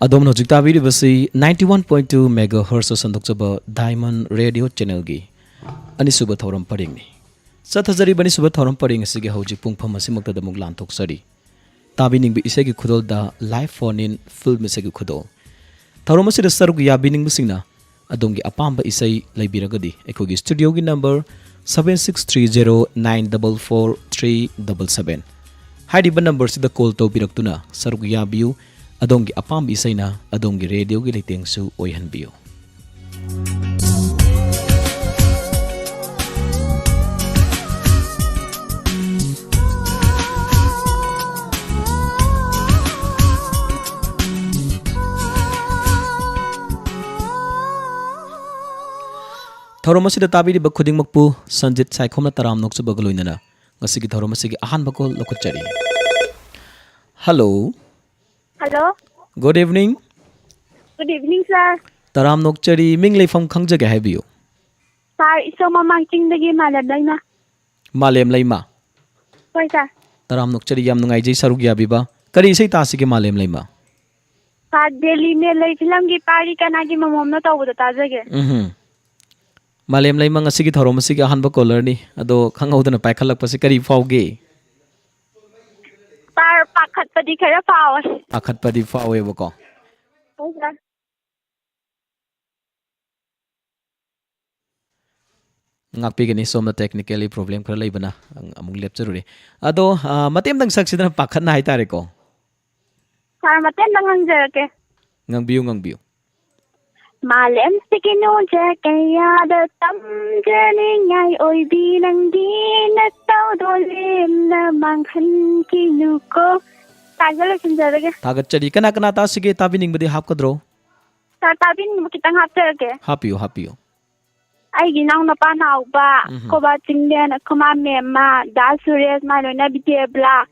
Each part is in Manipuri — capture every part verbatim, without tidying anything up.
ꯑꯗꯣꯝꯅ ꯍꯧꯖꯤꯛ ꯇꯥꯕꯤꯔꯤꯕꯁꯤ ninety one point two megahertz ꯁꯟꯗꯣꯛꯆꯕ Diamond Radio Channelꯒꯤ ꯑꯅꯤꯁꯨꯕ ꯊꯧꯔꯝ ꯄꯔꯦꯡꯅꯤ꯫ ꯆꯠꯊꯖꯔꯤꯕ ꯑꯅꯤꯁꯨꯕ ꯊꯧꯔꯝ ꯄꯔꯦꯡ ꯑꯁꯤꯒꯤ ꯍꯧꯖꯤꯛ ꯄꯨꯡꯐꯝ ꯑꯁꯤꯃꯛꯇꯗ ꯑꯃꯨꯛ ꯂꯥꯟꯊꯣꯛꯆꯔꯤ꯫ ꯇꯥꯕꯤꯅꯤꯡꯕ ꯏꯁꯩꯒꯤ ꯈꯨꯗꯣꯜꯗ live phone in film ꯏꯁꯩꯒꯤ ꯈꯨꯗꯣꯜ꯫ ꯊꯧꯔꯝ ꯑꯁꯤꯗ ꯁꯔꯨꯛ ꯌꯥꯕꯤꯅꯤꯡꯕꯁꯤꯡꯅ ꯑꯗꯣꯝꯒꯤ ꯑꯄꯥꯝꯕ ꯏꯁꯩ ꯂꯩꯕꯤꯔꯒꯗꯤ ꯑꯩꯈꯣꯏꯒꯤ studioꯒꯤ number seven six three zero nine double four three double seven ꯍꯥꯏꯔꯤꯕ numberꯁꯤꯗ call ꯇꯧꯕꯤꯔꯛꯇꯨꯅ ꯁꯔꯨꯛ ꯌꯥꯕꯤꯌꯨ꯫ ꯑꯗꯣꯝꯒꯤ ꯑꯄꯥꯝꯕ ꯏꯁꯩꯅ ꯑꯗꯣꯝꯒꯤ radioꯒꯤ ꯂꯩꯇꯦꯡꯁꯨ ꯑꯣꯏꯍꯟꯕꯤꯌꯨ꯫ ꯊꯧꯔꯝ ꯑꯁꯤꯗ ꯇꯥꯕꯤꯔꯤꯕ ꯈꯨꯗꯤꯡꯃꯛꯄꯨ ꯁꯟꯖꯤꯠ ꯁꯥꯏꯈꯣꯝꯅ ꯇꯔꯥꯝꯅ ꯑꯣꯛꯆꯕꯒ ꯂꯣꯏꯅꯅ ꯉꯁꯤꯒꯤ ꯊꯧꯔꯝ ꯑꯁꯤꯒꯤ ꯑꯍꯥꯟꯕ call ꯂꯧꯈꯠꯆꯔꯤ꯫ Hello꯫ Hello꯫ Good evening꯫ Good evening, sir꯫ ꯇꯔꯥꯝꯅ ꯑꯣꯛꯆꯔꯤ, ꯃꯤꯡ ꯂꯩꯐꯝ ꯈꯪꯖꯒꯦ ꯍꯥꯏꯕꯤꯌꯨ꯫ Sir, ꯏꯁꯣ ꯃꯃꯥꯡ ꯆꯤꯡꯗꯒꯤ ꯃꯥꯂꯦꯝ ꯂꯩꯃ꯫ ꯃꯥꯂꯦꯝ ꯂꯩꯃ꯫ ꯍꯣꯏ, sir꯫ ꯇꯔꯥꯝꯅ ꯑꯣꯛꯆꯔꯤ, ꯌꯥꯝ ꯅꯨꯡꯉꯥꯏꯖꯩ ꯁꯔꯨꯛ ꯌꯥꯕꯤꯕ꯫ ꯀꯔꯤ ꯏꯁꯩ ꯇꯥꯁꯤꯒꯦ ꯃꯥꯂꯦꯝ ꯂꯩꯃ? Sir, ꯗꯦꯜꯂꯤ ꯃꯦꯜ ꯂꯩ filmꯒꯤ ꯄꯥꯔꯤ ꯀꯅꯥꯒꯤ ꯃꯃꯣꯝꯅꯣ ꯇꯧꯕꯗꯣ ꯇꯥꯖꯒꯦ꯫ ꯎꯝꯍꯨꯝ꯫ ꯃꯥꯂꯦꯝ ꯂꯩꯃ ꯉꯁꯤꯒꯤ ꯊꯧꯔꯝ ꯑꯁꯤꯒꯤ ꯑꯍꯥꯟꯕ callerꯅꯤ꯫ ꯑꯗꯣ ꯈꯪꯍꯧꯗꯅ ꯄꯥꯏꯈꯠꯂꯛꯄꯁꯤ ꯀꯔꯤ ꯐꯥꯎꯒꯦ? Sir, ꯄꯥꯈꯠꯄꯗꯤ ꯈꯔ ꯐꯥꯎꯋꯦ꯫ ꯄꯥꯈꯠꯄꯗꯤ ꯐꯥꯎꯋꯦꯕꯀꯣ꯫ ꯍꯣꯏ, sir꯫ ꯉꯥꯛꯄꯤꯒꯅꯤ, ꯁꯣꯝꯗ technically problem ꯈꯔ ꯂꯩꯕꯅ ꯑꯃꯨꯛ ꯂꯦꯞꯆꯔꯨꯔꯦ꯫ ꯑꯗꯣ, ꯑ, ꯃꯇꯦꯛ ꯑꯃꯇꯪ ꯁꯛꯁꯤꯗꯅ, ꯄꯥꯈꯠꯅ ꯍꯥꯏꯇꯥꯔꯦꯀꯣ꯫ Sir, ꯃꯇꯦꯛ ꯑꯃꯇꯪ ꯉꯪꯖꯔꯛꯀꯦ꯫ ꯉꯪꯕꯤꯌꯨ, ꯉꯪꯕꯤꯌꯨ꯫ ꯃꯥꯂꯦꯝꯁꯤꯒꯤ ꯅꯣꯡꯖꯩ ꯀꯌꯥꯗ ꯇꯝꯖꯅꯤꯡꯉꯥꯏ ꯑꯣꯏꯕꯤ ꯅꯪꯒꯤ ꯅꯇꯧꯗꯣ ꯂꯦꯝꯅ ꯃꯥꯡꯍꯟꯈꯤꯅꯨꯀꯣ꯫ Sirꯗ ꯂꯣꯏꯁꯤꯟꯖꯔꯒꯦ꯫ ꯊꯥꯒꯠꯆꯔꯤ꯫ ꯀꯅꯥ ꯀꯅꯥ ꯇꯥꯁꯤꯒꯦ? ꯇꯥꯕꯤꯅꯤꯡꯕꯗꯤ ꯍꯥꯞꯀꯗ꯭ꯔꯣ? Sir, ꯇꯥꯕꯤꯅꯤꯡꯕ ꯈꯤꯇꯪ ꯍꯥꯞꯆꯔꯛꯀꯦ꯫ ꯍꯥꯞꯄꯤꯌꯨ, ꯍꯥꯄꯤꯌꯨ꯫ ꯑꯩꯒꯤ ꯏꯅꯥꯎꯅꯨꯄꯥ ꯅꯥꯎꯕ, ꯎꯝꯍꯨꯝ꯫ ꯑꯩꯈꯣꯏꯕꯥ ꯆꯤꯡꯂꯦꯟ, ꯑꯩꯈꯣꯏꯃꯥ ꯃꯦꯝꯃ, ꯗꯥ ꯁꯨꯔꯦꯁ, ꯃꯥꯏ ꯂꯣꯏꯅ ꯕꯤꯗ꯭ꯌꯥꯕꯂꯥ,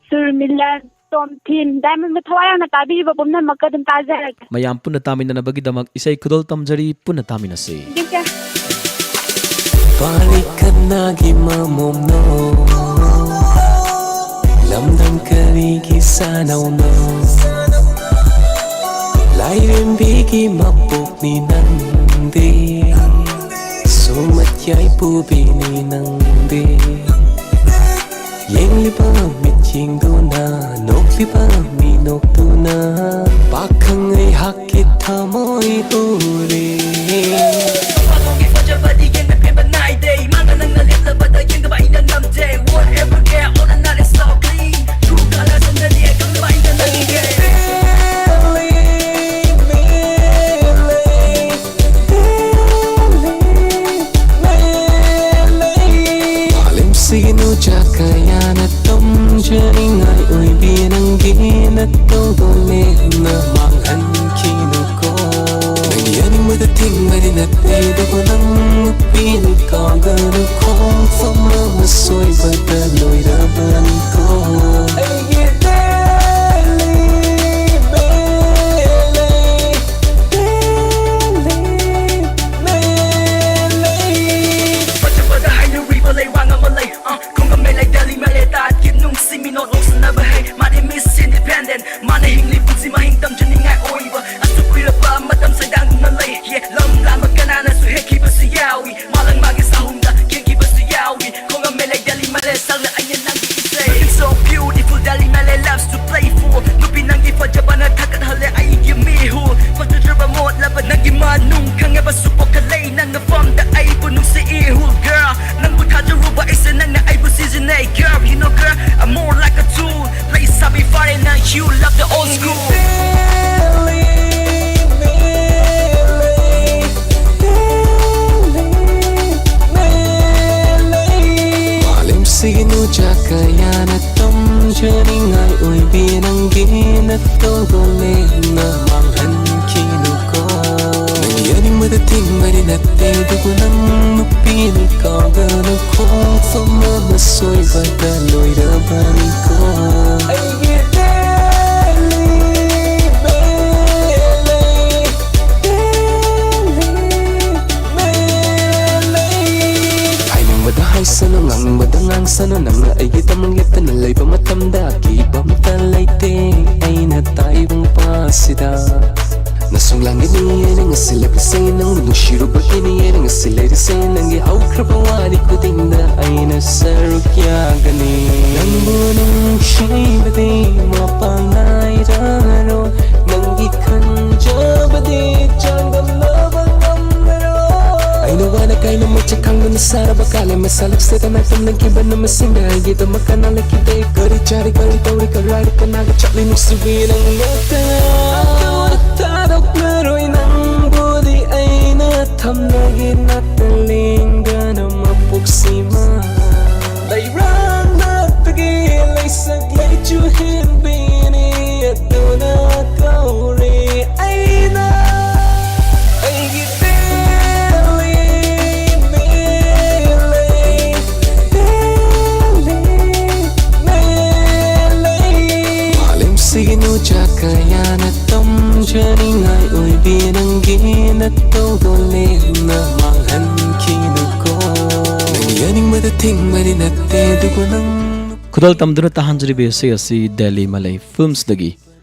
ꯁꯨꯔꯃꯤꯂꯟ, ꯇꯣꯝꯊꯤꯟ, Diamondꯕꯨ ꯊꯋꯥꯏ ꯌꯥꯎꯅ ꯇꯥꯕꯤꯔꯤꯕ ꯄꯨꯝꯅꯃꯛꯀ ꯑꯗꯨꯝ ꯇꯥꯖꯔꯒꯦ꯫ ꯃꯌꯥꯝ ꯄꯨꯟꯅ ꯇꯥꯃꯤꯟꯅꯅꯕꯒꯤꯗꯃꯛ ꯏꯁꯩ ꯈꯨꯗꯣꯜ ꯇꯝꯖꯔꯤ, ꯄꯨꯟꯅ ꯇꯥꯃꯤꯟꯅꯁꯤ꯫ Thank you, sir꯫ ꯄꯥꯔꯤ ꯀꯅꯥꯒꯤ ꯃꯃꯣꯝꯅꯣ? ꯂꯝꯗꯝ ꯀꯔꯤꯒꯤ ꯁꯥꯅꯧꯅꯣ? ꯃꯄꯣꯛꯅꯤ ꯅꯪꯗꯤ, ꯁꯨꯝꯃꯠ ꯌꯥꯏꯄꯨꯕꯤꯅꯤ ꯅꯪꯗꯤ꯫ ꯌꯦꯡꯂꯤꯕ ꯃꯤꯠꯌꯦꯡꯗꯨꯅ, ꯅꯣꯛꯂꯤꯕ ꯃꯤꯅꯣꯛꯇꯨꯅ, ꯄꯥꯈꯪ ꯑꯩꯍꯥꯛꯀꯤ ꯊꯃꯣꯏ ꯎꯔꯦ꯫ ꯃꯄꯣꯛꯀꯤ ꯐꯖꯕꯗꯤ ꯌꯦꯡꯕ ꯄꯦꯟꯕ ꯅꯥꯏꯗꯦ꯫ ꯃꯥꯡꯗ ꯅꯪꯅ ꯂꯦꯞꯂꯕꯗ ꯌꯦꯡꯗꯕ ꯑꯩꯅ ꯉꯝꯗꯦ꯫ Whatever, yeah, all the night is so clean. True colors ꯅꯪꯅꯅꯤ, ꯈꯪꯗꯕ ꯑꯩꯅ ꯅꯪꯒꯤ꯫ ꯃꯥꯂꯦꯝꯁꯤꯒꯤ ꯅꯨꯡꯖꯥ ꯀꯌꯥꯅ ꯇꯝꯖꯅꯤꯡꯉꯥꯏ ꯑꯣꯏꯕꯤ ꯅꯪꯒꯤ ꯅꯇꯧꯗꯣ ꯂꯦꯝꯅ ꯃꯥꯡꯍꯟꯈꯤꯅꯨꯀꯣ꯫ ꯅꯪꯒꯤ ꯌꯥꯅꯤꯡꯕꯗ ꯊꯤꯡꯕꯗꯤ ꯅꯠꯇꯦ, ꯑꯗꯨꯕꯨ ꯅꯪ ꯅꯨꯄꯤꯅꯤ ꯀꯥꯎꯒꯅꯨ, ꯈꯣꯡꯐꯝ ꯑꯃ ꯁꯣꯏꯕꯗ ꯂꯣꯏꯔꯕꯅꯤꯀꯣ꯫ ꯑꯩꯒꯤ ꯗꯦꯜꯂꯤ, ꯃꯦꯜꯂꯤ, ꯗꯦꯜꯂꯤ, ꯃꯦꯜꯂꯤ꯫ ꯐꯖꯕꯗ ꯍꯥꯏꯅꯔꯤꯕ ꯂꯩꯋꯥꯡ ꯑꯃ ꯂꯩ, ꯑ, ꯈꯨꯡꯒꯪ ꯃꯦꯂꯩ, ꯗꯦꯜꯂꯤ ꯃꯦꯂꯦ, ꯇꯥꯠꯀꯤ ꯅꯨꯡꯁꯤ ꯃꯤꯅꯣꯛ ꯂꯧꯁꯤꯟꯅꯕ ꯍꯩ꯫ ꯃꯥꯗꯤ Miss Independent, ꯃꯥꯅ ꯍꯤꯡꯂꯤ ꯄꯨꯟꯁꯤ ꯃꯍꯤꯡ ꯇꯝꯖꯅꯤꯡꯉꯥꯏ ꯑꯣꯏꯕ꯫ ꯑꯁꯨꯛ ꯀꯨꯏꯔꯕ ꯃꯇꯝ ꯁꯩꯗꯥꯡꯗꯨꯅ ꯂꯩ, yeah, ꯂꯝ ꯂꯥꯟꯕ ꯀꯅꯥꯅꯁꯨ ꯍꯦꯛꯈꯤꯕꯁꯨ ꯌꯥꯎꯏ꯫ ꯃꯥꯂꯪ ꯃꯥꯒꯤ ꯁꯥꯍꯨꯝꯗ ꯀꯦꯟꯈꯤꯕꯁꯨ ꯌꯥꯎꯏ꯫ ꯈꯣꯡꯉꯝꯃꯦ ꯂꯩ ꯗꯦꯜꯂꯤ ꯃꯦꯂꯦ ꯁꯛꯅ ꯑꯩꯅ ꯅꯪꯒꯤ ꯏꯁꯩ꯫ Looking so beautiful, Delhi ꯃꯦꯂꯦ loves to playful. ꯅꯨꯄꯤ ꯅꯪꯒꯤ ꯐꯖꯕꯅ ꯊꯥꯒꯠꯍꯜꯂꯦ ꯑꯩꯒꯤ ꯃꯤꯍꯨꯜ꯫ ꯐꯖꯗ꯭ꯔꯕ ꯃꯣꯠꯂꯕ ꯅꯪꯒꯤ ꯃꯅꯨꯡ ꯈꯪꯉꯕꯁꯨ ꯄꯣꯛꯈꯠꯂꯦ ꯅꯪꯅ ꯐꯝꯗ ꯑꯩꯕꯨ ꯅꯨꯡꯁꯤ ꯏꯍꯨꯜ꯫ Girl, ꯅꯪꯕꯨ ꯊꯥꯖꯔꯨꯕ ꯑꯩꯁꯦ ꯅꯪꯅ ꯑꯩꯕꯨ ꯁꯤꯖꯤꯟꯅꯩ꯫ Girl, you know girl, I'm more like a tool. ꯂꯩꯁꯥꯕꯤ ꯐꯥꯔꯦ ꯅꯪ, you love the old school. ꯃꯥꯂꯦꯝꯁꯤꯒꯤ ꯅꯨꯡꯖꯥ ꯀꯌꯥꯅ ꯇꯝꯖꯅꯤꯡꯉꯥꯏ ꯑꯣꯏꯕꯤ ꯅꯪꯒꯤ ꯅꯇꯧꯗꯣ ꯂꯦꯝꯅ ꯃꯥꯡꯍꯟꯈꯤꯅꯨꯀꯣ꯫ ꯅꯪꯒꯤ ꯌꯥꯅꯤꯡꯕꯗ ꯊꯤꯡꯕꯗꯤ ꯅꯠꯇꯦ, ꯑꯗꯨꯕꯨ ꯅꯪ ꯅꯨꯄꯤꯅꯤ ꯀꯥꯎꯒꯅꯨ, ꯈꯣꯡꯐꯝ ꯑꯃ ꯁꯣꯏꯕꯗ ꯂꯣꯏꯔꯕꯅꯤꯀꯣ꯫ ꯑꯩꯒꯤ ꯗꯦꯜꯂꯤ, ꯃꯦꯂꯦ, ꯗꯦꯜꯂꯤ, ꯃꯦꯂꯦ꯫ ꯍꯥꯏꯅꯤꯡꯕꯗ ꯍꯥꯏꯁꯅꯨ, ꯉꯥꯡꯅꯤꯡꯕꯗ ꯉꯥꯡꯁꯅꯨ, ꯅꯪꯅ ꯑꯩꯒꯤꯗꯃꯛ ꯂꯦꯞꯇꯅ ꯂꯩꯕ ꯃꯇꯝꯗ ꯑꯀꯤꯕ ꯑꯝꯇ ꯂꯩꯇꯦ꯫ ꯑꯩꯅ ꯇꯥꯏꯕꯪ ꯄꯥꯁꯤꯗ ꯅꯁꯨꯡ ꯂꯥꯡꯒꯅꯤ ꯑꯩꯅ ꯉꯁꯤ ꯂꯦꯞꯂꯤꯁꯦ, ꯅꯪꯕꯨ ꯅꯨꯡꯁꯤꯔꯨꯕꯒꯤꯅꯤ ꯑꯩꯅ ꯉꯁꯤ ꯂꯩꯔꯤꯁꯦ, ꯅꯪꯒꯤ ꯍꯧꯈ꯭ꯔꯕ ꯋꯥꯔꯤ ꯈꯨꯗꯤꯡꯗ ꯑꯩꯅ ꯁꯔꯨꯛ ꯌꯥꯒꯅꯤ꯫ ꯅꯪꯕꯨ ꯅꯨꯡꯁꯤꯕꯗꯤ ꯃꯄꯥꯡ ꯅꯥꯏꯔꯔꯣꯏ, ꯅꯪꯒꯤ ꯈꯟꯖꯕꯗꯤ ꯆꯥꯡꯗꯝꯅꯕ ꯉꯝꯃꯔꯣꯏ꯫ ꯑꯩꯅ ꯋꯥꯅ ꯀꯥꯏꯅ ꯃꯩꯆꯥꯛ ꯈꯥꯡꯗꯨꯅ ꯁꯥꯔꯕ ꯀꯥꯂꯦꯟ ꯃꯩꯁꯥ ꯂꯛꯁꯦꯗ ꯅꯥꯏꯇꯣꯝ ꯅꯪꯈꯤꯕ ꯅꯨꯃꯤꯠꯁꯤꯡꯗ ꯑꯩꯒꯤꯗꯃꯛ ꯀꯅꯥ ꯂꯩꯈꯤꯗꯦ? ꯀꯔꯤ ꯆꯥꯔꯤ ꯀꯔꯤ ꯇꯧꯔꯤ ꯀꯔꯥꯏꯗ ꯀꯅꯥꯒ ꯆꯠꯂꯤ ꯅꯨꯡꯁꯤꯕꯤ ꯅꯪ ꯅꯠꯇꯅ? ꯑꯗꯨ ꯊꯥꯗꯣꯛꯅꯔꯣꯏ ꯅꯪꯕꯨꯗꯤ ꯑꯩꯅ ꯊꯝꯅꯒꯤ ꯅꯥꯛꯇ ꯂꯦꯡꯗꯅ ꯃꯄꯣꯛꯁꯤꯃ꯫ ꯂꯩꯔꯥꯡ ꯅꯛꯇꯒꯤ ꯂꯩꯁꯛ ꯂꯩꯆꯨ ꯍꯦꯟꯕꯤꯅꯤ ꯑꯗꯨꯅ ꯀꯧꯔꯦ ꯑꯩꯅ ꯑꯩꯒꯤ ꯕꯦꯂꯤ, ꯕꯦꯂꯤ, ꯕꯦꯂꯤ, ꯕꯦꯂꯤ꯫ ꯃꯥꯂꯦꯝꯁꯤꯒꯤ ꯅꯨꯡꯖꯥ ꯀꯌꯥꯅ ꯇꯝꯖꯅꯤꯡꯉꯥꯏ ꯑꯣꯏꯕꯤ ꯅꯪꯒꯤ ꯅꯠꯇꯧꯗꯣ ꯂꯦꯝꯅ ꯃꯥꯡꯍꯟꯈꯤꯅꯨꯀꯣ꯫ ꯅꯪꯒꯤ ꯌꯥꯅꯤꯡꯕꯗ ꯊꯤꯡꯕꯗꯤ ꯅꯠꯇꯦ ꯑꯗꯨꯕꯨ ꯅꯪ ꯈꯨꯗꯣꯜ ꯇꯝꯗꯨꯅ ꯇꯥꯍꯟꯖꯔꯤꯕ ꯏꯁꯩ ꯑꯁꯤ ꯗꯦꯜꯂꯤ ꯃꯂꯩ ꯐꯤꯜꯝꯁꯇꯒꯤ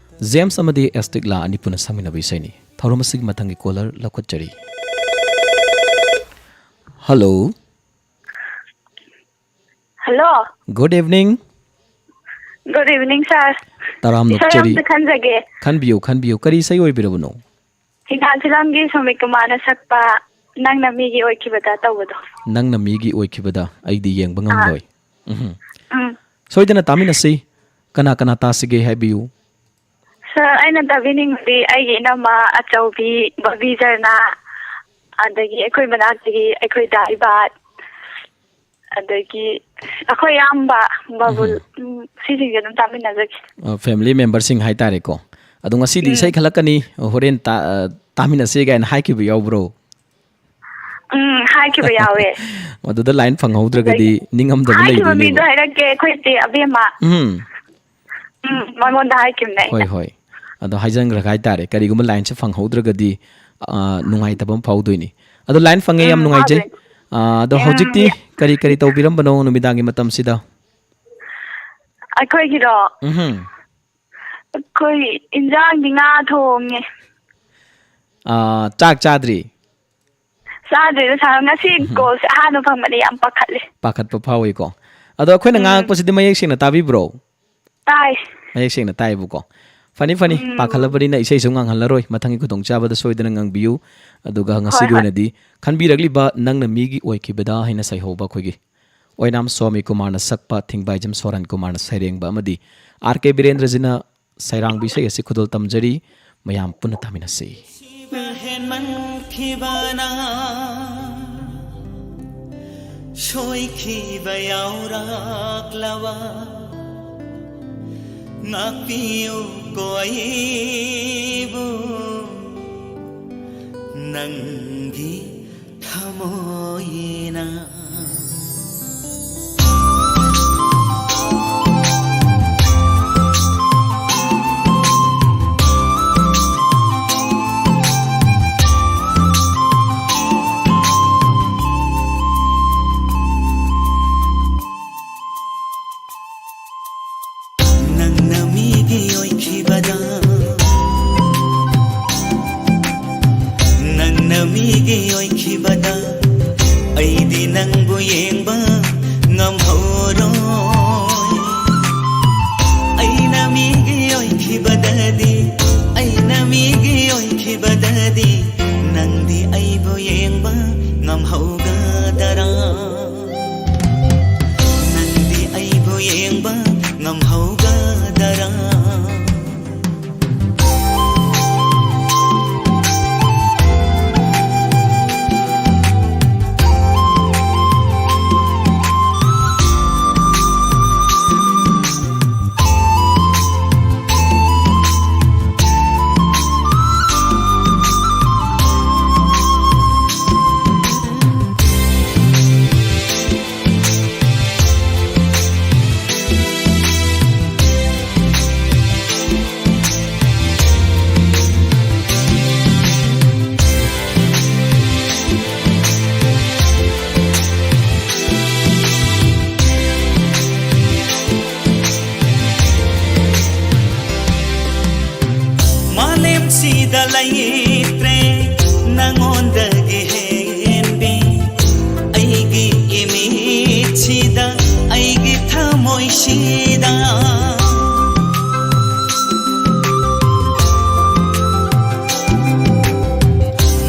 ꯖꯦꯝꯁ ꯑꯃꯗꯤ ꯑꯦꯁꯇꯤꯛꯂꯥ ꯑꯅꯤ ꯄꯨꯟꯅ ꯁꯛꯃꯤꯟꯅꯕ ꯏꯁꯩꯅꯤ꯫ ꯊꯧꯔꯝ ꯑꯁꯤꯒꯤ ꯃꯊꯪꯒꯤ ꯀꯣꯂꯔ ꯂꯧꯈꯠꯆꯔꯤ꯫ Hello. Hello. Good evening꯫ Good evening, sir꯫ ꯇꯔꯥꯝꯅ ꯏꯁꯩ ꯑꯣꯛꯆꯔꯤ꯫ ꯑꯝꯇ ꯈꯟꯖꯒꯦ꯫ ꯈꯟꯕꯤꯌꯨ, ꯈꯟꯕꯤꯌꯨ꯫ ꯀꯔꯤ ꯏꯁꯩ ꯑꯣꯏꯕꯤꯔꯕꯅꯣ? ꯍꯤꯗꯥꯛ ꯐꯤꯂꯝꯒꯤ ꯁꯨꯃꯤꯠ ꯀꯨꯃꯥꯔꯅ ꯁꯛꯄ ꯅꯪꯅ ꯃꯤꯒꯤ ꯑꯣꯏꯈꯤꯕꯗ ꯇꯧꯕꯗꯣ꯫ ꯅꯪꯅ ꯃꯤꯒꯤ ꯑꯣꯏꯈꯤꯕꯗ ꯑꯩꯗꯤ ꯌꯦꯡꯕ ꯑꯥ꯫ ꯉꯝꯂꯣꯏ꯫ ꯎꯝꯍꯨꯝ꯫ ꯎꯝ꯫ ꯁꯣꯏꯗꯅ ꯇꯥꯃꯤꯟꯅꯁꯤ꯫ ꯀꯅꯥ ꯀꯅꯥ ꯇꯥꯁꯤꯒꯦ ꯍꯥꯏꯕꯤꯌꯨ꯫ Sir, ꯑꯩꯅ ꯇꯥꯕꯤꯅꯤꯡꯕꯗꯤ ꯑꯩꯒꯤ ꯏꯅꯝꯃ ꯑꯆꯧꯕꯤ ꯕꯕꯤ ꯖꯔꯅꯥ, ꯑꯗꯒꯤ ꯑꯩꯈꯣꯏ ꯃꯅꯥꯛꯇꯒꯤ ꯑꯩꯈꯣꯏ ꯗꯥ ꯏꯕꯥꯠ, ꯑꯗꯒꯤ ꯑꯩꯈꯣꯏ ꯏꯌꯥꯝꯕ ꯕꯥꯕꯨꯜ, ꯎꯝ꯫ ꯎꯝ, ꯁꯤꯁꯤꯡꯁꯦ ꯑꯗꯨꯝ ꯇꯥꯃꯤꯟꯅꯖꯒꯦ꯫ ꯑ, family memberꯁꯤꯡ ꯍꯥꯏꯇꯥꯔꯦꯀꯣ꯫ ꯑꯗꯣ ꯉꯁꯤꯗꯤ ꯎꯝ꯫ ꯏꯁꯩ ꯈꯜꯂꯛꯀꯅꯤ, ꯍꯣꯔꯦꯟ ꯇꯥ-, ꯑ, ꯇꯥꯃꯤꯟꯅꯁꯦ ꯀꯥꯏꯅ ꯍꯥꯏꯈꯤꯕ ꯌꯥꯎꯕ꯭ꯔꯣ? ꯎꯝ, ꯍꯥꯏꯈꯤꯕ ꯌꯥꯎꯋꯦ꯫ ꯃꯗꯨꯗ line ꯐꯪꯍꯧꯗ꯭ꯔꯒꯗꯤ ꯑꯗꯒꯤ ꯅꯤꯡꯉꯝꯗꯕ ꯍꯥꯏꯈꯤꯕ ꯂꯩꯕꯅꯦꯕ꯫ ꯃꯤꯗꯣ ꯍꯥꯏꯔꯛꯀꯦ, ꯑꯩꯈꯣꯏ ꯆꯦ ꯑꯕꯦꯝꯃ꯫ ꯎꯝ꯫ ꯎꯝ, ꯃꯉꯣꯟꯗ ꯍꯥꯏꯈꯤꯕꯅꯦ ꯍꯣꯏ, ꯑꯩꯅ꯫ ꯍꯣꯏ꯫ ꯑꯗꯣ ꯍꯥꯏꯖꯟꯈ꯭ꯔꯒ ꯍꯥꯏꯇꯥꯔꯦ, ꯀꯔꯤꯒꯨꯝꯕ lineꯁꯦ ꯐꯪꯍꯧꯗ꯭ꯔꯒꯗꯤ, ꯑ, ꯅꯨꯡꯉꯥꯏꯇꯕ ꯑꯃ ꯐꯥꯎꯗꯣꯏꯅꯤ꯫ ꯑꯗꯣ line ꯐꯪꯉꯦ, ꯌꯥꯝ ꯎꯝ, ꯅꯨꯡꯉꯥꯏꯖꯩ꯫ ꯐꯥꯎꯗꯣꯏꯅꯤ꯫ ꯑ, ꯑꯗꯣ ꯎꯝ, ꯍꯧꯖꯤꯛꯇꯤ ꯌꯥ- ꯀꯔꯤ ꯀꯔꯤ ꯇꯧꯕꯤꯔꯝꯕꯅꯣ ꯅꯨꯃꯤꯗꯥꯡꯒꯤ ꯃꯇꯝꯁꯤꯗ? ꯑꯩꯈꯣꯏꯒꯤꯔꯣ? ꯎꯝꯍꯨꯝ꯫ ꯑꯩꯈꯣꯏ ꯏꯟꯖꯥꯡꯗꯤ ꯉꯥ ꯊꯣꯡꯉꯦ꯫ ꯑꯥ, ꯆꯥꯛ ꯆꯥꯗ꯭ꯔꯤ? ꯆꯥꯗ꯭ꯔꯤꯗ, ꯁꯥꯔ꯫ ꯉꯁꯤ ꯎꯝ꯫ ꯀꯣꯜꯁꯦ ꯑꯍꯥꯟꯕ ꯐꯪꯕꯅꯦ, ꯌꯥꯝ ꯄꯥꯈꯠꯂꯦ꯫ ꯄꯥꯈꯠꯄ ꯐꯥꯎꯏꯀꯣ꯫ ꯑꯗꯣ ꯑꯩꯈꯣꯏꯅ ꯎꯝ꯫ ꯉꯥꯡꯉꯛꯄꯁꯤꯗꯤ ꯃꯌꯦꯛ ꯁꯦꯡꯅ ꯇꯥꯕꯤꯕ꯭ꯔꯣ? ꯇꯥꯏ꯫ ꯃꯌꯦꯛ ꯁꯦꯡꯅ ꯇꯥꯏꯌꯦꯕꯀꯣ꯫ ꯐꯅꯤ, ꯐꯅꯤ, ꯎꯝ꯫ ꯄꯥꯈꯠꯂꯕꯅꯤꯅ ꯏꯁꯩꯁꯨ ꯉꯥꯡꯍꯜꯂꯔꯣꯏ꯫ ꯃꯊꯪꯒꯤ ꯈꯨꯗꯣꯡꯆꯥꯕꯗ ꯁꯣꯏꯗꯅ ꯉꯥꯡꯕꯤꯌꯨ꯫ ꯑꯗꯨꯒ ꯍꯣꯏ, ꯉꯁꯤꯒꯤ ꯍꯣꯏ꯫ ꯑꯣꯏꯅꯗꯤ ꯈꯟꯕꯤꯔꯛꯂꯤꯕ "ꯅꯪꯅ ꯃꯤꯒꯤ ꯑꯣꯏꯈꯤꯕꯗ" ꯍꯥꯏꯅ ꯁꯩꯍꯧꯕ ꯑꯩꯈꯣꯏꯒꯤ ꯑꯣꯏꯅꯥꯝ ꯁ꯭ꯋꯥꯃꯤ ꯀꯨꯃꯥꯔꯅ ꯁꯛꯄ, ꯊꯤꯡꯕꯥꯏꯖꯝ ꯁꯣꯔꯥꯟ ꯀꯨꯃꯥꯔꯅ ꯁꯩꯔꯦꯡꯕ ꯑꯃꯗꯤ ꯑꯥꯔ ꯀꯦ ꯕꯤꯔꯦꯟꯗ꯭ꯔꯖꯤꯅ ꯁꯩꯔꯥꯡꯕ ꯏꯁꯩ ꯑꯁꯤ ꯈꯨꯗꯣꯜ ꯇꯝꯖꯔꯤ꯫ ꯃꯌꯥꯝ ꯄꯨꯟꯅ ꯇꯥꯃꯤꯟꯅꯁꯤ꯫ ꯍꯦꯟꯃꯟꯈꯤꯕꯅ ꯁꯣꯏꯈꯤꯕ ꯌꯥꯎꯔꯛꯂꯕ ꯉꯥꯛꯄꯤꯌꯨꯀꯣ ꯑꯩꯕꯨ ꯅꯪꯒꯤ ꯊꯃꯣꯏꯅ꯫ ꯅꯪꯅ ꯃꯤꯒꯤ ꯑꯣꯏꯈꯤꯕꯗ, ꯅꯪꯅ ꯃꯤꯒꯤ ꯑꯣꯏꯈꯤꯕꯗ, ꯑꯩꯗꯤ ꯅꯪꯕꯨ ꯌꯦꯡꯕ ꯉꯝꯍꯧꯔꯣꯏ꯫ ꯑꯩꯅ ꯃꯤꯒꯤ ꯑꯣꯏꯈꯤꯕꯗꯗꯤ, ꯑꯩꯅ ꯃꯤꯒꯤ ꯑꯣꯏꯈꯤꯕꯗꯗꯤ, ꯅꯪꯗꯤ ꯑꯩꯕꯨ ꯌꯦꯡꯕ ꯉꯝꯍꯧꯒꯗꯔꯥ? ꯅꯪꯗꯤ ꯑꯩꯕꯨ ꯌꯦꯡꯕ ꯉꯝꯍꯧꯒꯗꯔꯥ? ꯁꯤꯗ ꯂꯩꯇ꯭ꯔꯦ ꯅꯪꯉꯣꯟꯗꯒꯤ ꯍꯦꯟꯕꯤ꯫ ꯑꯩꯒꯤ ꯏꯃꯤꯠꯁꯤꯗ, ꯑꯩꯒꯤ ꯊꯃꯣꯏꯁꯤꯗ,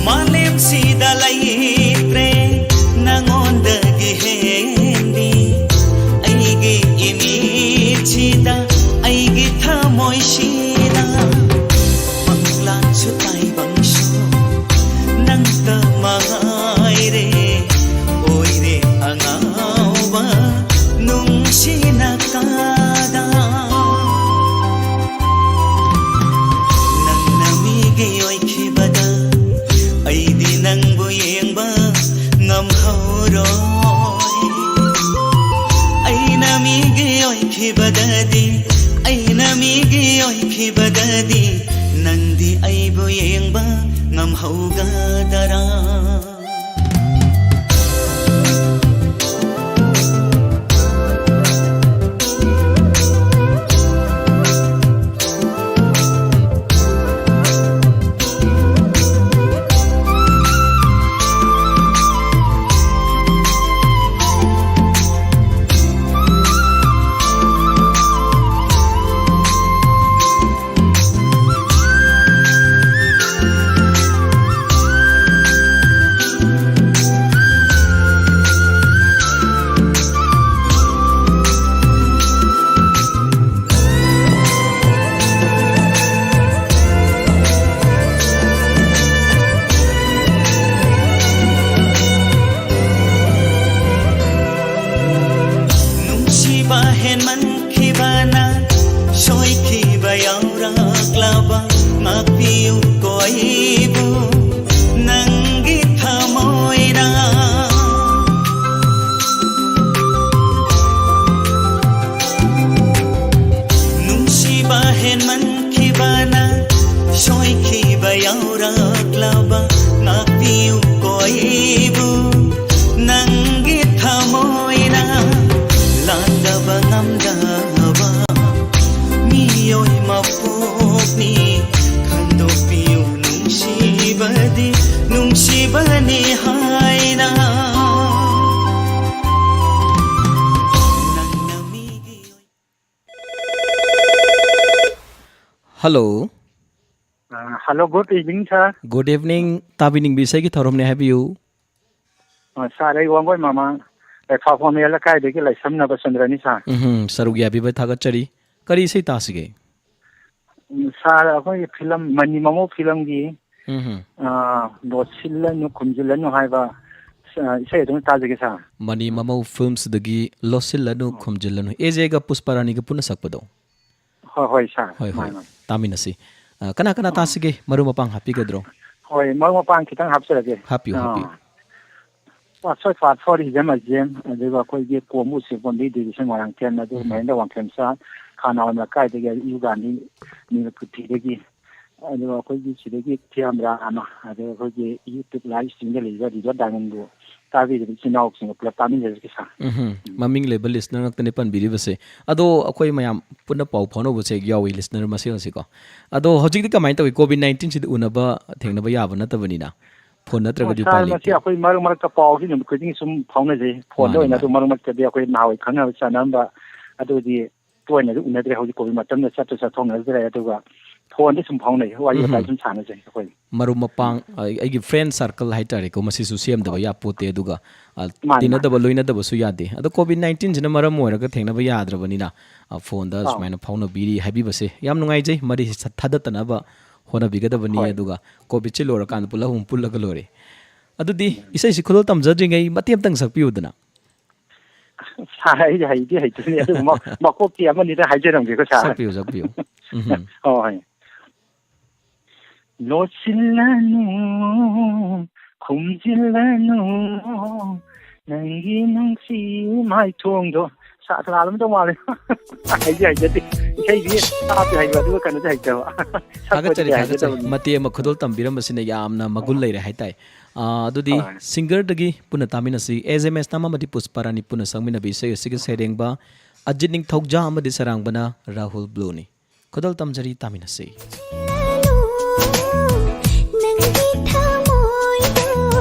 ꯃꯥꯂꯦꯝꯁꯤꯗ ꯂꯩꯇ꯭ꯔꯦ ꯅꯪꯉꯣꯟꯗꯒꯤ ꯍꯦꯟꯕꯤ꯫ ꯑꯩꯒꯤ ꯏꯃꯤꯠꯁꯤꯗ, ꯑꯩꯒꯤ ꯊꯃꯣꯏꯁꯤꯗ, ꯃꯪꯂꯥꯟꯁꯨ ꯇꯥꯏꯕꯪꯁꯨ ꯅꯪꯇ ꯃꯉꯥꯏꯔꯦ꯫ ꯑꯣꯏꯔꯦ ꯑꯉꯥꯎꯕ ꯅꯨꯡꯁꯤꯅ ꯀꯥꯗ꯫ ꯅꯪꯅ ꯃꯤꯒꯤ ꯑꯣꯏꯈꯤꯕꯗ ꯑꯩꯗꯤ ꯅꯪꯕꯨ ꯌꯦꯡꯕ ꯉꯝꯍꯧꯔꯣꯏ꯫ ꯑꯩꯅ ꯃꯤꯒꯤ ꯑꯣꯏꯈꯤꯕꯗꯗꯤ, ꯑꯩꯅ ꯃꯤꯒꯤ ꯑꯣꯏꯈꯤꯕꯗꯗꯤ ꯅꯪꯗꯤ ꯑꯩꯕꯨ ꯌꯦꯡꯕ ꯉꯝꯍꯧꯒꯗꯔꯥ? ꯅꯨꯡꯁꯤꯕ ꯍꯦꯟꯃꯟꯈꯤꯕꯅ ꯁꯣꯏꯈꯤꯕ ꯌꯥꯎꯔꯛꯂꯕ ꯉꯥꯛꯄꯤꯌꯨꯀꯣ ꯑꯩꯕꯨ ꯅꯪꯒꯤ ꯊꯃꯣꯏꯅ꯫ ꯅꯨꯡꯁꯤꯕ ꯍꯦꯟꯃꯟꯈꯤꯕꯅ ꯁꯣꯏꯈꯤꯕ ꯌꯥꯎꯔꯛꯂꯕ ꯉꯥꯛꯄꯤꯌꯨꯀꯣ ꯑꯩꯕꯨ ꯅꯪꯒꯤ ꯊꯃꯣꯏꯅ꯫ ꯂꯥꯟꯗꯕ ꯉꯝꯗꯕ ꯃꯤꯑꯣꯏ ꯃꯄꯣꯛꯅꯤ ꯈꯟꯗꯣꯛꯄꯤ ꯄꯅꯤ ꯍꯥꯏꯅ ꯅꯪꯅ ꯃꯤꯒꯤ Hello. ꯑ, hello, good evening, sir. Good evening. ꯇꯥꯕꯤꯅꯤꯡꯕ ꯏꯁꯩꯒꯤ ꯊꯧꯔꯝꯅꯦ, ꯍꯥꯏꯕꯤꯌꯨ꯫ ꯑ, sir, ꯑꯩ ꯋꯥꯡꯒꯣꯏ ꯃꯃꯥꯡ ꯂꯩꯐꯥꯐꯝ ꯂꯩꯀꯥꯏꯗꯒꯤ ꯂꯩꯁꯝꯅꯕ ꯆꯟꯗ꯭ꯔꯅꯤ, sir꯫ ꯎꯝ, ꯁꯔꯨꯛ ꯌꯥꯕꯤꯕ ꯊꯥꯒꯠꯆꯔꯤ꯫ ꯀꯔꯤ ꯏꯁꯩ ꯇꯥꯁꯤꯒꯦ? ꯎꯝ, sir, ꯑꯩꯈꯣꯏꯒꯤ film, ꯃꯅꯤ ꯃꯃꯧ filmꯒꯤ, ꯎꯝ, ꯑ, ꯂꯣꯠꯁꯤꯜꯂꯅꯨ ꯈꯨꯝꯖꯤꯜꯂꯅꯨ ꯍꯥꯏꯕ, ꯑ, ꯏꯁꯩ ꯑꯗꯨꯝ ꯇꯥꯖꯒꯦ, sir꯫ ꯃꯅꯤ ꯃꯃꯧ filmꯁꯤꯗꯒꯤ ꯂꯣꯠꯁꯤꯜꯂꯅꯨ ꯈꯨꯝꯖꯤꯜꯂꯅꯨ, ꯑꯦꯖꯦꯒ ꯄꯨꯁꯄꯥꯔꯥꯅꯤꯒ ꯄꯨꯟꯅ ꯁꯛꯄꯗꯣ꯫ ꯍꯣꯏ, ꯍꯣꯏ, sir꯫ ꯍꯣꯏ, ꯍꯣꯏ꯫ ꯃꯥꯅꯦ, ꯃꯥꯅꯦ꯫ ꯇꯥꯃꯤꯟꯅꯁꯤ꯫ ꯑ, ꯀꯅꯥ ꯀꯅꯥ ꯇꯥꯁꯤꯒꯦ? ꯃꯔꯨꯞ ꯃꯄꯥꯡ ꯍꯥꯞꯄꯤꯒꯗ꯭ꯔꯣ? ꯍꯣꯏ, ꯃꯔꯨꯞ ꯃꯄꯥꯡ ꯈꯤꯇꯪ ꯍꯥꯞꯆꯔꯒꯦ꯫ ꯍꯥꯞꯄꯤꯌꯨ, ꯑ, ꯍꯥꯞꯄꯤꯌꯨ꯫ ꯑꯁꯣꯏ ꯄꯥꯠ ꯐꯣꯔ ꯍꯤꯖꯝ ꯑꯖꯦꯝ, ꯑꯗꯨꯒ ꯑꯩꯈꯣꯏꯒꯤ ꯀꯣꯝꯕꯨ ꯎꯆꯦꯛ ꯄꯣꯝꯕꯤ ꯗꯤꯕꯤꯁꯟ ꯃꯣꯏꯔꯥꯡꯊꯦꯝ, ꯑꯗꯨꯒ ꯎꯝ꯫ ꯃꯍꯦꯟꯗ꯭ꯔ ꯋꯥꯡꯈꯦꯝꯆꯥ, ꯈꯥꯅꯥꯋꯥꯏ ꯂꯩꯀꯥꯏꯗꯒꯤ ꯑꯌꯨ ꯒꯥꯟꯙꯤ, ꯅꯤꯔꯨꯄꯇꯤꯗꯒꯤ, ꯑꯗꯨꯒ ꯑꯩꯈꯣꯏꯒꯤ ꯁꯤꯗꯒꯤ ꯊꯤꯌꯥꯝ ꯔꯥꯝ ꯑꯃ, ꯑꯗꯨꯒ ꯑꯩꯈꯣꯏꯒꯤ YouTube live streamꯗ ꯂꯩꯕ ꯔꯤꯚꯔ ꯗꯥꯏꯃꯟꯕꯨ ꯇꯥꯕꯤꯔꯤꯕ ꯏꯆꯤꯟ ꯏꯅꯥꯎꯁꯤꯡꯒ ꯄꯨꯂꯞ ꯇꯥꯃꯤꯟꯅꯖꯔꯒꯦ, sir꯫ ꯎꯝ, ꯃꯃꯤꯡ ꯂꯩꯕ listener ꯉꯥꯛꯇꯅꯤ ꯄꯟꯕꯤꯔꯤꯕꯁꯦ꯫ ꯑꯗꯣ ꯑꯩꯈꯣꯏ ꯃꯌꯥꯝ ꯄꯨꯟꯅ ꯄꯥꯎ ꯐꯥꯎꯅꯕꯁꯦ ꯍꯦꯛ ꯌꯥꯎꯏ, listener ꯃꯁꯦꯜꯁꯤꯀꯣ꯫ ꯑꯗꯣ ꯍꯧꯖꯤꯛꯇꯤ ꯀꯃꯥꯏꯅ ꯇꯧꯏ? COVID nineteenꯁꯤꯗꯤ ꯎꯅꯕ ꯊꯦꯡꯅꯕ ꯌꯥꯕ ꯅꯠꯇꯕꯅꯤꯅ, phone ꯅꯠꯇ꯭ꯔꯒꯗꯤ ꯎꯄꯥꯏ Sir, ꯃꯁꯤ ꯂꯩꯇꯦ꯫ ꯑꯩꯈꯣꯏ ꯃꯔꯛ ꯃꯔꯛꯇ ꯄꯥꯎꯁꯤ ꯅꯨꯃꯤꯠ ꯈꯨꯗꯤꯡꯒꯤ ꯁꯨꯝ ꯐꯥꯎꯅꯖꯩ꯫ Phoneꯗ ꯃꯥꯅꯤ, ꯑꯣꯏꯅ ꯑꯗꯨ ꯃꯥꯅꯤ꯫ ꯃꯔꯛ ꯃꯔꯛꯇꯗꯤ ꯑꯩꯈꯣꯏ ꯅꯍꯥꯟꯋꯥꯏ ꯈꯪꯅꯕ ꯆꯥꯟꯅꯔꯝꯕ ꯑꯗꯨꯗꯤ ꯇꯣꯏꯅꯗꯤ ꯎꯅꯗ꯭ꯔꯦ꯫ ꯍꯧꯖꯤꯛ COVID ꯃꯇꯝꯗ ꯆꯠꯁꯨ ꯆꯠꯊꯣꯛꯅꯗ꯭ꯔꯦ꯫ ꯑꯗꯨꯒ phoneꯗꯤ ꯁꯨꯝ ꯐꯥꯎꯅꯩ, ꯋꯥꯔꯤ ꯋꯥꯇꯥꯏ ꯎꯝ꯫ ꯁꯨꯝ ꯁꯥꯟꯅꯖꯩ ꯑꯩꯈꯣꯏ꯫ ꯃꯔꯨꯞ ꯃꯄꯥꯡ, ꯑ, ꯑꯩꯒꯤ friend circle ꯍꯥꯏꯇꯥꯔꯦꯀꯣ, ꯃꯁꯤꯁꯨ ꯁꯦꯝꯗꯕ ꯌꯥꯄꯣꯠꯇꯦ꯫ ꯑꯗꯨꯒ, ꯑ, ꯃꯥꯅꯤ, ꯃꯥꯅꯤ꯫ ꯇꯤꯟꯅꯗꯕ ꯂꯣꯏꯅꯗꯕꯁꯨ ꯌꯥꯗꯦ꯫ ꯑꯗꯣ COVID nineteenꯁꯤꯅ ꯃꯔꯝ ꯑꯣꯏꯔꯒ ꯊꯦꯡꯅꯕ ꯌꯥꯗ꯭ꯔꯕꯅꯤꯅ, ꯑ, phoneꯗ ꯑꯥꯎ꯫ ꯁꯨꯃꯥꯏꯅ ꯐꯥꯎꯅꯕꯤꯔꯤ ꯍꯥꯏꯕꯤꯕꯁꯦ ꯌꯥꯝ ꯅꯨꯡꯉꯥꯏꯖꯩ꯫ ꯃꯔꯤ ꯊꯥꯗꯠꯇꯅꯕ ꯍꯣꯠꯅꯕꯤꯒꯗꯕꯅꯤ꯫ ꯍꯣꯏ꯫ ꯑꯗꯨꯒ COVIDꯁꯤ ꯂꯣꯏꯔꯀꯥꯟꯗ ꯄꯨꯂꯞ ꯑꯃꯨꯛ ꯄꯨꯜꯂꯒ ꯂꯣꯏꯔꯦ꯫ ꯑꯗꯨꯗꯤ ꯏꯁꯩꯁꯤ ꯈꯨꯗꯣꯜ ꯇꯝꯖꯗ꯭ꯔꯤꯉꯩ ꯃꯇꯦꯛ ꯑꯃꯇꯪ ꯁꯛꯄꯤꯌꯨꯗꯅ꯫ Sir, ꯑꯩꯗꯤ ꯍꯩꯗꯤ ꯍꯩꯇꯦꯅꯦ, ꯑꯗꯨꯕꯨ ꯃ-, ꯃꯀꯣꯛꯇꯤ ꯑꯃꯅꯤꯗ ꯍꯥꯏꯖꯔꯝꯒꯦꯀꯣ, sir꯫ ꯁꯛꯄꯤꯌꯨ, ꯁꯛꯄꯤꯌꯨ꯫ ꯎꯝ꯫ ꯍꯣꯏ꯫ ꯂꯣꯠꯁꯤꯜꯂꯅꯨ ꯈꯨꯝꯖꯤꯜꯂꯅꯨ ꯅꯪꯒꯤ ꯅꯨꯡꯁꯤ ꯃꯥꯏꯊꯣꯡꯗꯣ꯫ ꯁꯥ-, ꯁꯥꯔꯝꯗꯧ ꯃꯥꯜꯂꯦ꯫ ꯍꯩꯗꯤ ꯍꯩꯖꯗꯦ꯫ ꯏꯁꯩꯗꯤ ꯇꯥꯕꯗꯤ ꯍꯩꯕ, ꯑꯗꯨꯒ ꯀꯩꯅꯣꯗꯤ ꯍꯩꯇꯕ꯫ ꯁꯛꯄꯗꯤ ꯊꯥꯒꯠꯆꯔꯤ, ꯊꯥꯒꯠꯆꯔꯤ꯫ ꯍꯩꯖꯗꯕꯅꯤ꯫ ꯃꯇꯦꯛ ꯑꯃ ꯈꯨꯗꯣꯜ ꯇꯝꯕꯤꯔꯝꯕꯁꯤꯅ ꯌꯥꯝꯅ ꯃꯒꯨꯟ ꯂꯩꯔꯦ ꯍꯥꯏꯇꯥꯏ꯫ ꯑꯥ, ꯑꯗꯨꯗꯤ ꯍꯣꯏ꯫ Singerꯗꯒꯤ ꯄꯨꯟꯅ ꯇꯥꯃꯤꯟꯅꯁꯤ꯫ ꯑꯦꯁ ꯑꯦꯝ ꯑꯦꯁꯅ ꯑꯃꯗꯤ ꯄꯨꯁꯄꯥꯔꯥꯅꯤ ꯄꯨꯟꯅ ꯁꯛꯃꯤꯟꯅꯕ ꯏꯁꯩ ꯑꯁꯤꯒꯤ ꯁꯩꯔꯦꯡꯕ ꯑꯖꯤꯠ ꯅꯤꯡꯊꯧꯖꯥ ꯑꯃꯗꯤ ꯁꯩꯔꯥꯡꯕꯅ ꯔꯥꯍꯨꯜ ꯕ꯭ꯂꯨꯅꯤ꯫ ꯈꯨꯗꯣꯜ ꯇꯝꯖꯔꯤ, ꯇꯥꯃꯤꯟꯅꯁꯤ꯫ ꯅꯪꯒꯤ ꯊꯃꯣꯏꯗꯣ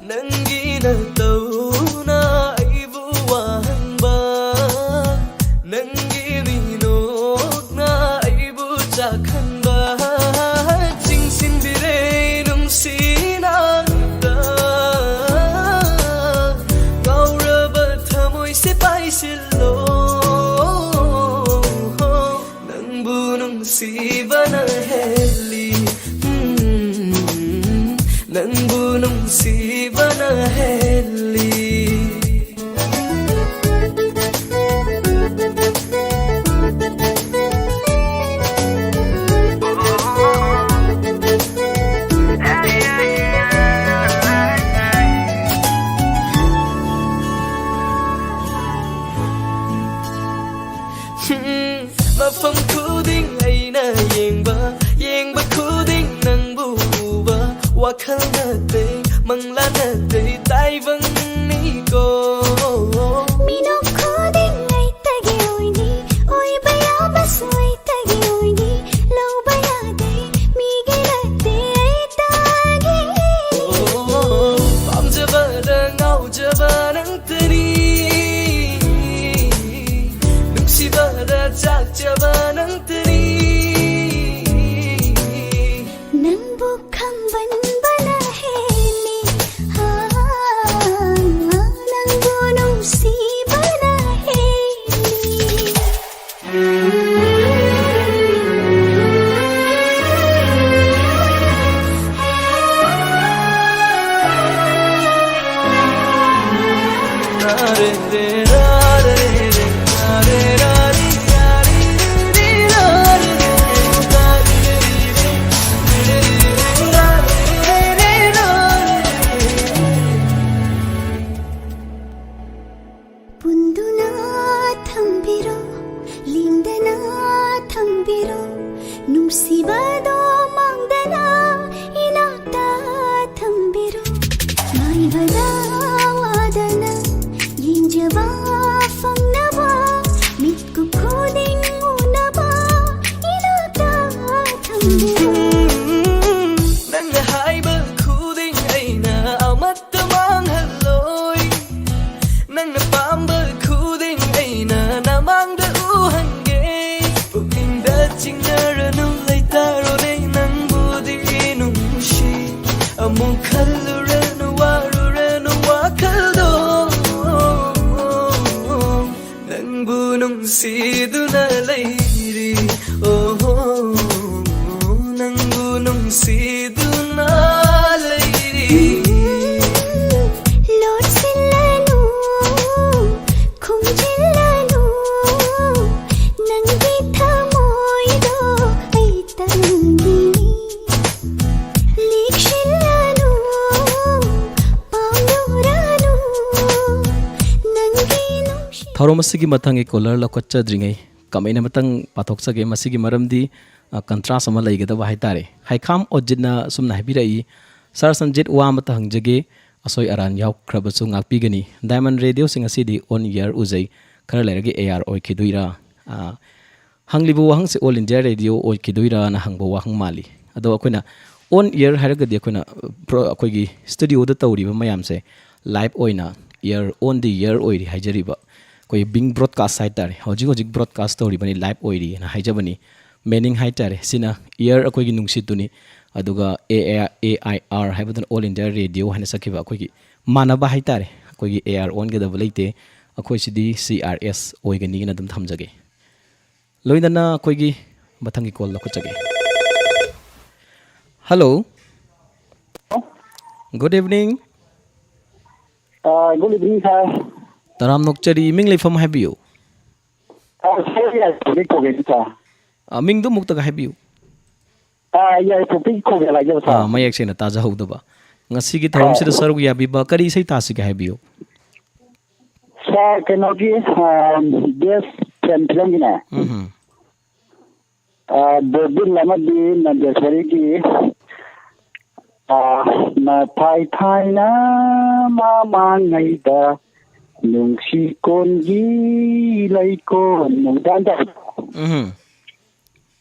ꯅꯪꯒꯤ ꯅꯇꯧꯅ ꯑꯩꯕꯨ ꯋꯥꯍꯟꯕ, ꯅꯪꯒꯤ ꯃꯤꯅꯣꯛꯅ ꯑꯩꯕꯨ ꯆꯥꯛꯍꯟꯕ, ꯆꯤꯡꯁꯤꯟꯕꯤꯔꯦ ꯅꯨꯡꯁꯤꯅ ꯉꯥꯎꯔꯕ ꯊꯃꯣꯏꯁꯦ ꯄꯥꯏꯁꯤꯜꯂꯣ, ꯅꯪꯕꯨ ꯅꯨꯡꯁꯤꯕꯅ ꯍꯦꯜꯂꯤ, ꯎꯝ, ꯅꯪꯕꯨ ꯅꯨꯡꯁꯤꯕꯅ ꯍꯦꯜꯂꯤ꯫ ꯃꯐꯝ ꯈꯨꯗꯤꯡ ꯑꯩꯅ ꯌꯦꯡꯕ, ꯌꯦꯡꯕ ꯈꯨꯗꯤꯡ ꯅꯪꯕꯨ ꯎꯕ, ꯋꯥꯈꯜ ꯅꯠꯇꯦ, ꯃꯪꯂꯥꯟ ꯅꯠꯇꯦ, ꯇꯥꯏꯕꯪꯅꯤꯀꯣ꯫ ꯃꯤꯅꯣꯛ ꯈꯨꯗꯤꯡ ꯑꯩꯇꯒꯤ ꯑꯣꯏꯅꯤ, ꯑꯣꯏꯕ ꯌꯥꯕꯁꯨ ꯑꯩꯇꯒꯤ ꯑꯣꯏꯅꯤ, ꯂꯧꯕ ꯌꯥꯗꯦ, ꯃꯤꯒꯤ ꯅꯠꯇꯦ, ꯑꯩꯇꯒꯤ꯫ ꯄꯥꯝꯖꯕꯗ ꯉꯥꯎꯖꯕ ꯅꯪꯇꯅꯤ, ꯅꯨꯡꯁꯤꯕꯗ ꯆꯥꯛꯆꯕ ꯅꯪꯇꯅꯤ꯫ ꯅꯪꯕꯨ ꯈꯪꯕꯟꯕꯅ ꯍꯦꯜꯂꯤ, ꯅꯪꯕꯨ ꯅꯨꯡꯁꯤꯕꯅ ꯍꯦꯜꯂꯤ꯫ ꯄꯨꯟꯗꯨꯅ ꯊꯝꯕꯤꯔꯣ, ꯂꯦꯡꯗꯅ ꯊꯝꯕꯤꯔꯣ, ꯅꯨꯡꯁꯤꯕꯗꯣ ꯃꯥꯡꯗꯅ ꯏꯅꯥꯛꯇ ꯊꯝꯕꯤꯔꯣ꯫ ꯉꯥꯏꯕꯗ ꯋꯥꯗꯅ ꯌꯦꯡꯖꯕ ꯈꯜꯂꯨꯔꯅꯨ ꯋꯥꯔꯨꯔꯅꯨ ꯋꯥꯈꯜꯗꯣ, ꯅꯪꯕꯨ ꯅꯨꯡꯁꯤꯗꯨꯅ ꯂꯩꯔꯤ꯫ ꯑꯣꯍꯣ, ꯅꯪꯕꯨ ꯅꯨꯡꯁꯤꯗꯨꯅ ꯂꯩꯔꯤ꯫ ꯂꯣꯠꯁꯤꯜꯂꯅꯨ, ꯈꯨꯝꯖꯤꯜꯂꯅꯨ, ꯅꯪꯒꯤ ꯊꯃꯣꯏꯗꯣ ꯑꯩ ꯇꯪꯒꯤꯅꯤ꯫ ꯂꯦꯛꯁꯤꯜꯂꯅꯨ, ꯄꯥꯝꯂꯨꯔꯅꯨ, ꯅꯪꯒꯤ ꯅꯨꯡꯁꯤ ꯊꯧꯔꯝ ꯑꯁꯤꯒꯤ ꯃꯊꯪꯒꯤ ꯀꯣꯂꯔ ꯂꯧꯈꯠꯆꯗ꯭ꯔꯤꯉꯩ comment ꯑꯃꯇꯪ ꯄꯥꯊꯣꯛꯆꯒꯦ꯫ ꯃꯁꯤꯒꯤ ꯃꯔꯝꯗꯤ, ꯑ, contrast ꯑꯃ ꯂꯩꯒꯗꯕ ꯍꯥꯏꯇꯥꯔꯦ꯫ ꯍꯩꯈꯥꯝ ꯑꯣꯖꯤꯠꯅ ꯑꯁꯨꯝꯅ ꯍꯥꯏꯕꯤꯔꯛꯏ, "Sir ꯁꯟꯖꯤꯠ, ꯋꯥ ꯑꯃꯇ ꯍꯪꯖꯒꯦ, ꯑꯁꯣꯏ ꯑꯔꯥꯟ ꯌꯥꯎꯈ꯭ꯔꯕꯁꯨ ꯉꯥꯛꯄꯤꯒꯅꯤ꯫ Diamond Radio ꯁꯤ ꯉꯁꯤꯗꯤ on air ꯎꯖꯩ, ꯈꯔ ꯂꯩꯔꯒ air ꯑꯣꯏꯈꯤꯗꯣꯏꯔꯥ?" ꯑ, ꯍꯪꯂꯤꯕ ꯋꯥꯍꯪꯁꯦ All India Radio ꯑꯣꯏꯈꯤꯗꯣꯏꯔꯥꯅ ꯍꯪꯕ ꯋꯥꯍꯪ ꯃꯥꯜꯂꯤ꯫ ꯑꯗꯣ ꯑꯩꯈꯣꯏꯅ on air ꯍꯥꯏꯔꯒꯗꯤ ꯑꯩꯈꯣꯏꯅ, ꯄ꯭ꯔꯣ-, ꯑꯩꯈꯣꯏꯒꯤ studioꯗ ꯇꯧꯔꯤꯕ ꯃꯌꯥꯝꯁꯦ live ꯑꯣꯏꯅ air, on the air ꯑꯣꯏꯔꯤ ꯍꯥꯏꯖꯔꯤꯕ꯫ ꯑꯩꯈꯣꯏ being broadcast ꯍꯥꯏꯇꯥꯔꯦ, ꯍꯧꯖꯤꯛ ꯍꯧꯖꯤꯛ broadcast ꯇꯧꯔꯤꯕꯅꯤ, live ꯑꯣꯏꯔꯤꯅ ꯍꯥꯏꯖꯕꯅꯤ꯫ Meaning ꯍꯥꯏꯇꯥꯔꯦ, ꯁꯤꯅ air ꯑꯩꯈꯣꯏꯒꯤ ꯅꯨꯡꯁꯤꯠꯇꯨꯅꯤ, ꯑꯗꯨꯒ A I R ꯍꯥꯏꯕꯗꯨꯅ All India Radio ꯍꯥꯏꯅ ꯆꯠꯈꯤꯕ꯫ ꯑꯩꯈꯣꯏꯒꯤ ꯃꯥꯟꯅꯕ ꯍꯥꯏꯇꯥꯔꯦ, ꯑꯩꯈꯣꯏꯒꯤ air ꯑꯣꯟꯒꯗꯕ ꯂꯩꯇꯦ꯫ ꯑꯩꯈꯣꯏꯁꯤꯗꯤ C R S ꯑꯣꯏꯒꯅꯤꯅ ꯑꯗꯨꯝ ꯊꯝꯖꯒꯦ꯫ ꯂꯣꯏꯅꯅ ꯑꯩꯈꯣꯏꯒꯤ ꯃꯊꯪꯒꯤ call ꯂꯧꯈꯠꯆꯒꯦ꯫ Hello꯫ Good evening꯫ ꯑꯥ, good evening, sir꯫ ꯇꯔꯥꯝꯅ ꯑꯣꯛꯆꯔꯤ, ꯏꯃꯤꯡ ꯂꯩꯐꯝ ꯍꯥꯏꯕꯤꯌꯨ꯫ ꯑꯥ, sir, ꯌꯥꯏꯐꯕꯒꯤ ꯀꯧꯒꯦ, sir꯫ ꯑꯥ, ꯃꯤꯡꯗꯣ ꯑꯃꯨꯛꯇꯒ ꯍꯥꯏꯕꯤꯌꯨ꯫ ꯑꯥ, ꯌꯥꯏꯐꯕꯒꯤ ꯀꯧꯒꯦ ꯍꯥꯏꯖꯕ, sir꯫ ꯑꯥ, ꯃꯌꯦꯛ ꯁꯦꯡꯅ ꯇꯥꯖꯍꯧꯗꯕ꯫ ꯉꯁꯤꯒꯤ ꯊꯧꯔꯝꯁꯤꯗ ꯑꯥ꯫ ꯁꯔꯨꯛ ꯌꯥꯕꯤꯕ ꯀꯔꯤ ꯏꯁꯩ ꯇꯥꯁꯤꯒꯦ ꯍꯥꯏꯕꯤꯌꯨ꯫ Sir, ꯀꯩꯅꯣꯒꯤ, ꯑꯥ, Best Friend ꯐꯤꯂꯝꯒꯤꯅꯦ꯫ ꯎꯝꯍꯨꯝ꯫ ꯑꯥ, ꯕꯣꯕꯤꯟ ꯑꯃꯗꯤ ꯅꯟꯗꯦꯁꯣꯔꯤꯒꯤ, ꯑꯥ, ꯃꯊꯥꯏ ꯊꯥꯏꯅ ꯃꯃꯥꯡꯉꯩꯗ ꯅꯨꯡꯁꯤ ꯀꯣꯟꯒꯤ ꯂꯩꯀꯣꯟ ꯅꯨꯡꯗꯥꯡꯗ꯫ ꯎꯝꯍꯨꯝ꯫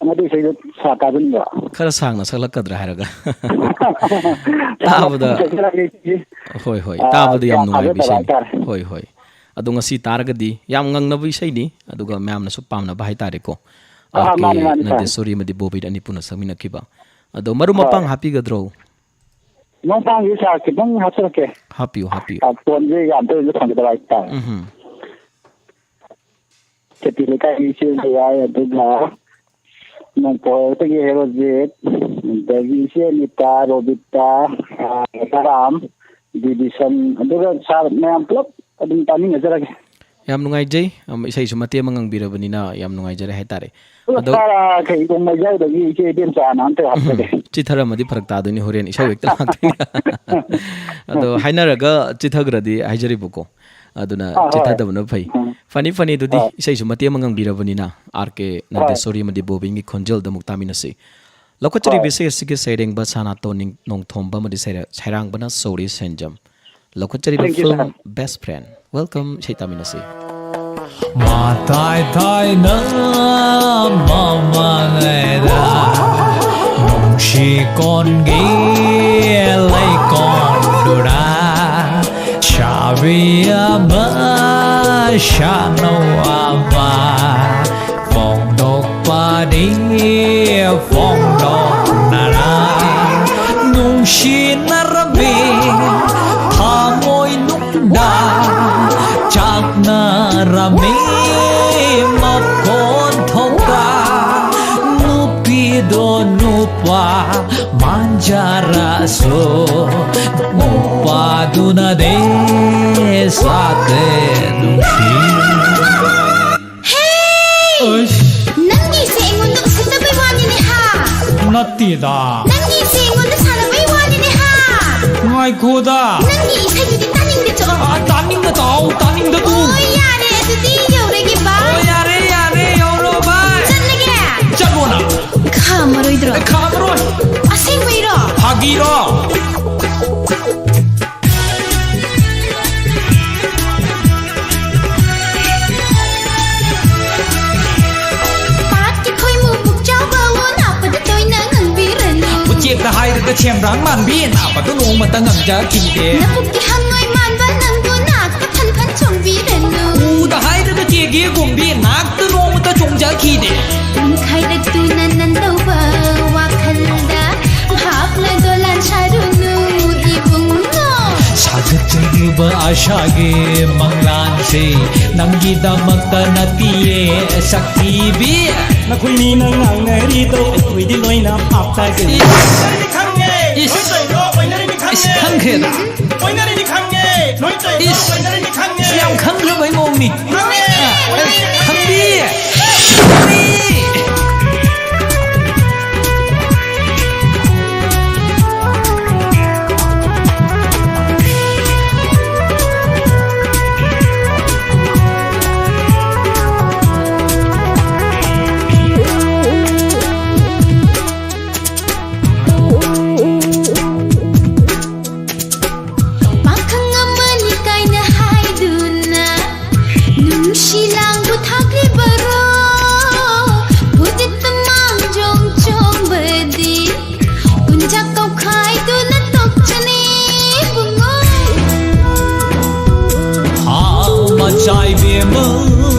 ꯑꯃꯗꯤ ꯏꯁꯩꯗꯣ ꯁꯥ ꯇꯥꯕꯤꯅꯤꯡꯕ꯫ ꯈꯔ ꯁꯥꯡꯅ ꯁꯛꯂꯛꯀꯗ꯭ꯔꯥ ꯍꯥꯏꯔꯒ꯫ ꯇꯥꯕꯗ ꯁꯛꯆꯔꯛꯑꯒꯦ꯫ ꯍꯣꯏ, ꯍꯣꯏ, ꯑꯥ, ꯇꯥꯕꯗ ꯌꯥꯝ ꯀꯌꯥ ꯅꯨꯡꯉꯥꯏꯕ ꯊꯥꯖꯗꯕ ꯏꯁꯩꯅꯤ꯫ ꯍꯥꯏꯇꯥꯔꯦ꯫ ꯍꯣꯏ, ꯍꯣꯏ꯫ ꯑꯗꯣ ꯉꯁꯤ ꯇꯥꯔꯒꯗꯤ ꯌꯥꯝ ꯉꯪꯅꯕ ꯏꯁꯩꯅꯤ, ꯑꯗꯨꯒ ꯃꯌꯥꯝꯅꯁꯨ ꯄꯥꯝꯅꯕ ꯍꯥꯏꯇꯥꯔꯦꯀꯣ꯫ ꯑꯥ, ꯑꯥꯔ ꯀꯦ ꯃꯥꯅꯤ, ꯃꯥꯅꯤ, ꯁꯥꯔ꯫ ꯅꯟꯗꯦꯁꯣꯔꯤ ꯑꯃꯗꯤ ꯕꯣꯕꯤꯠ ꯑꯅꯤ ꯄꯨꯟꯅ ꯁꯛꯃꯤꯟꯅꯈꯤꯕ꯫ ꯑꯗꯣ ꯃꯔꯨꯞ ꯍꯣꯏ꯫ ꯃꯄꯥꯡ ꯍꯥꯞꯄꯤꯒꯗ꯭ꯔꯣ? ꯅꯣꯡꯄꯥꯡꯒꯤ ꯏꯁꯥ ꯈꯤꯇꯪ ꯍꯥꯞꯆꯔꯛꯀꯦ꯫ ꯍꯥꯞꯄꯤꯌꯨ, ꯍꯥꯞꯄꯤꯌꯨ꯫ ꯑ, ꯐꯣꯟꯁꯦ ꯌꯥꯝ ꯇꯣꯏꯅ ꯐꯪꯒꯗꯕ ꯍꯥꯏꯇꯥꯔꯦ꯫ ꯎꯝꯍꯨꯝ꯫ ꯈꯦꯇꯤ ꯂꯩꯀꯥꯏꯒꯤ ꯏꯆꯦ ꯑꯃ ꯌꯥꯏ, ꯑꯗꯨꯒ ꯅꯣꯡꯄꯣꯛꯇꯒꯤ ꯍꯦꯔꯣꯖꯤꯠ, ꯑꯗꯒꯤ ꯏꯆꯦ ꯑꯅꯤꯇꯥ, ꯔꯣꯕꯤꯇꯥ, ꯑ, ꯔꯥꯙꯥꯔꯥꯝ, ꯕꯤꯕꯤꯁꯟ, ꯑꯗꯨꯒ ꯁꯥꯔ ꯃꯌꯥꯝ ꯄꯨꯂꯞ ꯑꯗꯨꯝ ꯇꯥꯃꯤꯟꯅꯖꯔꯒꯦ꯫ ꯌꯥꯝ ꯅꯨꯡꯉꯥꯏꯖꯩ꯫ ꯑꯝ, ꯏꯁꯩꯁꯨ ꯃꯇꯦꯛ ꯑꯃ ꯉꯪꯕꯤꯔꯕꯅꯤꯅ ꯌꯥꯝ ꯅꯨꯡꯉꯥꯏꯖꯔꯦ ꯍꯥꯏꯇꯥꯔꯦ꯫ ꯑꯗꯣ ꯁꯥꯔ, ꯀꯩꯒꯨꯝꯕ ꯌꯥꯎꯗꯕꯒꯤ ꯏꯆꯦ ꯏꯕꯦꯝꯆꯥꯅ ꯑꯝꯇ ꯍꯥꯞꯆꯒꯦ꯫ ꯎꯝ, ꯆꯤꯊꯔꯝꯃꯗꯤ ꯐꯔꯛ ꯇꯥꯗꯣꯏꯅꯤ, ꯍꯣꯔꯦꯟ ꯏꯁꯩ ꯍꯦꯛꯇ ꯂꯥꯛꯇꯣꯏꯅꯤ꯫ ꯑꯗꯣ ꯍꯥꯏꯅꯔꯒ ꯆꯤꯊꯈ꯭ꯔꯗꯤ ꯍꯥꯏꯖꯔꯤꯕꯀꯣ꯫ ꯑꯗꯨꯅ ꯑꯥ, ꯍꯣꯏ꯫ ꯆꯤꯊꯗꯕꯅ ꯐꯩ꯫ ꯎꯝ꯫ ꯐꯅꯤ, ꯐꯅꯤ, ꯑꯗꯨꯗꯤ ꯍꯣꯏ꯫ ꯏꯁꯩꯁꯨ ꯃꯇꯦꯛ ꯑꯃ ꯉꯪꯕꯤꯔꯕꯅꯤꯅ, ꯑꯥꯔ ꯀꯦ ꯍꯣꯏ꯫ ꯅꯟꯗꯦꯁꯣꯔꯤ ꯑꯃꯗꯤ ꯕꯣꯕꯤꯟꯒꯤ ꯈꯣꯟꯖꯦꯜꯗ ꯑꯃꯨꯛ ꯇꯥꯃꯤꯟꯅꯁꯤ꯫ ꯂꯧꯈꯠꯆꯔꯤꯕ ꯍꯣꯏ꯫ ꯏꯁꯩ ꯑꯁꯤꯒꯤ ꯁꯩꯔꯦꯡꯕ ꯁꯅꯥꯇꯣꯟ ꯅꯤꯡ-, ꯅꯣꯡꯊꯣꯝꯕ ꯑꯃꯗꯤ ꯁꯩꯔ-, ꯁꯩꯔꯥꯡꯕꯅ ꯁꯧꯔꯤ ꯁꯦꯟꯖꯝ꯫ ꯂꯧꯈꯠꯆꯔꯤꯕ Thank you, film sir꯫ Best Friend꯫ Welcome, ꯏꯁꯩ ꯇꯥꯃꯤꯟꯅꯁꯤ꯫ ꯃꯇꯥꯏ ꯊꯥꯏꯅ ꯃꯃꯥꯡꯉꯩꯗ ꯅꯨꯡꯁꯤ ꯀꯣꯟꯒꯤ ꯂꯩꯀꯣꯟꯗꯨꯗ ꯁꯥꯕꯤ ꯑꯃ ꯁꯥꯅꯧ ꯑꯃ ꯐꯣꯡꯗꯣꯛꯄꯗꯤ ꯐꯣꯡꯗꯣꯛꯅꯔ ꯅꯨꯡꯁꯤꯅꯔꯝꯃꯤ ꯊꯃꯣꯏ ꯅꯨꯡꯗ ꯆꯥꯛꯅꯔꯝꯃꯤ ꯃꯈꯣꯟ ꯊꯣꯛꯇ ꯅꯨꯄꯤꯗꯣ ꯅꯨꯄꯥ ꯃꯥꯟꯖꯔꯁꯨ ꯅꯨꯄꯥꯗꯨꯅꯗꯤ ꯁꯥꯠꯇꯦ ꯅꯨꯡꯁꯤ꯫ ꯍꯦ! ꯑꯁ! ꯅꯪꯒꯤꯁꯦ ꯑꯩꯉꯣꯟꯗ ꯎꯁꯤꯠꯇꯕꯩ ꯋꯥꯅꯤꯅꯦ ꯍꯥ? ꯅꯠꯇꯦꯗ꯫ ꯅꯪꯒꯤꯁꯦ ꯑꯩꯉꯣꯟꯗ ꯁꯥꯟꯅꯕꯩ ꯋꯥꯅꯤꯅꯦ ꯍꯥ? ꯉꯥꯏꯈꯣꯗ꯫ ꯅꯪꯒꯤ ꯏꯁꯩꯗꯨꯗꯤ ꯇꯥꯅꯤꯡꯗꯦ ꯆꯣ꯫ ꯑ, ꯇꯥꯅꯤꯡꯗ ꯇꯥꯎ, ꯇꯥꯅꯤꯡꯗ ꯇꯨ꯫ ꯑꯣ, ꯌꯥꯔꯦ, ꯑꯗꯨꯗꯤ ꯌꯧꯔꯒꯦ, bye꯫ ꯑꯣ, ꯌꯥꯔꯦ, ꯌꯥꯔꯦ, ꯌꯧꯔꯣ, bye꯫ ꯆꯠꯂꯒꯦ꯫ ꯆꯠꯂꯣꯅ꯫ ꯈꯥꯝꯃꯔꯣꯏꯗ꯭ꯔꯣ? ꯑꯦ, ꯈꯥꯝꯃꯔꯣꯏ꯫ ꯑꯁꯦꯡꯕꯩꯔꯣ? ꯐꯥꯒꯤꯔꯣ? ꯄꯥꯠꯀꯤ ꯈꯣꯏꯃꯨ ꯄꯨꯛꯆꯥꯎꯕ ꯅꯥꯄꯗ ꯇꯣꯏꯅ ꯉꯪꯕꯤꯔꯅꯨ꯫ ꯎꯆꯦꯛꯇ ꯍꯥꯏꯔꯒ ꯁꯦꯝꯕ꯭ꯔꯥꯡ ꯃꯥꯟꯕꯤ ꯅꯥꯄꯗ ꯅꯣꯡꯃꯇ ꯉꯪꯖꯈꯤꯗꯦ꯫ ꯅꯄꯨꯛꯀꯤ ꯍꯪꯉꯣꯏ ꯃꯥꯟꯕ ꯅꯪꯕꯨ ꯅꯥꯛꯇ ꯐꯟ ꯐꯟ ꯆꯣꯡꯕꯤꯔꯅꯨ꯫ ꯎꯗ ꯍꯥꯏꯔꯒ ꯆꯦꯒꯦ ꯒꯨꯝꯕꯤ ꯅꯥꯛꯇ ꯅꯣꯡꯃꯇ ꯆꯣꯡꯖꯈꯤꯗꯦ꯫ ꯅꯤꯡꯈꯥꯏꯔꯛꯇꯨꯅ ꯅꯟꯗꯧꯕ ꯋꯥꯈꯜꯗ ꯚꯥꯞꯅ ꯗꯣꯂꯥꯟ ꯁꯥꯔꯨꯅꯨ꯫ ꯑꯥꯁꯥꯒꯤ ꯃꯪꯂꯥꯟꯁꯦ ꯅꯪꯒꯤꯗꯃꯛꯇ ꯅꯠꯇꯤꯌꯦ, ꯁꯛꯊꯤꯕꯤ꯫ ꯅꯈꯣꯏꯅꯤꯅ ꯉꯥꯡꯅꯔꯤꯗꯣ ꯑꯩꯈꯣꯏꯗꯤ ꯂꯣꯏꯅ ꯚꯥꯞ ꯇꯥꯖꯩ꯫ ꯏꯁ꯫ ꯈꯪꯉꯦ꯫ ꯏꯁ꯫ ꯂꯣꯏ ꯇꯧꯔꯤꯗꯣ ꯑꯣꯏꯅꯔꯤꯅꯤ ꯈꯪꯉꯦ꯫ ꯏꯁ, ꯈꯪꯈ꯭ꯔꯦꯗ꯫ ꯑꯣꯏꯅꯔꯤꯅꯤ ꯈꯪꯉꯦ꯫ ꯂꯣꯏ ꯇꯧꯔꯤꯗꯣ ꯏꯁ꯫ ꯑꯣꯏꯅꯔꯤꯅꯤ ꯈꯪꯉꯦ꯫ ꯌꯥꯝ ꯈꯪꯈ꯭ꯔꯕꯩ ꯃꯑꯣꯡꯅꯤ꯫ ꯈꯪꯉꯦ꯫ ꯑ, ꯑꯣꯏꯅꯔꯤꯅꯤ ꯈꯪꯉꯦ꯫ ꯈꯪꯕꯤ꯫ ꯄꯥꯈꯪ ꯑꯃꯅꯤ ꯀꯥꯏꯅ ꯍꯥꯏꯗꯨꯅ ꯅꯨꯡꯁꯤ ꯂꯥꯡꯕ ꯊꯥꯛꯂꯤꯕꯔꯣ? ꯐꯨꯗꯤꯠꯇ ꯃꯥꯡꯖꯣꯡ ꯆꯣꯡꯕꯗꯤ ꯄꯨꯟꯖꯥ ꯀꯧꯈꯥꯏꯗꯨꯅ ꯇꯣꯛꯆꯅꯤ ꯏꯕꯨꯡꯉꯣ꯫ ꯍꯥ, ꯃꯆꯥ ꯏꯕꯦꯝꯃ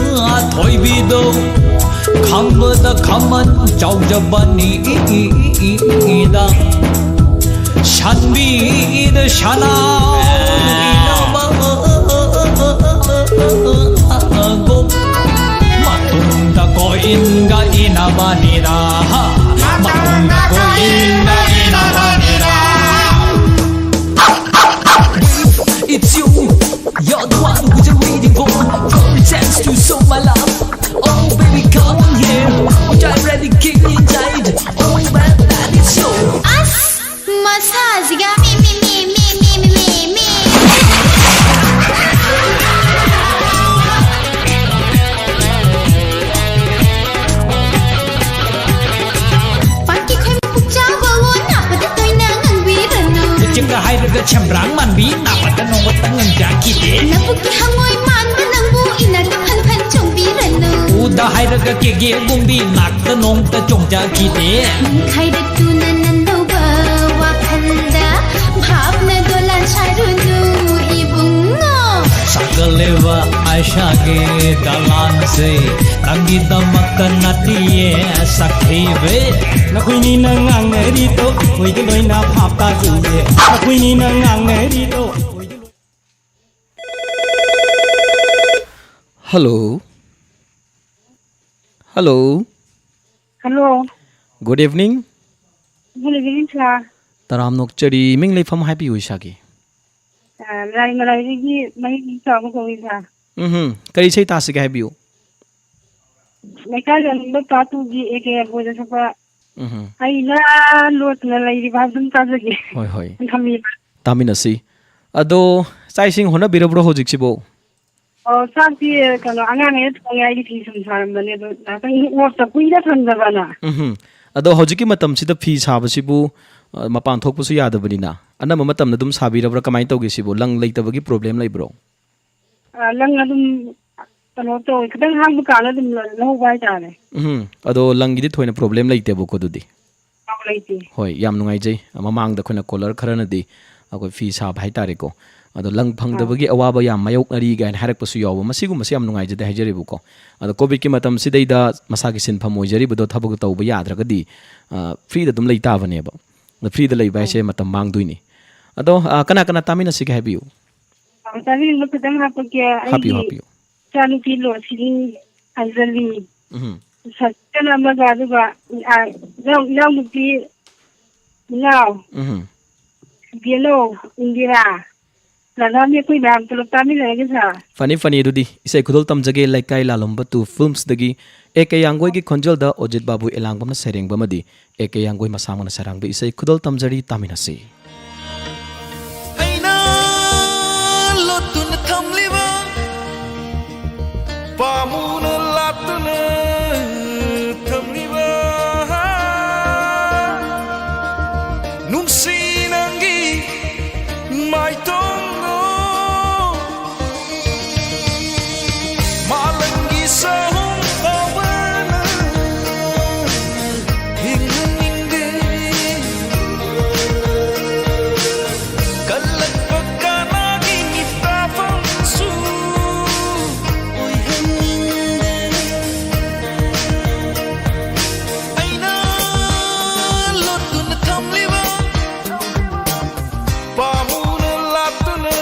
ꯊꯣꯏꯕꯤꯗꯣ ꯈꯪꯕꯗ ꯈꯃꯟ ꯆꯥꯎꯖꯕꯅꯤ ꯏꯗ ꯁꯟꯕꯤꯗ ꯁꯅꯥ ꯏꯅꯕ ꯃꯇꯨꯡꯗ ꯀꯣꯏꯟꯒ ꯏꯅꯕꯅꯤꯔꯥ, ꯃꯇꯨꯡꯗ ꯀꯣꯏꯟꯒ ꯏꯅꯕꯅꯤꯔꯥ꯫ It's you, you're the one who you're waiting for. Come chance to show my love. Oh baby, come on here. Which I already give me inside. Oh man, that is you. ꯑꯁ! ꯃꯁꯥꯁꯤꯒ ꯃꯤ, ꯃꯤ, ꯃꯤ꯫ ꯄꯥꯟꯀꯤ ꯈꯣꯏ ꯃꯀꯣꯛ ꯆꯥꯎꯕꯋꯣ, ꯅꯥꯄꯗ ꯇꯣꯏꯅ ꯉꯥꯡꯕꯤꯔꯅꯨ꯫ ꯆꯦꯛꯀ ꯍꯥꯏꯔꯒ ꯁꯦꯝꯕ꯭ꯔꯥꯡ ꯃꯥꯟꯕꯤ, ꯅꯥꯄꯗ ꯅꯣꯡꯃꯇ ꯉꯥꯡꯖꯈꯤꯗꯦ꯫ ꯅꯕꯨꯛꯀꯤ ꯍꯪꯉꯣꯏ ꯃꯥꯟꯕ ꯅꯪꯕꯨ ꯏꯅꯥꯛꯇ ꯐꯟ ꯐꯟ ꯆꯣꯡꯕꯤꯔꯅꯨ꯫ ꯎꯗ ꯍꯥꯏꯔꯒ ꯀꯦꯒꯦꯒꯨꯝꯕꯤ, ꯅꯥꯛꯇ ꯅꯣꯡꯃꯇ ꯆꯣꯡꯖꯈꯤꯗꯦ꯫ ꯅꯤꯡꯈꯥꯏꯔꯛꯇꯨꯅ ꯅꯟꯗꯧꯕ ꯋꯥꯈꯜꯗ ꯚꯥꯞꯅ ꯗꯣꯂꯥꯟ ꯁꯥꯔꯨꯅꯨ ꯏꯕꯨꯡꯉꯣ꯫ ꯁꯥꯒꯠꯂꯤꯕ ꯑꯥꯁꯥꯒꯤ ꯗꯂꯥꯟꯁꯦ ꯅꯪꯒꯤꯗꯃꯛꯇ ꯅꯠꯇꯤꯌꯦ ꯁꯛꯊꯤꯕꯤ꯫ ꯅꯈꯣꯏꯅꯤꯅ ꯉꯥꯡꯅꯔꯤꯗꯣ ꯑꯩꯈꯣꯏꯗꯤ ꯂꯣꯏꯅ ꯚꯥꯞ ꯇꯥꯖꯩꯌꯦ꯫ ꯅꯈꯣꯏꯅꯤꯅ ꯉꯥꯡꯅꯔꯤꯗꯣ ꯑꯩꯈꯣꯏꯗꯤ ꯂꯣꯏ- Hello. Hello. Hello. Good evening. Good evening, sir. ꯇꯔꯥꯝꯅ ꯑꯣꯛꯆꯔꯤ꯫ ꯃꯤꯡ ꯂꯩꯐꯝ ꯍꯥꯏꯕꯤꯌꯨ ꯏꯁꯥꯒꯤ꯫ ꯑ, ꯂꯥꯏꯃꯔꯥꯏꯗꯒꯤ ꯃꯍꯤꯡ ꯆꯥꯎꯕ ꯀꯧꯏ, sir꯫ ꯎꯝ꯫ ꯀꯔꯤ ꯏꯁꯩ ꯇꯥꯁꯤꯒꯦ ꯍꯥꯏꯕꯤꯌꯨ꯫ ꯂꯩꯀꯥꯏ ꯂꯣꯝꯗ ꯄꯥꯠꯇꯨꯒꯤ ꯑꯦ ꯀꯦ ꯑꯕꯣꯏꯗ ꯁꯛꯄ ꯎꯝ꯫ ꯑꯩꯅ ꯂꯣꯠꯇꯨꯅ ꯂꯩꯔꯤꯕ ꯍꯥꯏꯕꯗꯨꯝ ꯇꯥꯖꯒꯦ꯫ ꯍꯣꯏ, ꯍꯣꯏ꯫ ꯊꯝꯕꯤꯕ꯫ ꯇꯥꯃꯤꯟꯅꯁꯤ꯫ ꯑꯗꯣ ꯆꯥꯛ ꯏꯁꯤꯡ ꯍꯣꯠꯅꯕꯤꯔꯕ꯭ꯔꯣ ꯍꯧꯖꯤꯛꯁꯤꯕꯨ? ꯑꯣ, ꯆꯥꯛꯇꯤ ꯀꯩꯅꯣ, ꯑꯉꯥꯡꯈꯩꯅ ꯊꯣꯡꯉꯦ, ꯑꯩꯗꯤ ꯐꯤ ꯁꯨꯝ ꯁꯥꯔꯝꯕꯅꯦ, ꯑꯗꯣ ꯉꯥꯛꯇꯪ ꯑꯣꯐꯇ ꯀꯨꯏꯅ ꯊꯝꯗꯕꯅ꯫ ꯎꯝ꯫ ꯑꯗꯣ ꯍꯧꯖꯤꯛꯀꯤ ꯃꯇꯝꯁꯤꯗ ꯐꯤ ꯁꯥꯕꯁꯤꯕꯨ, ꯑ, ꯃꯄꯥꯟ ꯊꯣꯛꯄꯁꯨ ꯌꯥꯗꯕꯅꯤꯅ ꯑꯅꯝꯕ ꯃꯇꯝꯗ ꯑꯗꯨꯝ ꯁꯥꯕꯤꯔꯕ꯭ꯔꯥ? ꯀꯃꯥꯏꯅ ꯇꯧꯒꯦ ꯁꯤꯕꯨ? ꯂꯪ ꯂꯩꯇꯕꯒꯤ ꯄ꯭ꯔꯣꯕ꯭ꯂꯦꯝ ꯂꯩꯕ꯭ꯔꯣ? ꯑ, ꯂꯪ ꯑꯗꯨꯝ ꯀꯩꯅꯣ ꯇꯧꯋꯦ, ꯈꯤꯇꯪ ꯍꯥꯡꯕ ꯀꯥꯟꯗ ꯑꯗꯨꯝ ꯂꯧꯕ ꯍꯥꯏꯇꯥꯔꯦ꯫ ꯎꯝ꯫ ꯑꯗꯣ ꯂꯪꯒꯤꯗꯤ ꯊꯣꯏꯅ ꯄ꯭ꯔꯣꯕ꯭ꯂꯦꯝ ꯂꯩꯇꯦꯕꯀꯣ ꯑꯗꯨꯗꯤ? ꯑꯧ, ꯂꯩꯇꯦ꯫ ꯍꯣꯏ, ꯌꯥꯝ ꯅꯨꯡꯉꯥꯏꯖꯩ꯫ ꯃꯃꯥꯡꯗ ꯑꯩꯈꯣꯏꯅ ꯀꯣꯂꯔ ꯈꯔꯅꯗꯤ ꯑꯩꯈꯣꯏ ꯐꯤ ꯁꯥꯕ ꯍꯥꯏꯇꯥꯔꯦꯀꯣ, ꯑꯗꯣ ꯂꯪ ꯐꯪꯗꯕꯒꯤ ꯑꯋꯥꯕ ꯌꯥꯝ ꯃꯥꯌꯣꯛꯅꯔꯤ ꯀꯥꯏꯅ ꯍꯥꯏꯔꯛꯄꯁꯨ ꯌꯥꯎꯕ, ꯃꯁꯤꯒꯨꯝꯕꯁꯤ ꯌꯥꯝ ꯅꯨꯡꯉꯥꯏꯖꯗꯦ ꯍꯥꯏꯖꯔꯤꯕꯀꯣ꯫ ꯑꯗꯣ ꯀꯣꯚꯤꯗꯀꯤ ꯃꯇꯝꯁꯤꯗꯩꯗ ꯃꯁꯥꯒꯤ ꯁꯤꯟꯐꯝ ꯑꯣꯏꯖꯔꯤꯕꯗꯣ ꯊꯕꯛ ꯇꯧꯕ ꯌꯥꯗ꯭ꯔꯒꯗꯤ, ꯑ, ꯐ꯭ꯔꯤꯗ ꯑꯗꯨꯝ ꯂꯩ ꯇꯥꯕꯅꯦꯕ꯫ ꯑꯗꯣ ꯐ꯭ꯔꯤꯗ ꯂꯩꯕ ꯍꯥꯏꯁꯦ ꯃꯇꯝ ꯃꯥꯡꯗꯣꯏꯅꯤ꯫ ꯑꯗꯣ, ꯑ, ꯀꯅꯥ ꯀꯅꯥ ꯇꯥꯃꯤꯟꯅꯁꯤꯒꯦ ꯍꯥꯏꯕꯤꯌꯨ꯫ ꯑ, ꯇꯥꯕꯤꯔꯤꯕ ꯈꯤꯇꯪ ꯍꯥꯞꯄꯛꯀꯦ꯫ ꯍꯥꯞꯄꯤꯌꯨ, ꯑꯩꯒꯤ ꯍꯥꯞꯄꯤꯌꯨ꯫ ꯏꯆꯥꯅꯨꯄꯤ ꯂꯣꯁꯤꯅꯤ, ꯑꯟꯖꯂꯤ, ꯎꯝ꯫ ꯁꯆꯤꯟ ꯑꯃꯒ, ꯑꯗꯨꯒ, ꯑ, ꯏꯅꯥꯎ-, ꯏꯅꯥꯎꯅꯨꯄꯤ, ꯏꯅꯥꯎ, ꯎꯝ꯫ ꯕꯦꯅꯧ, ꯏꯟꯗꯤꯔꯥ, ꯔꯥꯙꯥꯅꯤ, ꯑꯩꯈꯣꯏ ꯃꯌꯥꯝ ꯄꯨꯂꯞ ꯇꯥꯃꯤꯟꯅꯔꯒꯦ, sir꯫ ꯐꯅꯤ, ꯐꯅꯤ꯫ ꯑꯗꯨꯗꯤ ꯏꯁꯩ ꯈꯨꯗꯣꯜ ꯇꯝꯖꯒꯦ, ꯂꯩꯀꯥꯏ ꯂꯥꯂꯣꯝꯕ two filmsꯗꯒꯤ ꯑꯦ ꯀꯦ ꯌꯥꯡꯒꯣꯏꯒꯤ ꯈꯣꯟꯖꯦꯜꯗ ꯑꯣꯖꯤꯠ ꯕꯥꯕꯨ ꯑꯦꯂꯥꯡꯕꯝꯅ ꯁꯩꯔꯦꯡꯕ ꯑꯃꯗꯤ ꯑꯦ ꯀꯦ ꯌꯥꯡꯒꯣꯏ ꯃꯁꯥꯃꯛꯅ ꯁꯩꯔꯥꯡꯕ ꯏꯁꯩ ꯈꯨꯗꯣꯜ ꯇꯝꯖꯔꯤ, ꯇꯥꯃꯤꯟꯅꯁꯤ꯫ ꯑꯩꯅ ꯂꯣꯠꯇꯨꯅ ꯊꯝꯂꯤꯕ, ꯄꯥꯝꯃꯨꯅ ꯂꯥꯠꯇꯨꯅ ꯊꯝꯂꯤꯕ, ꯅꯨꯡꯁꯤ ꯅꯪꯒꯤ ꯃꯥꯏꯊꯣꯡꯗꯣ, ꯃꯥꯂꯪꯒꯤ ꯆꯍꯨꯝ ꯐꯥꯎꯕꯅ ꯍꯤꯡꯍꯟꯅꯤꯡꯗꯦ꯫ ꯀꯜꯂꯛꯄ ꯀꯅꯥꯒꯤ ꯃꯤꯠꯇꯥꯐꯝꯁꯨ ꯑꯣꯏꯍꯟꯅꯤꯡꯗꯦ꯫ ꯑꯩꯅ ꯂꯣꯠꯇꯨꯅ ꯊꯝꯂꯤꯕ, ꯄꯥꯝꯃꯨꯅ ꯂꯥꯠꯇꯨꯅ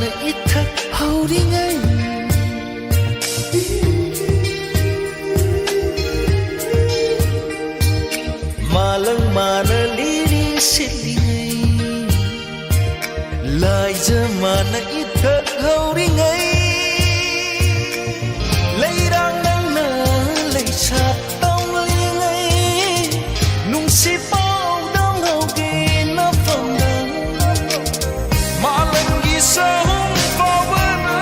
ꯏꯊꯛ ꯍꯧꯔꯤꯉꯩ, ꯃꯥꯂꯪ ꯃꯥꯅ ꯂꯤꯔꯤ ꯁꯤꯠꯂꯤꯉꯩ, ꯂꯥꯏꯖ ꯃꯥꯅ ꯏꯊꯛ ꯍꯧꯔꯤꯉꯩ, ꯂꯩꯔꯥꯡ ꯅꯪꯅ ꯂꯩꯁꯥ ꯇꯝꯂꯤꯉꯩ, ꯅꯨꯡꯁꯤ ꯄꯥꯎꯗꯝ ꯍꯧꯒꯦ ꯅꯐꯝꯗ꯫ ꯃꯥꯂꯪꯒꯤ ꯁꯍꯨꯝ ꯐꯥꯎꯕꯅ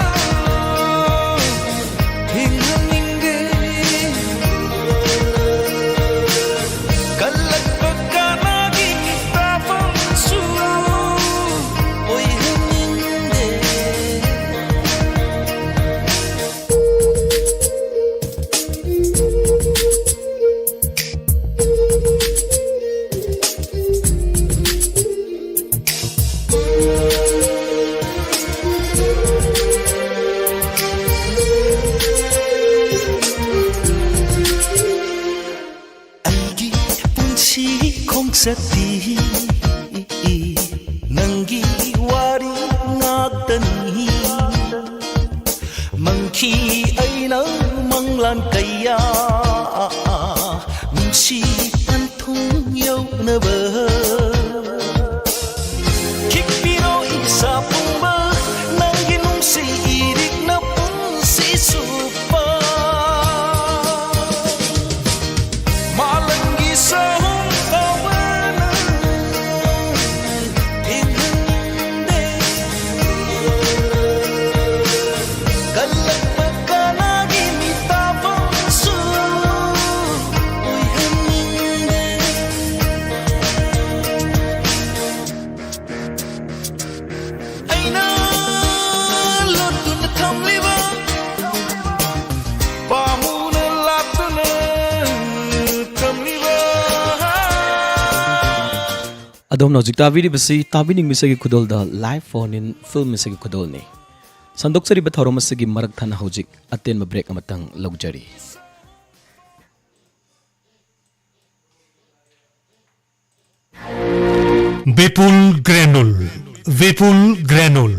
ꯍꯤꯡꯍꯟꯅꯤꯡꯗꯦ꯫ ꯀꯜꯂꯛꯄ ꯀꯅꯥꯒꯤ ꯇꯥꯐꯝꯁꯨ ꯑꯣꯏꯍꯟꯅꯤꯡꯗꯦ꯫ ꯑꯩꯒꯤ ꯄꯨꯟꯁꯤ ꯈꯣꯡꯆꯠꯇꯤ ꯅꯪꯒꯤ ꯋꯥꯔꯤ ꯉꯥꯛꯇꯅꯤ꯫ ꯃꯪꯈꯤ ꯑꯩꯅ ꯃꯪꯂꯥꯟ ꯀꯌꯥ, ꯅꯨꯡꯁꯤ ꯄꯟꯊꯨꯡ ꯌꯧꯅꯕ꯫ ꯈꯤꯛꯄꯤꯔꯣ ꯏꯁꯥ ꯄꯨꯝꯕ ꯅꯪꯒꯤ ꯅꯨꯡꯁꯤ ꯏꯔꯤꯛꯅ ꯄꯨꯟꯁꯤ ꯆꯨꯞꯄ꯫ ꯃꯥꯂꯪꯒꯤ ꯁꯍꯨꯝ ꯐꯥꯎꯕꯅ ꯊꯤꯡꯍꯟꯗꯦ꯫ ꯀꯜꯂꯛꯄ ꯀꯅꯥꯒꯤ ꯃꯤꯇꯥꯐꯝꯁꯨ ꯑꯣꯏꯍꯟꯅꯤꯡꯗꯦ꯫ ꯑꯩꯅ ꯂꯣꯠꯇꯨꯅ ꯊꯝꯂꯤꯕ, ꯄꯥꯝꯃꯨꯅ ꯂꯥꯠꯇꯨꯅ ꯊꯝꯂꯤꯕ꯫ ꯑꯗꯣꯝꯅ ꯍꯧꯖꯤꯛ ꯇꯥꯕꯤꯔꯤꯕꯁꯤ ꯇꯥꯕꯤꯅꯤꯡꯕ ꯏꯁꯩꯒꯤ ꯈꯨꯗꯣꯜꯗ live phone in film ꯏꯁꯩꯒꯤ ꯈꯨꯗꯣꯜꯅꯤ꯫ ꯁꯟꯗꯣꯛꯆꯔꯤꯕ ꯊꯧꯔꯝ ꯑꯁꯤꯒꯤ ꯃꯔꯛ ꯊꯠꯅ ꯍꯧꯖꯤꯛ ꯑꯇꯦꯟꯕ break ꯑꯃꯇꯪ ꯂꯧꯖꯔꯤ꯫ Bipul granule, Bipul granule.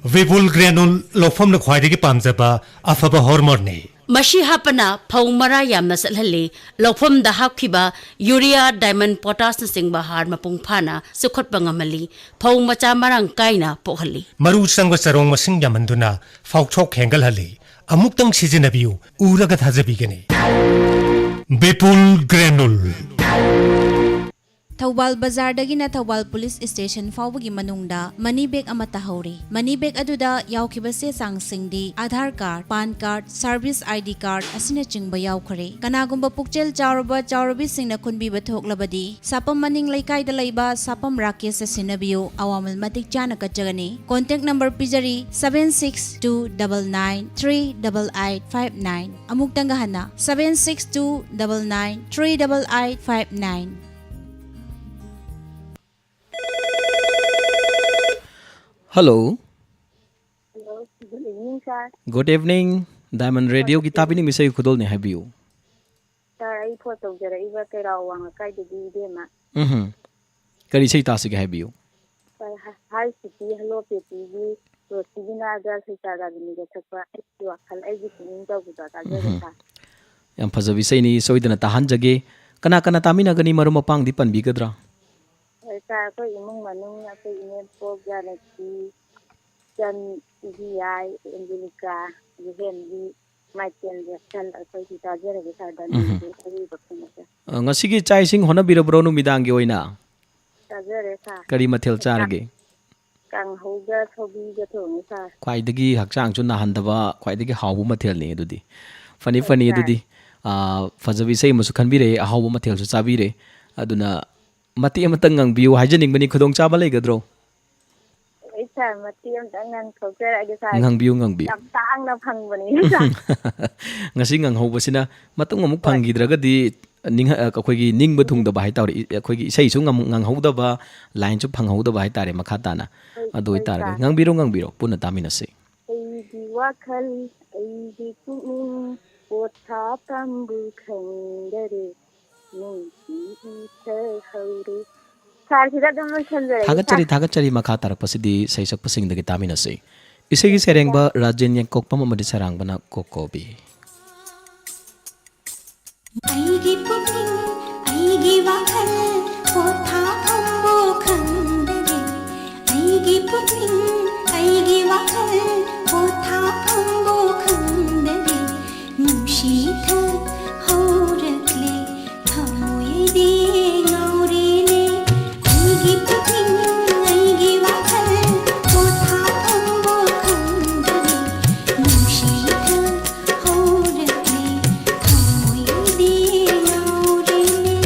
ꯚꯤꯄꯨꯜ granule ꯂꯧꯐꯝꯅ ꯈ꯭ꯋꯥꯏꯗꯒꯤ ꯄꯥꯝꯖꯕ ꯑꯐꯕ ꯍꯣꯔꯃꯣꯟꯅꯤ꯫ ꯃꯁꯤ ꯍꯥꯞꯄꯅ ꯐꯧ ꯃꯔꯥ ꯌꯥꯝꯅ ꯆꯠꯍꯜꯂꯤ꯫ ꯂꯧꯐꯝꯗ ꯍꯥꯞꯈꯤꯕ ꯌꯨꯔꯤꯌꯥ, ꯗꯥꯏꯃꯟ, ꯄꯣꯇꯥꯁꯅꯆꯤꯡꯕ ꯍꯥꯔ ꯃꯄꯨꯡ ꯐꯥꯅ ꯆꯨꯞꯈꯠꯄ ꯉꯝꯍꯜꯂꯤ꯫ ꯐꯧ ꯃꯆꯥ ꯃꯔꯥꯡ ꯀꯥꯏꯅ ꯄꯣꯛꯍꯜꯂꯤ꯫ ꯃꯔꯨ ꯆꯪꯕ ꯆꯔꯣꯡ ꯃꯁꯤꯡ ꯌꯥꯝꯍꯟꯗꯨꯅ ꯐꯥꯎꯊꯣꯛ ꯍꯦꯟꯒꯠꯍꯜꯂꯤ꯫ ꯑꯃꯨꯛꯇꯪ ꯁꯤꯖꯤꯟꯅꯕꯤꯌꯨ, ꯎꯔꯒ ꯊꯥꯖꯕꯤꯒꯅꯤ꯫ ꯚꯤꯄꯨꯜ ꯒ꯭ꯔꯦꯅꯨꯜ꯫ ꯊꯧꯕꯥꯜ ꯕꯖꯥꯔꯗꯒꯤꯅ ꯊꯧꯕꯥꯜ ꯄꯨꯂꯤꯁ ꯁ꯭ꯇꯦꯁꯟ ꯐꯥꯎꯕꯒꯤ ꯃꯅꯨꯡꯗ ꯃꯅꯤ ꯕꯦꯒ ꯑꯃ ꯇꯥꯍꯧꯔꯤ꯫ ꯃꯅꯤ ꯕꯦꯒ ꯑꯗꯨꯗ ꯌꯥꯎꯈꯤꯕ ꯆꯦ ꯆꯥꯡꯁꯤꯡꯗꯤ Aadhaar card, PAN card, service ID card ꯑꯁꯤꯅꯆꯤꯡꯕ ꯌꯥꯎꯈ꯭ꯔꯦ꯫ ꯀꯅꯥꯒꯨꯝꯕ ꯄꯨꯛꯆꯦꯜ ꯆꯥꯎꯔꯕ ꯆꯥꯎꯔꯕꯤꯁꯤꯡꯅ ꯈꯨꯟꯕꯤꯕ ꯊꯣꯛꯂꯕꯗꯤ, ꯁꯥꯄꯝ ꯃꯅꯤꯡ ꯂꯩꯀꯥꯏꯗ ꯂꯩꯕ ꯁꯥꯄꯝ ꯔꯥꯀꯦꯁꯇ ꯁꯤꯟꯅꯕꯤꯌꯨ, ꯑꯋꯥꯃꯜ ꯃꯇꯤꯛ ꯆꯥꯅ ꯀꯠꯆꯒꯅꯤ꯫ Contact number ꯄꯤꯖꯔꯤ, seven six two double nine three double eight five nine꯫ ꯑꯃꯨꯛꯇꯪꯒ ꯍꯟꯅ, seven six two double nine three double eight five nine꯫ Hello. Hello, good evening, sir. Good evening. Diamond Radioꯒꯤ ꯇꯥꯕꯤꯅꯤꯡꯕ ꯏꯁꯩ ꯈꯨꯗꯣꯜꯅꯦ, ꯍꯥꯏꯕꯤꯌꯨ꯫ Sir, ꯑꯩ phone ꯇꯧꯖꯔꯛꯏꯕ ꯀꯩꯔꯥꯎ ꯋꯥꯡ ꯂꯩꯀꯥꯏꯗꯒꯤ ꯏꯕꯦꯝꯃ꯫ ꯎꯝꯍꯨꯝ꯫ ꯀꯔꯤ ꯏꯁꯩ ꯇꯥꯁꯤꯒꯦ, ꯍꯥꯏꯕꯤꯌꯨ꯫ Sir, ꯍ-, Hi Sweetie, Hello Babyꯒꯤ ꯔꯣꯁꯤꯕꯤꯅꯥꯒ ꯁꯩꯇꯥ ꯔꯥꯒꯤꯅꯤꯒ ꯁꯛꯄ ꯑꯩꯒꯤ ꯋꯥꯈꯜ, ꯑꯩꯒꯤ ꯄꯨꯛꯅꯤꯡ ꯇꯧꯕꯗꯣ ꯇꯥꯖꯒꯦ, ꯎꯝꯍꯨꯝ꯫ Sir꯫ ꯌꯥꯝ ꯐꯖꯕ ꯏꯁꯩꯅꯤ, ꯁꯣꯏꯗꯅ ꯇꯥꯍꯟꯖꯒꯦ꯫ ꯀꯅꯥ ꯀꯅꯥ ꯇꯥꯃꯤꯟꯅꯒꯅꯤ, ꯃꯔꯨꯞ ꯃꯄꯥꯡꯗꯤ ꯄꯟꯕꯤꯒꯗ꯭ꯔꯥ? ꯍꯣꯏ, sir, ꯑꯩꯈꯣꯏ ꯏꯃꯨꯡ ꯃꯅꯨꯡ, ꯑꯩꯈꯣꯏ ꯏꯅꯦꯝꯄꯣꯛ ꯖꯥꯅꯀꯤ, ꯏꯆꯟ ꯏꯕꯤꯌꯥꯏ, ꯑꯦꯟꯖꯦꯂꯤꯀꯥ, ꯌꯨꯍꯦꯟꯕꯤ, ꯃꯥꯏꯀꯦꯜ ꯖꯦꯛꯁꯟ, ꯑꯩꯈꯣꯏꯁꯨ ꯇꯥꯖꯔꯒꯦ, sir, ꯎꯝꯍꯨꯝ꯫ ꯗꯥꯅꯤꯜꯒꯤ ꯑꯔꯤꯕ ꯈꯨꯟ ꯑꯁꯦ꯫ ꯑ, ꯉꯁꯤꯒꯤ ꯆꯥꯛ ꯏꯁꯤꯡ ꯍꯣꯠꯅꯕꯤꯔꯕ꯭ꯔꯣ ꯅꯨꯃꯤꯗꯥꯡꯒꯤ ꯑꯣꯏꯅ? ꯆꯥꯖꯔꯦ, sir꯫ ꯀꯔꯤ ꯃꯊꯦꯜ ꯆꯥꯔꯒꯦ? ꯀꯥꯡꯍꯧꯒ ꯁꯧꯒ꯭ꯔꯤꯒ ꯊꯣꯡꯉꯦ, sir꯫ ꯈ꯭ꯋꯥꯏꯗꯒꯤ ꯍꯛꯆꯥꯡꯁꯨ ꯅꯥꯍꯟꯗꯕ, ꯈ꯭ꯋꯥꯏꯗꯒꯤ ꯍꯥꯎꯕ ꯃꯊꯦꯜꯅꯤ ꯑꯗꯨꯗꯤ꯫ ꯐꯅꯤ, ꯍꯣꯏ, ꯐꯅꯤ, sir꯫ ꯑꯗꯨꯗꯤ, ꯑ, ꯐꯖꯕ ꯏꯁꯩ ꯑꯃꯁꯨ ꯈꯟꯕꯤꯔꯛꯑꯦ, ꯑꯍꯥꯎꯕ ꯃꯊꯦꯜꯁꯨ ꯆꯥꯕꯤꯔꯦ꯫ ꯑꯗꯨꯅ ꯃꯇꯦꯛ ꯑꯃꯇꯪ ꯉꯪꯕꯤꯌꯨ ꯍꯥꯏꯖꯅꯤꯡꯕꯅꯤ, ꯈꯨꯗꯣꯡꯆꯥꯕ ꯂꯩꯒꯗ꯭ꯔꯣ? ꯍꯣꯏ, sir, ꯃꯇꯦꯛ ꯑꯃꯇꯪ ꯉꯪꯊꯣꯛꯆꯔꯛꯑꯒꯦ, sir꯫ ꯉꯪꯕꯤꯌꯨ, ꯉꯪꯕꯤꯌꯨ꯫ ꯌꯥꯝ ꯇꯥꯡꯅ ꯐꯪꯕꯅꯤ, sir꯫ ꯉꯁꯤ ꯉꯪꯍꯧꯕꯁꯤꯅ ꯃꯇꯨꯡ ꯑꯃꯨꯛ ꯍꯣꯏ꯫ ꯐꯪꯈꯤꯗ꯭ꯔꯒꯗꯤ ꯅꯤꯡꯍ-, ꯑ, ꯑꯩꯈꯣꯏꯒꯤ ꯅꯤꯡꯕ ꯊꯨꯡꯗꯕ ꯍꯥꯏꯇꯥꯔꯦ꯫ ꯏ-, ꯑꯩꯈꯣꯏꯒꯤ ꯏꯁꯩꯁꯨ ꯉꯝ-, ꯉꯪꯍꯧꯗꯕ, lineꯁꯨ ꯐꯪꯍꯧꯗꯕ ꯍꯥꯏꯇꯥꯔꯦ ꯃꯈꯥ ꯇꯥꯅ꯫ ꯍꯣꯏ, ꯑꯗꯨ ꯍꯣꯏ, ꯑꯣꯏꯇꯥꯔꯒꯗꯤ sir꯫ ꯉꯪꯕꯤꯔꯣ, ꯉꯪꯕꯤꯔꯣ, ꯄꯨꯟꯅ ꯇꯥꯃꯤꯟꯅꯁꯤ꯫ ꯑꯩꯒꯤ ꯋꯥꯈꯜ, ꯑꯩꯒꯤ ꯄꯨꯛꯅꯤꯡ ꯄꯣꯊꯥꯐꯝꯕꯨ ꯈꯪꯗꯔꯦ, ꯅꯨꯡꯁꯤ ꯏꯊ ꯍꯧꯔꯦ꯫ ꯁꯥꯔꯁꯤꯗ ꯑꯗꯨꯝ ꯂꯣꯏꯁꯟꯖꯔꯒꯦ, ꯊꯥꯒꯠꯆꯔꯤ, ꯁꯥꯔ꯫ ꯊꯥꯒꯠꯆꯔꯤ꯫ ꯃꯈꯥ ꯇꯥꯔꯛꯄꯁꯤꯗꯤ ꯁꯩꯁꯛꯄꯁꯤꯡꯗꯒꯤ ꯇꯥꯃꯤꯟꯅꯁꯤ꯫ ꯏꯁꯩꯒꯤ ꯁꯩꯔꯦꯡꯕ ꯔꯥꯖꯦꯟ ꯌꯦꯡꯀꯣꯛꯄꯝ ꯑꯃꯗꯤ ꯁꯩꯔꯥꯡꯕꯅ ꯀꯣꯀꯣꯕꯤ꯫ ꯑꯩꯒꯤ ꯄꯨꯛꯅꯤꯡ, ꯑꯩꯒꯤ ꯋꯥꯈꯜ ꯄꯣꯊꯥꯐꯝꯕꯨ ꯈꯪꯗꯔꯦ꯫ ꯑꯩꯒꯤ ꯄꯨꯛꯅꯤꯡ, ꯑꯩꯒꯤ ꯋꯥꯈꯜ ꯄꯣꯊꯥꯐꯝꯕꯨ ꯈꯪꯗꯔꯦ꯫ ꯅꯨꯡꯁꯤꯊ ꯍꯧꯔꯛꯂꯦ, ꯊꯃꯣꯏꯗꯤ ꯉꯥꯎꯔꯦꯅꯦ꯫ ꯑꯩꯒꯤ ꯄꯨꯛꯅꯤꯡ, ꯑꯩꯒꯤ ꯋꯥꯈꯜ ꯄꯣꯊꯥꯐꯝꯕꯨ ꯈꯪꯗꯔꯦ꯫ ꯅꯨꯡꯁꯤꯊ ꯍꯧꯔꯛꯂꯦ, ꯊꯃꯣꯏꯗꯤ ꯉꯥꯎꯔꯦꯅꯦ꯫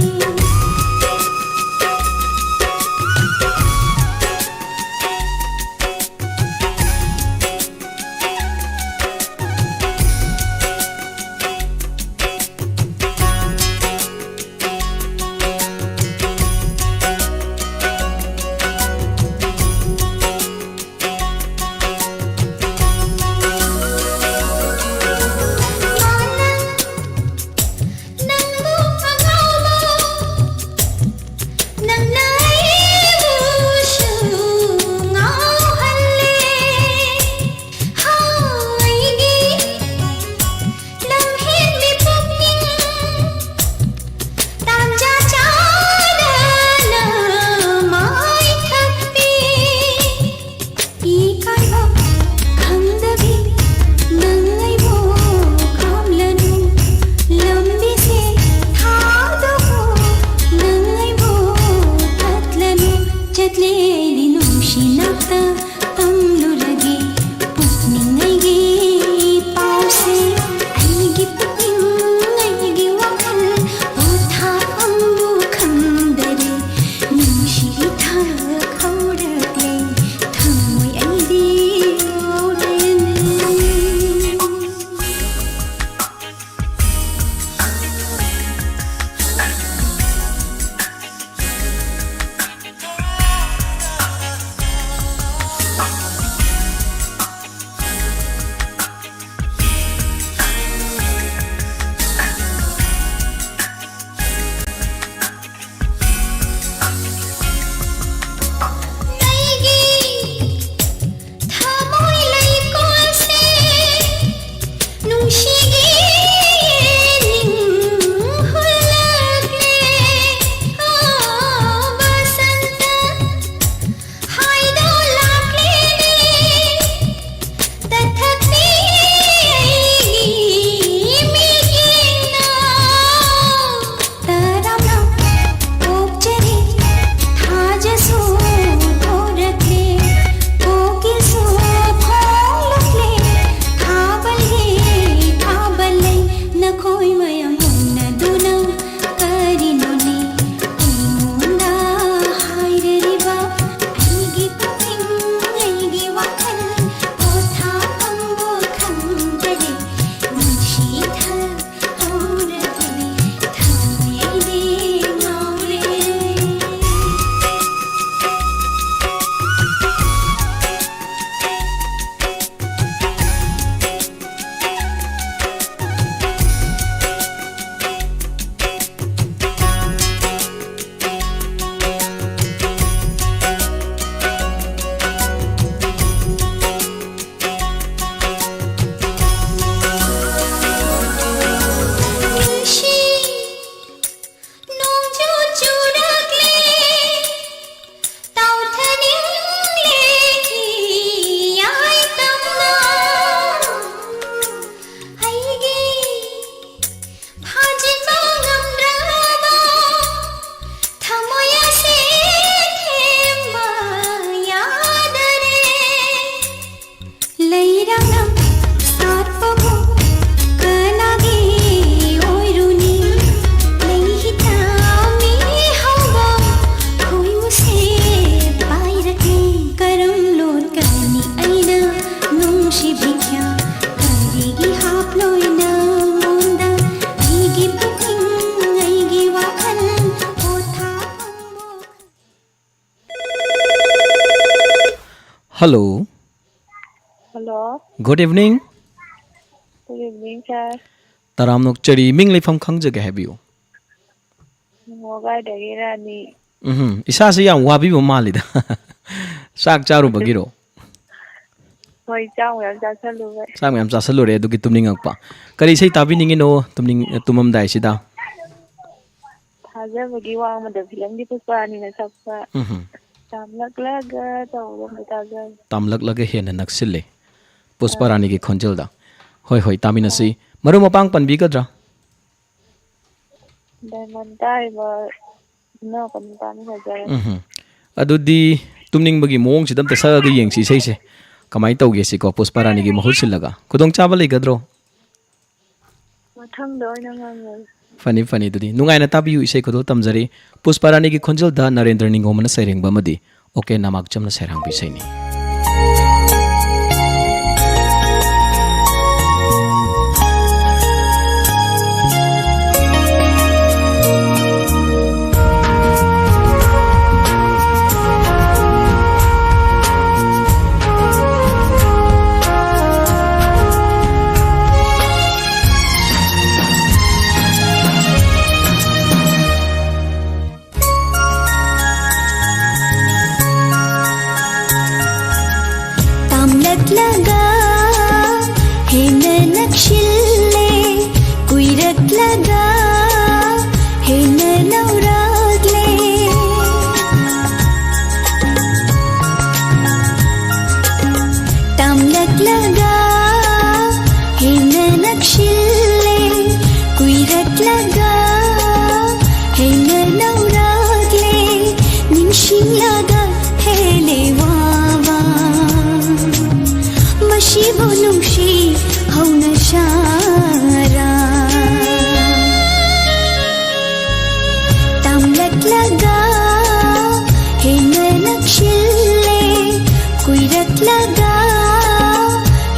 Hello. Hello. Good evening. Good evening, sir. ꯇꯔꯥꯝꯅ ꯑꯣꯛꯆꯔꯤ, ꯃꯤꯡ ꯂꯩꯐꯝ ꯈꯪꯖꯒꯦ ꯍꯥꯏꯕꯤꯌꯨ꯫ ꯃꯣꯒꯥꯏꯗꯒꯤ ꯔꯥꯅꯤ꯫ ꯎꯝ, ꯏꯁꯥꯁꯤ ꯌꯥꯝ ꯋꯥꯕꯤꯕ ꯃꯥꯜꯂꯤꯗ꯫ ꯆꯥꯛ ꯆꯥꯔꯨꯕꯒꯤꯔꯣ? ꯍꯣꯏ, ꯆꯥꯛ ꯃꯌꯥꯝ ꯆꯥꯁꯜꯂꯨꯕꯩ꯫ ꯆꯥꯛ ꯃꯌꯥꯝ ꯆꯥꯁꯜꯂꯨꯔꯦ, ꯑꯗꯨꯒꯤ ꯇꯨꯝꯅꯤꯡꯉꯛꯄ꯫ ꯀꯔꯤ ꯏꯁꯩ ꯇꯥꯕꯤꯅꯤꯡꯉꯤꯅꯣ ꯇꯨꯝꯅꯤꯡ-, ꯇꯨꯝꯃꯝꯗꯥꯏꯁꯤꯗ? ꯊꯥꯖꯕꯒꯤ ꯋꯥꯡꯃꯗ ꯐꯤꯂꯝꯒꯤ ꯄꯨꯁꯄꯥꯔꯥꯅꯤꯅ ꯁꯛꯄ ꯎꯝ, ꯇꯥꯝꯂꯛꯂꯒ ꯇꯧꯕꯗꯣ ꯑꯝꯇ ꯇꯥꯖꯒꯦ꯫ ꯇꯥꯝꯂꯛꯂꯒ ꯍꯦꯟꯅ ꯅꯛꯁꯤꯜꯂꯦ, ꯄꯨꯁꯄꯥꯔꯥꯅꯤꯒꯤ ꯈꯣꯟꯖꯦꯜꯗ꯫ ꯍꯣꯏ, ꯍꯣꯏ, ꯇꯥꯃꯤꯟꯅꯁꯤ꯫ ꯃꯔꯨꯞ ꯃꯄꯥꯡ ꯄꯟꯕꯤꯒꯗ꯭ꯔꯥ? ꯗꯥꯏꯃꯟ ꯇꯥꯔꯤꯕ ꯏꯅꯥꯎꯄꯥ ꯅꯨꯄꯥꯅꯤ ꯐꯖꯔꯦ꯫ ꯎꯝ, ꯑꯗꯨꯗꯤ ꯇꯨꯝꯅꯤꯡꯕꯒꯤ ꯃꯑꯣꯡꯁꯤꯗ ꯑꯝꯇ ꯁꯛꯑꯒ ꯌꯦꯡꯁꯤ ꯏꯁꯩꯁꯦ꯫ ꯀꯃꯥꯏꯅ ꯇꯧꯒꯦ ꯁꯤꯀꯣ, ꯄꯨꯁꯄꯥꯔꯥꯅꯤꯒꯤ ꯃꯍꯨꯠ ꯁꯤꯜꯂꯒ? ꯈꯨꯗꯣꯡꯆꯥꯕ ꯂꯩꯒꯗ꯭ꯔꯣ? ꯃꯊꯪꯗ ꯑꯣꯏꯅ ꯉꯥꯡꯉꯒꯦ꯫ ꯐꯅꯤ, ꯐꯅꯤ, ꯑꯗꯨꯗꯤ ꯅꯨꯡꯉꯥꯏꯅ ꯇꯥꯕꯤꯌꯨ, ꯏꯁꯩ ꯈꯨꯗꯣꯜ ꯇꯝꯖꯔꯤ꯫ ꯄꯨꯁꯄꯥꯔꯥꯅꯤꯒꯤ ꯈꯣꯟꯖꯦꯜꯗ ꯅꯔꯦꯟꯗ꯭ꯔ ꯅꯤꯡꯒꯣꯝꯕꯅ ꯁꯩꯔꯦꯡꯕ ꯑꯃꯗꯤ ꯑꯣ ꯀꯦ ꯅꯃꯥꯛꯆꯝꯅ ꯁꯩꯔꯥꯡꯕ ꯏꯁꯩꯅꯤ꯫ ꯇꯥꯝꯂꯛꯂꯒ ꯍꯦꯟꯅ ꯅꯛꯁꯤꯜꯂꯦ, ꯀꯨꯏꯔꯛꯂꯒ ꯍꯦꯟꯅ ꯂꯧꯔꯛꯂꯦ꯫ ꯇꯥꯝꯂꯛꯂꯒ ꯍꯦꯟꯅ ꯅꯛꯁꯤꯜꯂꯦ, ꯀꯨꯏꯔꯛꯂꯒ ꯍꯦꯟꯅ ꯂꯧꯔꯛꯂꯦ, ꯅꯤꯡꯁꯤꯡꯂꯒ ꯍꯦꯜꯂꯦ ꯋꯥꯕ꯫ ꯃꯁꯤꯕꯨ ꯅꯨꯡꯁꯤ ꯍꯧꯅꯁꯥꯔꯥ꯫ ꯇꯥꯝꯂꯛꯂꯒ ꯍꯦꯟꯅ ꯅꯛꯁꯤꯜꯂꯦ, ꯀꯨꯏꯔꯛꯂꯒ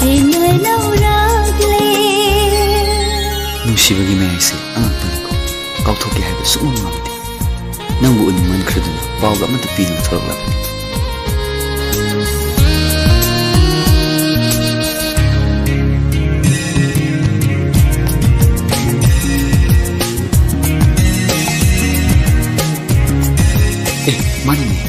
ꯍꯦꯟꯅ ꯂꯧꯔꯛꯂꯦ꯫ ꯅꯨꯡꯁꯤꯕꯒꯤ ꯃꯌꯥꯏꯁꯦ ꯑꯉꯛꯄꯅꯤꯀꯣ, ꯀꯥꯎꯊꯣꯛꯀꯦ ꯍꯥꯏꯕ ꯁꯨꯛꯉꯝ ꯉꯝꯗꯦ꯫ ꯅꯪꯕꯨ ꯎꯅꯤꯡꯃꯟꯈ꯭ꯔꯗꯨꯅ ꯄꯥꯎꯒ ꯑꯃꯠꯇ ꯄꯤꯗꯨꯅ ꯊꯣꯔꯛꯂꯕꯅꯤ꯫ ꯃꯥꯅꯤꯅꯦ꯫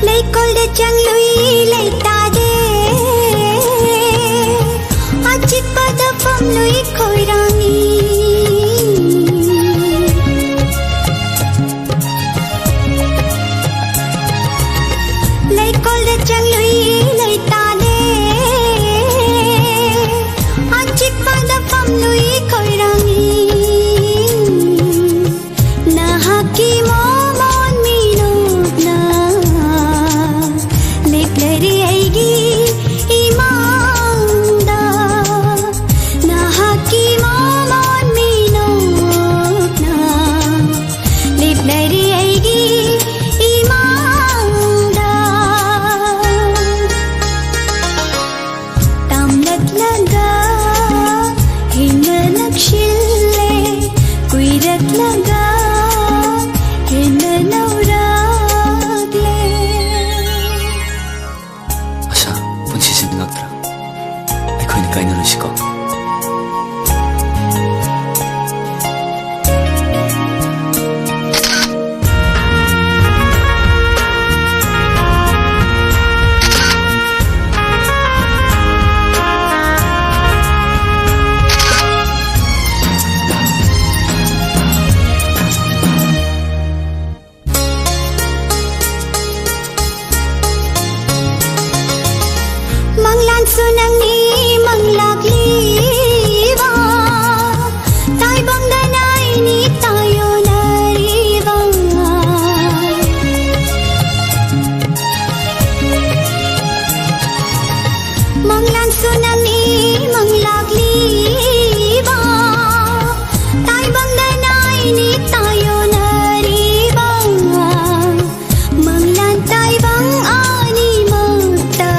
ꯂꯩꯀꯣꯜꯗ ꯆꯪꯂꯨꯏ ꯂꯩꯇꯥꯗꯦ, ꯑꯆꯤꯛꯄꯗ ꯐꯝꯂꯨꯏ ꯈꯣꯏꯔꯥꯡꯏ꯫ ꯂꯩꯀꯣꯜꯗ ꯆꯪꯂꯨꯏ ꯂꯩꯇꯥꯂꯦ, ꯑꯆꯤꯛꯄꯗ ꯐꯝꯂꯨꯏ ꯈꯣꯏꯔꯥꯡꯏ꯫ ꯅꯍꯥꯛꯀꯤ ꯃꯣꯃꯣꯟ ꯃꯤꯅꯣꯛꯅ ꯂꯦꯞꯂꯔꯦ ꯑꯩꯒꯤ ꯏꯃꯥꯡꯗ꯫ ꯅꯍꯥꯛꯀꯤ ꯃꯣꯃꯣꯟ ꯃꯤꯅꯣꯛꯅ ꯂꯦꯞꯂꯔꯦ ꯑꯩꯒꯤ ꯏꯃꯥꯡꯗ꯫ ꯇꯝꯂꯛꯂꯒ ꯍꯦꯟꯅ ꯅꯛꯁꯤꯜꯂꯦ, ꯀꯨꯏꯔꯛꯂꯒ ꯍꯦꯟꯅ ꯅꯧꯔꯛꯂꯦ꯫ ꯑꯁꯥ, ꯄꯨꯟꯁꯤꯁꯦ ꯅꯤꯡꯉꯛꯇ꯭ꯔꯥ? ꯑꯩꯈꯣꯏꯅ ꯀꯥꯏꯅꯔꯣꯏꯁꯤꯀꯣ꯫ ꯃꯪꯂꯥꯟꯁꯨ ꯅꯪꯅꯤ ꯃꯪꯂꯥꯛꯂꯤꯕ, ꯇꯥꯏꯕꯪꯗ ꯅꯥꯏꯅꯤ ꯇꯥꯌꯣꯅꯔꯤꯕ꯫ ꯃꯪꯂꯥꯟꯁꯨ ꯅꯪꯅꯤ ꯃꯪꯂꯥꯛꯂꯤꯕ, ꯇꯥꯏꯕꯪꯗ ꯅꯥꯏꯅꯤ ꯇꯥꯌꯣꯅꯔꯤꯕ꯫ ꯃꯪꯂꯥꯟ ꯇꯥꯏꯕꯪ ꯑꯅꯤꯃꯛꯇ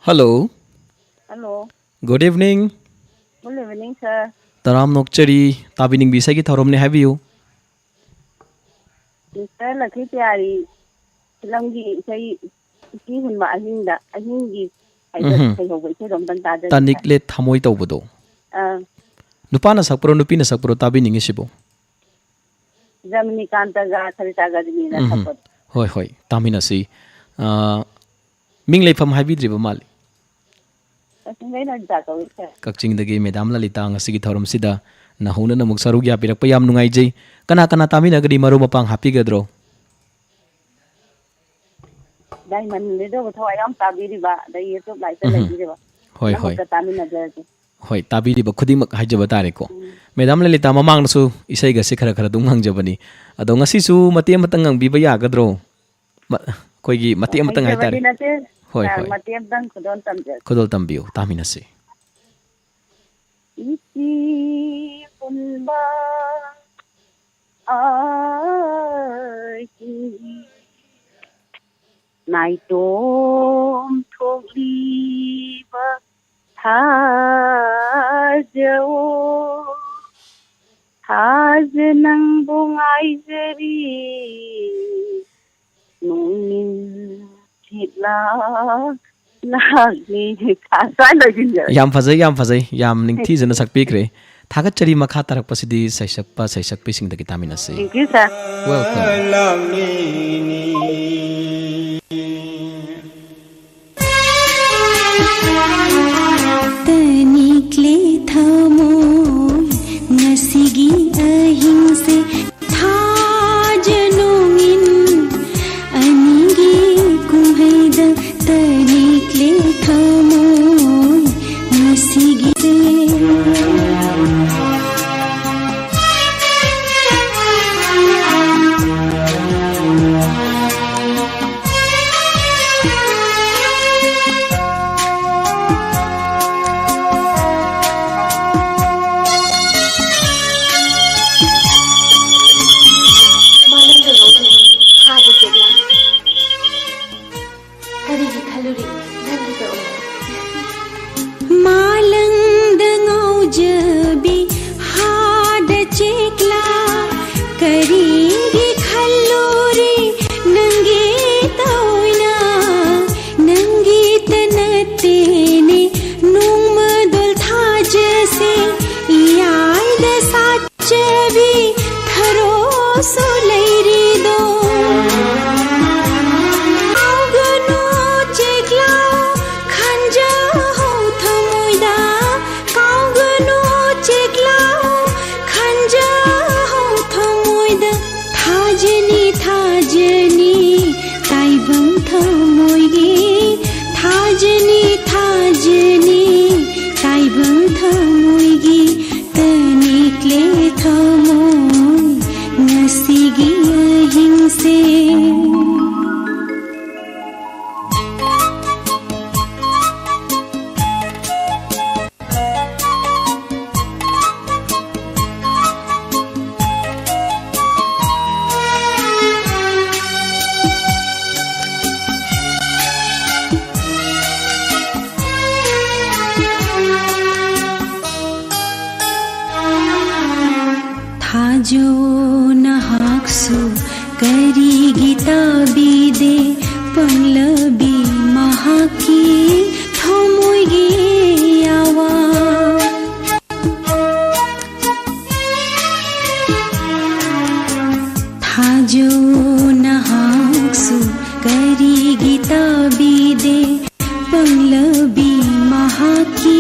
Hello. Hello. Good evening. Good evening, sir. ꯇꯔꯥꯝꯅ ꯑꯣꯛꯆꯔꯤ꯫ ꯇꯥꯕꯤꯅꯤꯡꯕ ꯏꯁꯩꯒꯤ ꯊꯧꯔꯝꯅꯤ, ꯍꯥꯏꯕꯤꯌꯨ꯫ Mister ꯂꯛꯀꯤ ꯄꯤꯌꯥꯔꯤ ꯐꯤꯂꯝꯒꯤ ꯏꯁꯩ ꯏꯆꯤ ꯍꯨꯟꯕ ꯑꯍꯤꯡꯗ, ꯑꯍꯤꯡꯒꯤ ꯍꯥꯏꯕ ꯎꯝꯍꯨꯝ꯫ ꯁꯩꯍꯧꯕ ꯏꯁꯩꯗꯣ ꯑꯝꯇꯪ ꯇꯥꯖꯒꯦ, sir. ꯇꯥꯅꯤꯡꯂꯦ ꯊꯃꯣꯏ ꯇꯧꯕꯗꯣ꯫ ꯑꯥ, ꯅꯨꯄꯥꯅ ꯁꯛꯄ꯭ꯔꯣ, ꯅꯨꯄꯤꯅ ꯁꯛꯄ꯭ꯔꯣ ꯇꯥꯕꯤꯅꯤꯡꯉꯤꯁꯤꯕꯣ? ꯖꯃꯤꯅꯤꯀꯥꯟꯇꯒ ꯁꯔꯤꯇꯥ ꯒꯖꯅꯤꯅ ꯎꯝꯍꯨꯝ꯫ ꯁꯛꯄꯗꯣ꯫ ꯍꯣꯏ, ꯍꯣꯏ, ꯇꯥꯃꯤꯟꯅꯁꯤ꯫ ꯑ, ꯃꯤꯡ ꯂꯩꯐꯝ ꯍꯥꯏꯕꯤꯗ꯭ꯔꯤꯕ ꯃꯥꯜꯂꯤ꯫ ꯀꯛꯆꯤꯡꯗꯩꯅ ꯂꯤꯇꯥ ꯀꯧꯏ, sir. ꯀꯛꯆꯤꯡꯗꯒꯤ ꯃꯦꯗꯥꯝ ꯂꯂꯤꯇꯥ ꯉꯁꯤꯒꯤ ꯊꯧꯔꯝꯁꯤꯗ ꯅꯧꯍꯧꯅꯅ ꯑꯃꯨꯛ ꯁꯔꯨꯛ ꯌꯥꯕꯤꯔꯛꯄ ꯌꯥꯝ ꯅꯨꯡꯉꯥꯏꯖꯩ꯫ ꯀꯅꯥ ꯀꯅꯥ ꯇꯥꯃꯤꯟꯅꯒꯅꯤ, ꯃꯔꯨꯞ ꯃꯄꯥꯡ ꯍꯥꯞꯄꯤꯒꯗ꯭ꯔꯣ? Diamond Radio ꯕꯨ ꯊꯋꯥꯏ ꯌꯥꯎꯅ ꯇꯥꯕꯤꯔꯤꯕ, ꯑꯗꯩ YouTube live ꯇ ꯎꯝꯍꯨꯝ꯫ ꯂꯩꯕꯤꯔꯤꯕ ꯍꯣꯏ, ꯍꯣꯏ꯫ ꯄꯨꯝꯅꯃꯛꯇ ꯇꯥꯃꯤꯟꯅꯖꯔꯒꯦ꯫ ꯍꯣꯏ, ꯇꯥꯕꯤꯔꯤꯕ ꯈꯨꯗꯤꯡꯃꯛ ꯍꯥꯏꯖꯕ ꯇꯥꯔꯦꯀꯣ꯫ ꯃꯦꯗꯥꯝ ꯂꯂꯤꯇꯥ ꯃꯃꯥꯡꯗꯁꯨ ꯏꯁꯩꯒꯁꯦ ꯈꯔ ꯈꯔ ꯑꯗꯨꯝ ꯉꯪꯖꯕꯅꯤ꯫ ꯑꯗꯣ ꯉꯁꯤꯁꯨ ꯃꯇꯦꯛ ꯑꯃꯇꯪ ꯉꯪꯕꯤꯕ ꯌꯥꯒꯗ꯭ꯔꯣ? ꯃ-, ꯑꯩꯈꯣꯏꯒꯤ ꯃꯇꯦꯛ ꯑꯃꯇꯪ ꯍꯥꯏꯇꯥꯔꯦ꯫ ꯍꯩꯖꯕꯗꯤ ꯅꯠꯇꯦ, ꯍꯣꯏ, sir, ꯍꯣꯏ꯫ ꯃꯇꯦꯛ ꯑꯃꯇꯪ ꯈꯨꯗꯣꯜ ꯇꯝꯖꯒꯦ꯫ ꯈꯨꯗꯣꯜ ꯇꯝꯕꯤꯌꯨ, ꯇꯥꯃꯤꯟꯅꯁꯤ꯫ ꯏꯆꯤ ꯍꯨꯟꯕ ꯑꯍꯤꯡꯒꯤ ꯅꯥꯏꯇꯣꯝ ꯊꯣꯛꯂꯤꯕ ꯊꯥꯖꯋꯣ, ꯊꯥꯖ ꯅꯪꯕꯨ ꯉꯥꯏꯖꯔꯤ, ꯅꯣꯡꯅꯤꯡ ꯊꯤꯠꯂꯥ ꯂꯥꯛꯂꯤ꯫ ꯁ꯭ꯋꯥꯏ ꯂꯣꯏꯁꯤꯟꯖꯔꯒꯦ꯫ ꯌꯥꯝ ꯐꯖꯩ, ꯌꯥꯝ ꯐꯖꯩ, ꯌꯥꯝ ꯅꯤꯡꯊꯤꯖꯅ ꯁꯛꯄꯤꯈ꯭ꯔꯦ꯫ ꯊꯥꯒꯠꯆꯔꯤ꯫ ꯃꯈꯥ ꯇꯥꯔꯛꯄꯁꯤꯗꯤ ꯁꯩꯁꯛꯄ ꯁꯩꯁꯛꯄꯤꯁꯤꯡꯗꯒꯤ ꯇꯥꯃꯤꯟꯅꯁꯤ꯫ Thank you, sir. Welcome. ꯇꯅꯤꯛꯂꯦ ꯊꯃꯣꯏ ꯉꯁꯤꯒꯤ ꯑꯍꯤꯡꯁꯦ, ꯊꯥꯖꯅꯣꯡ ꯑꯅꯤꯒꯤ ꯀꯨꯝꯍꯩꯗ ꯇꯅꯤꯛꯂꯦ ꯊꯃꯣꯏ ꯉꯁꯤꯒꯤꯁꯦ꯫ ꯊꯥꯖꯧ ꯅꯍꯥꯛꯁꯨ ꯀꯔꯤꯒꯤ ꯇꯥꯕꯤꯗꯦ ꯄꯪꯂꯕꯤ ꯃꯍꯥꯛꯀꯤ ꯊꯃꯣꯏꯒꯤ ꯑꯋꯥ꯫ ꯊꯥꯖꯧ ꯅꯍꯥꯛꯁꯨ ꯀꯔꯤꯒꯤ ꯇꯥꯕꯤꯗꯦ ꯄꯪꯂꯕꯤ ꯃꯍꯥꯛꯀꯤ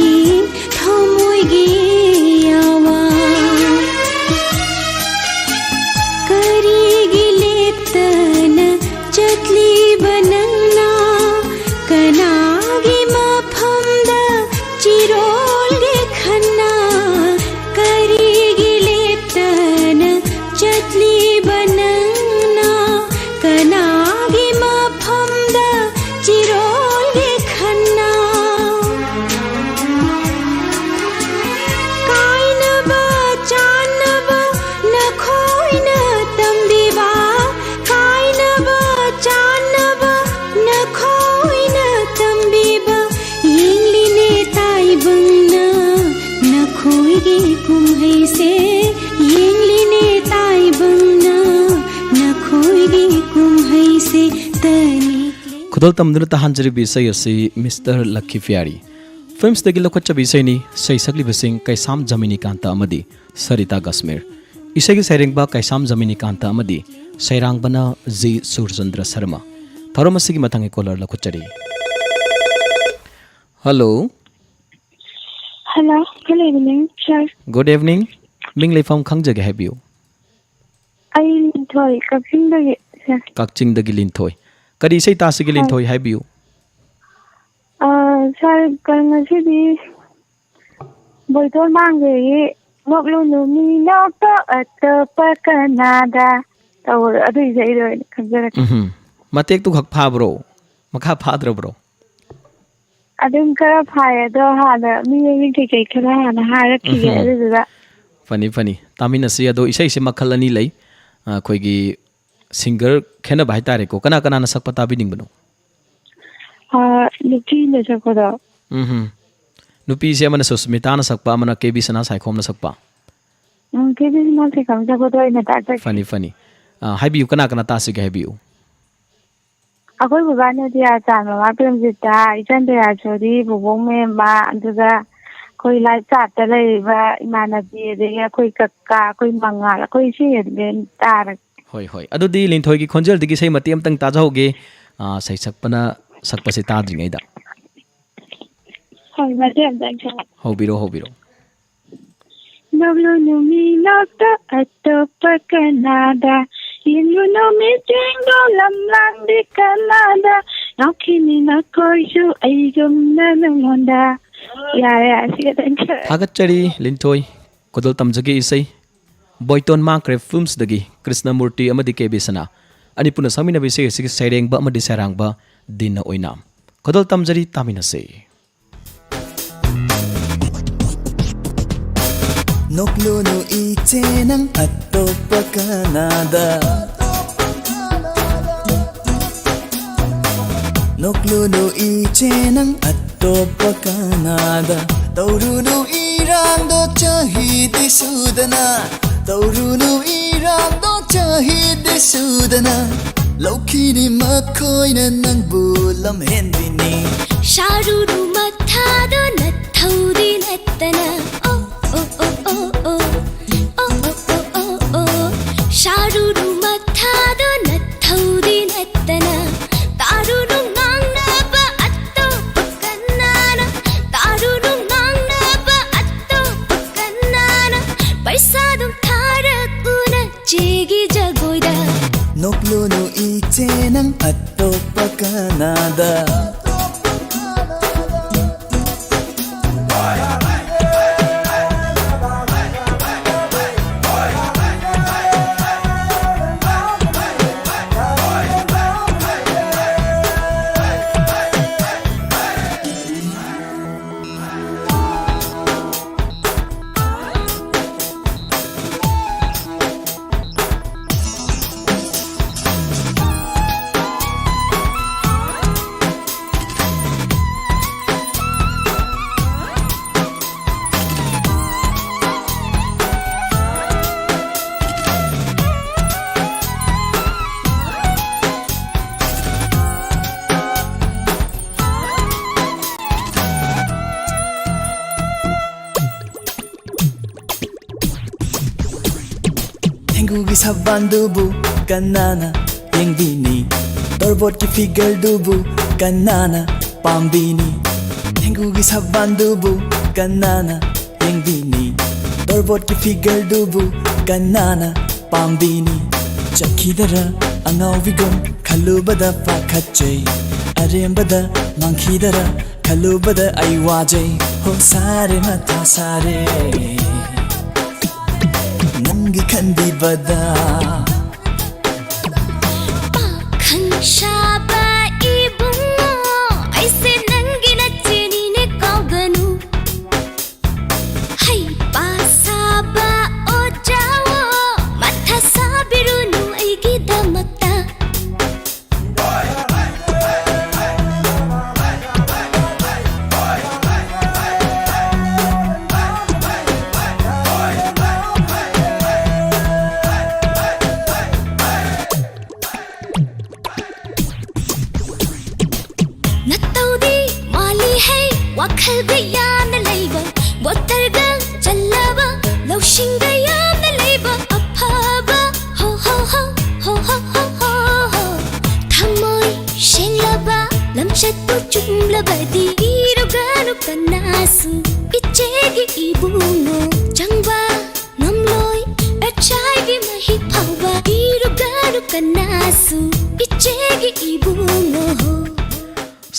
ꯊꯃꯣꯏꯒꯤ ꯑꯋꯥ꯫ ꯀꯔꯤꯒꯤ ꯂꯦꯞꯇꯅ ꯆꯠꯂꯤꯕ ꯅꯪꯅ ꯀꯅꯥꯒꯤ ꯃꯐꯝꯗ ꯆꯤꯔꯣꯜꯒꯦ ꯈꯟꯅ? ꯀꯔꯤꯒꯤ ꯂꯦꯞꯇꯅ ꯆꯠꯂꯤꯕ ꯅꯪꯅ ꯀꯅꯥꯒꯤ ꯃꯐꯝꯗ ꯆꯤꯔꯣꯜꯒꯦ ꯈꯟꯅ? ꯀꯥꯏꯅꯕ ꯆꯥꯟꯅꯕ ꯅꯈꯣꯏꯅ ꯇꯝꯕꯤꯕ, ꯀꯥꯏꯅꯕ ꯆꯥꯟꯅꯕ ꯅꯈꯣꯏꯅ ꯇꯝꯕꯤꯕ, ꯌꯦꯡꯂꯤꯅꯦ ꯇꯥꯏꯕꯪꯅ ꯅꯈꯣꯏꯒꯤ ꯀꯨꯝꯍꯩꯁꯦ, ꯌꯦꯡꯂꯤꯅꯦ ꯇꯥꯏꯕꯪꯅ ꯅꯈꯣꯏꯒꯤ ꯀꯨꯝꯍꯩꯁꯦ꯫ ꯈꯨꯗꯣꯜ ꯇꯝꯗꯨꯅ ꯇꯥꯍꯟꯖꯔꯤꯕ ꯏꯁꯩ ꯑꯁꯤ ꯃꯤꯁꯇꯔ ꯂꯛꯈꯤ ꯐꯤꯌꯥꯔꯤ ꯐꯤꯜꯝꯁꯇꯒꯤ ꯂꯧꯈꯠꯆꯕ ꯏꯁꯩꯅꯤ꯫ ꯏꯁꯩ ꯁꯛꯂꯤꯕꯁꯤꯡ ꯀꯩꯁꯥꯝ ꯖꯃꯤꯅꯤꯀꯥꯟꯇ ꯑꯃꯗꯤ ꯁꯔꯤꯇꯥ ꯀꯁꯃꯤꯔ꯫ ꯏꯁꯩꯒꯤ ꯁꯩꯔꯦꯡꯕ ꯀꯩꯁꯥꯝ ꯖꯃꯤꯅꯤꯀꯥꯟꯇ ꯑꯃꯗꯤ ꯁꯩꯔꯥꯡꯕꯅ ꯖꯤ ꯁꯨꯔꯆꯟꯗ꯭ꯔ ꯁꯔꯃ꯫ ꯊꯧꯔꯝ ꯑꯁꯤꯒꯤ ꯃꯊꯪꯒꯤ ꯀꯣꯂꯔ ꯂꯧꯈꯠꯆꯔꯤ꯫ Hello. Hello, good evening, sir. Good evening. ꯃꯤꯡ ꯂꯩꯐꯝ ꯈꯪꯖꯒꯦ ꯍꯥꯏꯕꯤꯌꯨ꯫ ꯑꯩ ꯂꯤꯟꯊꯣꯏ, ꯀꯛꯆꯤꯡꯗꯒꯤ, sir. ꯀꯛꯆꯤꯡꯗꯒꯤ ꯂꯤꯟꯊꯣꯏ꯫ ꯀꯔꯤ ꯏꯁꯩ ꯇꯥꯁꯤꯒꯦ ꯍꯣꯏ꯫ ꯂꯤꯟꯊꯣꯏ ꯍꯥꯏꯕꯤꯌꯨ꯫ ꯑ, sir, ꯀ-, ꯉꯁꯤꯗꯤ ꯕꯣꯏꯇꯣꯟ ꯃꯥꯡꯖꯒꯤ "ꯅꯣꯛꯂꯨ ꯅꯨꯃꯤ ꯅꯣꯛꯄ ꯑꯇꯣꯞꯄ ꯀꯅꯥꯗ" ꯇꯧꯕꯗꯣ, ꯑꯗꯨ ꯏꯁꯩꯗꯣ ꯑꯣꯏꯅ ꯈꯟꯖꯔꯛꯀꯦ꯫ ꯎꯝꯍꯨꯝ꯫ ꯃꯇꯦꯛꯇꯨ ꯈꯛ ꯐꯥꯕ꯭ꯔꯣ? ꯃꯈꯥ ꯐꯥꯗ꯭ꯔꯕ꯭ꯔꯣ? ꯑꯗꯨꯝ ꯈꯔ ꯐꯥꯏ, ꯑꯗꯣ ꯍꯥꯟꯅ ꯃꯤ ꯃꯃꯤꯡ ꯀꯩꯀꯩ ꯈꯔ ꯍꯥꯟꯅ ꯍꯥꯏꯔꯛꯈꯤꯒꯦ, ꯎꯝꯍꯨꯝ꯫ ꯑꯗꯨꯗꯨꯒ꯫ ꯐꯅꯤ, ꯐꯅꯤ꯫ ꯇꯥꯃꯤꯟꯅꯁꯤ꯫ ꯑꯗꯣ ꯏꯁꯩꯁꯦ ꯃꯈꯜ ꯑꯅꯤ ꯂꯩ꯫ ꯑ, ꯑꯩꯈꯣꯏꯒꯤ ꯁꯤꯡꯒꯔ ꯈꯦꯠꯅꯕ ꯍꯥꯏꯇꯥꯔꯦꯀꯣ꯫ ꯀꯅꯥ ꯀꯅꯥꯅ ꯁꯛꯄ ꯇꯥꯕꯤꯅꯤꯡꯕꯅꯣ? ꯑ, ꯅꯨꯄꯤꯅ ꯁꯛꯄꯗꯣ꯫ ꯎꯝꯍꯨꯝ꯫ ꯅꯨꯄꯤꯁꯦ ꯑꯃꯅ ꯁꯨꯁꯃꯤꯇꯥꯅ ꯁꯛꯄ, ꯑꯃꯅ ꯀꯦ ꯕꯤ ꯁꯅꯥ ꯁꯥꯏꯈꯣꯝꯅ ꯁꯛꯄ꯫ ꯎꯝ, ꯀꯦ ꯕꯤ ꯁꯅꯥ ꯁꯩꯀꯥꯕꯤ ꯁꯛꯄꯗꯣ ꯑꯣꯏꯅ ꯇꯥꯖꯒꯦ꯫ ꯐꯅꯤ, ꯐꯅꯤ꯫ ꯑ, ꯍꯥꯏꯕꯤꯌꯨ, ꯀꯅꯥ ꯀꯅꯥ ꯇꯥꯁꯤꯒꯦ ꯍꯥꯏꯕꯤꯌꯨ꯫ ꯑꯩꯈꯣꯏ ꯕꯕꯥ ꯅꯣꯗꯤꯌꯥ ꯆꯥꯟ, ꯃꯃꯥ ꯄ꯭ꯔꯦꯝꯖꯤꯇꯥ, ꯏꯆꯟ ꯗꯌꯥꯁꯣꯔꯤ, ꯕꯣꯕꯣꯛ ꯃꯦꯝꯃ, ꯑꯗꯨꯒ ꯑꯩꯈꯣꯏ ꯂꯥꯏꯞ ꯆꯥꯠꯇ ꯂꯩꯔꯤꯕ ꯏꯃꯥꯟꯅꯕꯤ, ꯑꯗꯒꯤ ꯑꯩꯈꯣꯏ ꯀꯀꯥ, ꯑꯩꯈꯣꯏ ꯃꯉꯥꯜ, ꯑꯩꯈꯣꯏ ꯏꯆꯦ ꯑꯗꯨꯗꯩ ꯇꯥꯔꯒꯦ꯫ ꯍꯣꯏ, ꯍꯣꯏ꯫ ꯑꯗꯨꯗꯤ ꯂꯤꯟꯊꯣꯏꯒꯤ ꯈꯣꯟꯖꯦꯜꯗꯒꯤ ꯏꯁꯩ ꯃꯇꯦꯛ ꯑꯃꯇꯪ ꯇꯥꯖꯍꯧꯒꯦ꯫ ꯑ, ꯁꯩꯁꯛꯄꯅ ꯁꯛꯄꯁꯦ ꯇꯥꯗ꯭ꯔꯤꯉꯩꯗ꯫ ꯍꯣꯏ, ꯃꯇꯦꯛ ꯑꯃꯇꯪ ꯁꯛꯂꯛꯑꯣ꯫ ꯍꯧꯕꯤꯔꯣ, ꯍꯧꯕꯤꯔꯣ꯫ ꯅꯣꯛꯂꯨꯅꯨ ꯃꯤ ꯅꯣꯛꯇ ꯑꯇꯣꯞꯄ ꯀꯅꯥꯗ, ꯌꯦꯡꯂꯨꯅꯨ ꯃꯤꯠꯌꯦꯡꯗꯣ ꯂꯝꯂꯥꯡꯗꯦ ꯀꯅꯥꯗ, ꯅꯣꯛꯈꯤꯅꯤ ꯅꯈꯣꯏꯁꯨ ꯑꯩꯒꯨꯝꯅ ꯅꯉꯣꯟꯗ꯫ ꯌꯥꯔꯦ, ꯌꯥꯔꯦ, ꯁꯤ ꯈꯛꯇꯪ ꯁꯛꯑꯒꯦ꯫ ꯊꯥꯒꯠꯆꯔꯤ ꯂꯤꯟꯊꯣꯏ꯫ ꯈꯨꯗꯣꯜ ꯇꯝꯖꯒꯦ ꯏꯁꯩ꯫ ꯕꯣꯏꯇꯣꯟ ꯃꯥꯡꯈ꯭ꯔꯦ ꯐꯤꯜꯝꯁꯗꯒꯤ ꯀ꯭ꯔꯤꯁꯅꯃꯨꯔꯇꯤ ꯑꯃꯗꯤ ꯀꯦ ꯕꯤ ꯁꯅꯥ ꯑꯅꯤ ꯄꯨꯟꯅ ꯁꯛꯃꯤꯟꯅꯕ ꯏꯁꯩ ꯑꯁꯤꯒꯤ ꯁꯩꯔꯦꯡꯕ ꯑꯃꯗꯤ ꯁꯩꯔꯥꯡꯕ ꯗꯤꯟꯅ ꯑꯣꯏꯅꯥꯝ꯫ ꯈꯨꯗꯣꯜ ꯇꯝꯖꯔꯤ, ꯇꯥꯃꯤꯟꯅꯁꯦ꯫ ꯅꯣꯛꯂꯨꯅꯨ ꯏꯆꯦ ꯅꯪ ꯑꯇꯣꯞꯄ ꯀꯅꯥꯗ, ꯅꯣꯛꯂꯨꯅꯨ ꯏꯆꯦ ꯅꯪ ꯑꯇꯣꯞꯄ ꯀꯅꯥꯗ, ꯇꯧꯔꯨꯅꯨ ꯏꯔꯥꯡꯗꯣ ꯆꯍꯤꯗꯤ ꯁꯨꯗꯅ, ꯇꯧꯔꯨꯅꯨ ꯏꯔꯥꯡꯗꯣ ꯆꯍꯤꯗꯤ ꯁꯨꯗꯅ, ꯂꯧꯈꯤꯅꯤ ꯃꯈꯣꯏꯅ ꯅꯪꯕꯨ ꯂꯝꯍꯦꯟꯕꯤꯅꯤ꯫ ꯁꯥꯔꯨꯅꯨ ꯃꯊꯥꯗꯣ ꯅꯊꯧꯗꯤ ꯅꯠꯇꯅ꯫ ꯑꯣ, ꯑꯣ, ꯑꯣ, ꯑꯣ, ꯑꯣ꯫ ꯑꯣ, ꯑꯣ, ꯑꯣ, ꯑꯣ, ꯑꯣ꯫ ꯁꯥꯔꯨꯅꯨ ꯃꯊꯥꯗꯣ ꯅꯊꯧꯗꯤ ꯅꯠꯇꯅ꯫ ꯇꯥꯔꯨꯅꯨ ꯉꯥꯡꯅꯕ ꯑꯇꯣꯞꯄ ꯀꯅꯥꯅ꯫ ꯇꯥꯔꯨꯅꯨ ꯉꯥꯡꯅꯕ ꯑꯇꯣꯞꯄ ꯀꯅꯥꯅ꯫ ꯄꯩꯁꯥꯗꯨꯝ ꯊꯥꯔꯛꯎꯅ ꯆꯦꯒꯤ ꯖꯒꯣꯏꯗ꯫ ꯅꯣꯛꯂꯨꯅꯨ ꯏꯆꯦ ꯅꯪ ꯑꯇꯣꯞꯄ ꯀꯅꯥꯗ꯫ ꯊꯦꯡꯒꯨꯒꯤ ꯁꯕꯥꯟꯗꯨꯕꯨ ꯀꯅꯥꯅ ꯌꯦꯡꯕꯤꯅꯤ? ꯇꯣꯔꯕꯣꯠꯀꯤ ꯐꯤꯒꯔꯗꯨꯕꯨ ꯀꯅꯥꯅ ꯄꯥꯝꯕꯤꯅꯤ? ꯊꯦꯡꯒꯨꯒꯤ ꯁꯕꯥꯟꯗꯨꯕꯨ ꯀꯅꯥꯅ ꯌꯦꯡꯕꯤꯅꯤ? ꯇꯣꯔꯕꯣꯠꯀꯤ ꯐꯤꯒꯔꯗꯨꯕꯨ ꯀꯅꯥꯅ ꯄꯥꯝꯕꯤꯅꯤ? ꯆꯠꯈꯤꯗꯔ ꯑꯉꯥꯎꯕꯤꯒꯨꯝ ꯈꯜꯂꯨꯕꯗ ꯄꯥꯈꯠꯆꯩ꯫ ꯑꯔꯦꯝꯕꯗ ꯃꯥꯡꯈꯤꯗꯔ ꯈꯜꯂꯨꯕꯗ ꯑꯩ ꯋꯥꯖꯩ꯫ ꯍꯣ ꯁꯥꯔꯦ ꯃꯊꯥ ꯁꯥꯔꯦ ꯅꯪꯒꯤ ꯈꯟꯕꯤꯕꯗ꯫ ꯄꯥꯈꯪ ꯁꯥꯕ ꯏꯕꯨꯡꯉꯣ, ꯑꯩꯁꯦ ꯅꯪꯒꯤ ꯅꯆꯦꯅꯤꯅꯦ ꯀꯥꯎꯒꯅꯨ꯫ ꯍꯩꯄꯥ ꯁꯥꯕ ꯑꯣꯖꯥꯋꯣ, ꯃꯊꯥ ꯁꯥꯕꯤꯔꯨꯅꯨ ꯑꯩꯒꯤꯗꯃꯛꯇ꯫ ꯅꯇꯧꯗꯤ ꯃꯥꯜꯂꯤ ꯍꯩ, ꯋꯥꯈꯜꯗꯤ ꯌꯥꯝꯅ ꯂꯩꯕ, ꯕꯣꯇꯜꯒ ꯆꯜꯂꯕ, ꯂꯧꯁꯤꯡꯒ ꯌꯥꯝꯅ ꯂꯩꯕ ꯑꯐꯕ꯫ ꯍꯣ ꯍꯣ ꯍꯣ, ꯍꯣ ꯍꯣ ꯍꯣ ꯍꯣ ꯍꯣ꯫ ꯊꯃꯣꯏ ꯁꯦꯡꯂꯕ, ꯂꯝꯆꯠꯄꯨ ꯆꯨꯝꯂꯕꯗꯤ ꯏꯔꯨꯒꯅꯨ ꯀꯅꯥꯁꯨ꯫ ꯏꯆꯦꯒꯤ ꯏꯕꯨꯡꯉꯣ ꯆꯪꯕ ꯉꯝꯂꯣꯏ ꯑꯆꯥꯏꯒꯤ ꯃꯍꯤꯛ ꯐꯥꯎꯕ ꯏꯔꯨꯒꯅꯨ ꯀꯅꯥꯁꯨ꯫ ꯏꯆꯦꯒꯤ ꯏꯕꯨꯡꯉꯣ꯫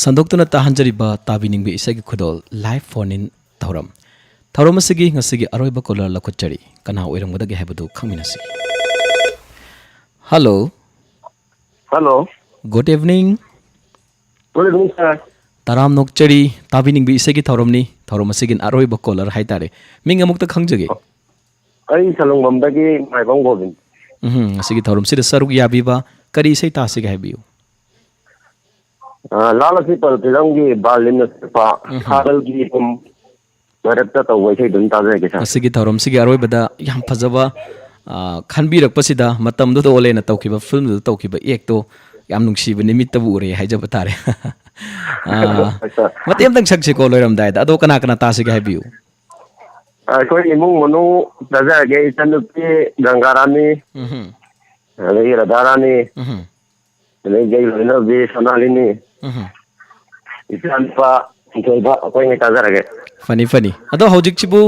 ꯁꯟꯗꯣꯛꯇꯨꯅ ꯇꯥꯍꯟꯖꯔꯤꯕ ꯇꯥꯕꯤꯅꯤꯡꯕ ꯏꯁꯩꯒꯤ ꯈꯨꯗꯣꯜ live phone in ꯊꯧꯔꯝ꯫ ꯊꯧꯔꯝ ꯑꯁꯤꯒꯤ ꯉꯁꯤꯒꯤ ꯑꯔꯣꯏꯕ caller ꯂꯧꯈꯠꯆꯔꯤ꯫ ꯀꯅꯥ ꯑꯣꯏꯔꯝꯒꯗꯒꯦ ꯍꯥꯏꯕꯗꯨ ꯈꯪꯃꯤꯟꯅꯁꯤ꯫ Hello꯫ Hello꯫ Good evening꯫ Good evening, sir꯫ ꯇꯔꯥꯝ ꯅꯣꯛꯆꯔꯤ꯫ ꯇꯥꯕꯤꯅꯤꯡꯕ ꯏꯁꯩꯒꯤ ꯊꯧꯔꯝꯅꯤ꯫ ꯊꯧꯔꯝ ꯑꯁꯤꯒꯤ ꯑꯔꯣꯏꯕ caller ꯍꯥꯏꯇꯥꯔꯦ꯫ ꯃꯤꯡ ꯑꯃꯨꯛꯇ ꯈꯪꯖꯒꯦ꯫ ꯑꯩ ꯁꯂꯨꯡꯕꯝꯗꯒꯤ ꯃꯥꯏꯕꯝ ꯒꯣꯕꯤꯟ꯫ ꯎꯝ, ꯉꯁꯤꯒꯤ ꯊꯧꯔꯝꯁꯤꯗ ꯁꯔꯨꯛ ꯌꯥꯕꯤꯕ ꯀꯔꯤ ꯏꯁꯩ ꯇꯥꯁꯤꯒꯦ ꯍꯥꯏꯕꯤꯌꯨ꯫ ꯑ, ꯂꯥꯜ ꯑꯁꯤ ꯄꯜ ꯐꯤꯂꯝꯒꯤ ꯕꯥꯂꯤꯟꯅ ꯁꯛꯄ ꯎꯝ꯫ ꯁꯥꯒꯜꯒꯤ ꯏꯄꯨꯝ ꯃꯔꯛꯇ ꯇꯧꯕ ꯏꯁꯩꯗꯨ ꯑꯗꯨꯝ ꯇꯥꯖꯔꯒꯦ, sir꯫ ꯉꯁꯤꯒꯤ ꯊꯧꯔꯝꯁꯤꯒꯤ ꯑꯔꯣꯏꯕꯗ ꯌꯥꯝ ꯐꯖꯕ, ꯑ, ꯈꯟꯕꯤꯔꯛꯄꯁꯤꯗ ꯃꯇꯝꯗꯨꯗ ꯑꯣꯂꯦꯅ ꯇꯧꯈꯤꯕ ꯐꯤꯂꯝꯗꯨꯗ ꯇꯧꯈꯤꯕ act ꯇꯣ ꯌꯥꯝ ꯅꯨꯡꯁꯤꯕꯅꯤ, ꯃꯤꯠꯇꯕꯨ ꯎꯔꯦ ꯍꯥꯏꯖꯕ ꯇꯥꯔꯦ꯫ ꯑ, ꯍꯣꯏ, sir꯫ ꯃꯇꯦꯛ ꯑꯃꯇꯪ ꯁꯛꯁꯤꯀꯣ ꯂꯣꯏꯔꯝꯗꯥꯏꯗ꯫ ꯑꯗꯣ ꯀꯅꯥ ꯀꯅꯥ ꯇꯥꯁꯤꯒꯦ ꯍꯥꯏꯕꯤꯌꯨ꯫ ꯑꯩꯈꯣꯏ ꯏꯃꯨꯡ ꯃꯅꯨꯡ ꯇꯥꯖꯔꯒꯦ꯫ ꯏꯆꯟꯅꯨꯄꯤ ꯒꯪꯒꯥꯔꯥꯅꯤ, ꯎꯝꯍꯨꯝ꯫ ꯑꯗꯒꯤ ꯔꯥꯙꯥꯔꯥꯅꯤ, ꯎꯝꯍꯨꯝ꯫ ꯑꯗꯒꯤ ꯑꯩ ꯂꯣꯏꯅꯕꯤ ꯁꯣꯅꯥꯂꯤꯅꯤ, ꯎꯝꯍꯨꯝ꯫ ꯏꯆꯥꯅꯨꯄꯥ ꯊꯣꯏꯕ, ꯑꯩꯈꯣꯏ ꯉꯩ ꯇꯥꯖꯔꯒꯦ꯫ ꯐꯅꯤ, ꯐꯅꯤ꯫ ꯑꯗꯣ ꯍꯧꯖꯤꯛꯁꯤꯕꯨ,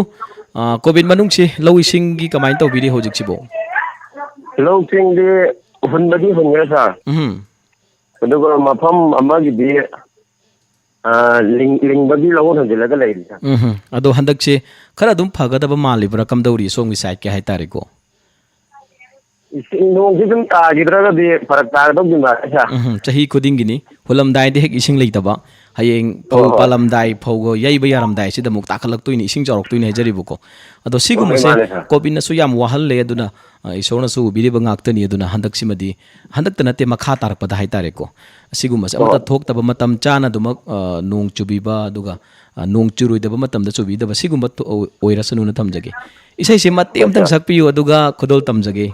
ꯑ, ꯀꯣꯚꯤꯗ ꯃꯅꯨꯡꯁꯤ ꯂꯧ ꯏꯁꯤꯡꯒꯤ ꯀꯃꯥꯏꯅ ꯇꯧꯕꯤꯔꯤ ꯍꯧꯖꯤꯛꯁꯤꯕꯨ? ꯂꯧꯁꯤꯡꯗꯤ ꯍꯨꯟꯕꯗꯤ ꯍꯨꯟꯈ꯭ꯔꯦ, ꯁꯥꯔ꯫ ꯎꯝꯍꯨꯝ꯫ ꯑꯗꯨꯒ ꯃꯐꯝ ꯑꯃꯒꯤꯗꯤ, ꯑ, ꯂꯤꯡ-, ꯂꯤꯡꯕꯒꯤ ꯂꯧꯍꯣꯟ ꯍꯨꯟꯖꯤꯜꯂꯒ ꯂꯩꯔꯤ, ꯁꯥꯔ꯫ ꯎꯝꯍꯨꯝ꯫ ꯑꯗꯣ ꯍꯟꯗꯛꯁꯦ ꯈꯔ ꯑꯗꯨꯝ ꯐꯒꯗꯕ ꯃꯥꯜꯂꯤꯕ꯭ꯔꯥ, ꯀꯝꯗꯧꯔꯤ ꯁꯣꯝꯒꯤ ꯁꯥꯏꯠꯀꯤ ꯍꯥꯏꯇꯥꯔꯦꯀꯣ? ꯏꯁꯤꯡ ꯅꯣꯡꯁꯤ ꯁꯨꯝ ꯇꯥꯈꯤꯗ꯭ꯔꯒꯗꯤ ꯐꯔꯛ ꯇꯥꯒꯗꯧꯗꯤ ꯃꯥꯜꯂꯦ, ꯁꯥꯔ꯫ ꯎꯝꯍꯨꯝ, ꯆꯍꯤ ꯈꯨꯗꯤꯡꯒꯤꯅꯤ꯫ ꯍꯨꯜꯂꯝꯗꯥꯏꯗ ꯍꯦꯛ ꯏꯁꯤꯡ ꯂꯩꯇꯕ, ꯍꯌꯦꯡ ꯐꯧ ꯍꯣꯏ, ꯍꯣꯏ꯫ ꯄꯥꯜꯂꯝꯗꯥꯏ, ꯐꯧꯒ ꯌꯩꯕ ꯌꯥꯔꯝꯗꯥꯏꯁꯤꯗ ꯑꯃꯨꯛ ꯇꯥꯈꯠꯂꯛꯇꯣꯏꯅꯤ, ꯏꯁꯤꯡ ꯆꯥꯎꯔꯛꯇꯣꯏꯅꯤ ꯍꯥꯏꯖꯔꯤꯕꯀꯣ꯫ ꯑꯗꯣ ꯍꯣꯏ, ꯍꯣꯏ, ꯁꯤꯒꯨꯝꯕꯁꯦ ꯃꯥꯅꯦ, ꯁꯥꯔ꯫ ꯀꯣꯚꯤꯗꯅꯁꯨ ꯌꯥꯝ ꯋꯥꯍꯜꯂꯦ, ꯑꯗꯨꯅ, ꯑ, ꯏꯁꯣꯔꯅꯁꯨ ꯎꯕꯤꯔꯤꯕ ꯉꯥꯛꯇꯅꯤ꯫ ꯑꯗꯨꯅ ꯍꯟꯗꯛꯁꯤꯃꯗꯤ, ꯍꯟꯗꯛꯇ ꯅꯠꯇꯦ, ꯃꯈꯥ ꯇꯥꯔꯛꯄꯗ ꯍꯥꯏꯇꯥꯔꯦꯀꯣ, ꯑꯁꯤꯒꯨꯝꯕꯁꯦ ꯑꯃꯠꯇ ꯍꯣꯏ꯫ ꯊꯣꯛꯇꯕ, ꯃꯇꯝ ꯆꯥꯅ ꯑꯗꯨꯃꯛ, ꯑ, ꯅꯣꯡ ꯆꯨꯕꯤꯕ, ꯑꯗꯨꯒ, ꯑ, ꯅꯣꯡ ꯆꯨꯔꯣꯏꯗꯕ ꯃꯇꯝꯗ ꯆꯨꯕꯤꯗꯕ, ꯁꯤꯒꯨꯝꯕ ꯊꯣ-, ꯑꯣꯏꯔꯁꯅꯨꯅ ꯊꯝꯖꯒꯦ꯫ ꯏꯁꯩꯁꯦ ꯃꯇꯦꯛ ꯍꯣꯏ, ꯑꯃꯇꯪ ꯁꯥꯔ꯫ ꯁꯛꯄꯤꯌꯨ, ꯑꯗꯨꯒ ꯈꯨꯗꯣꯜ ꯇꯝꯖꯒꯦ꯫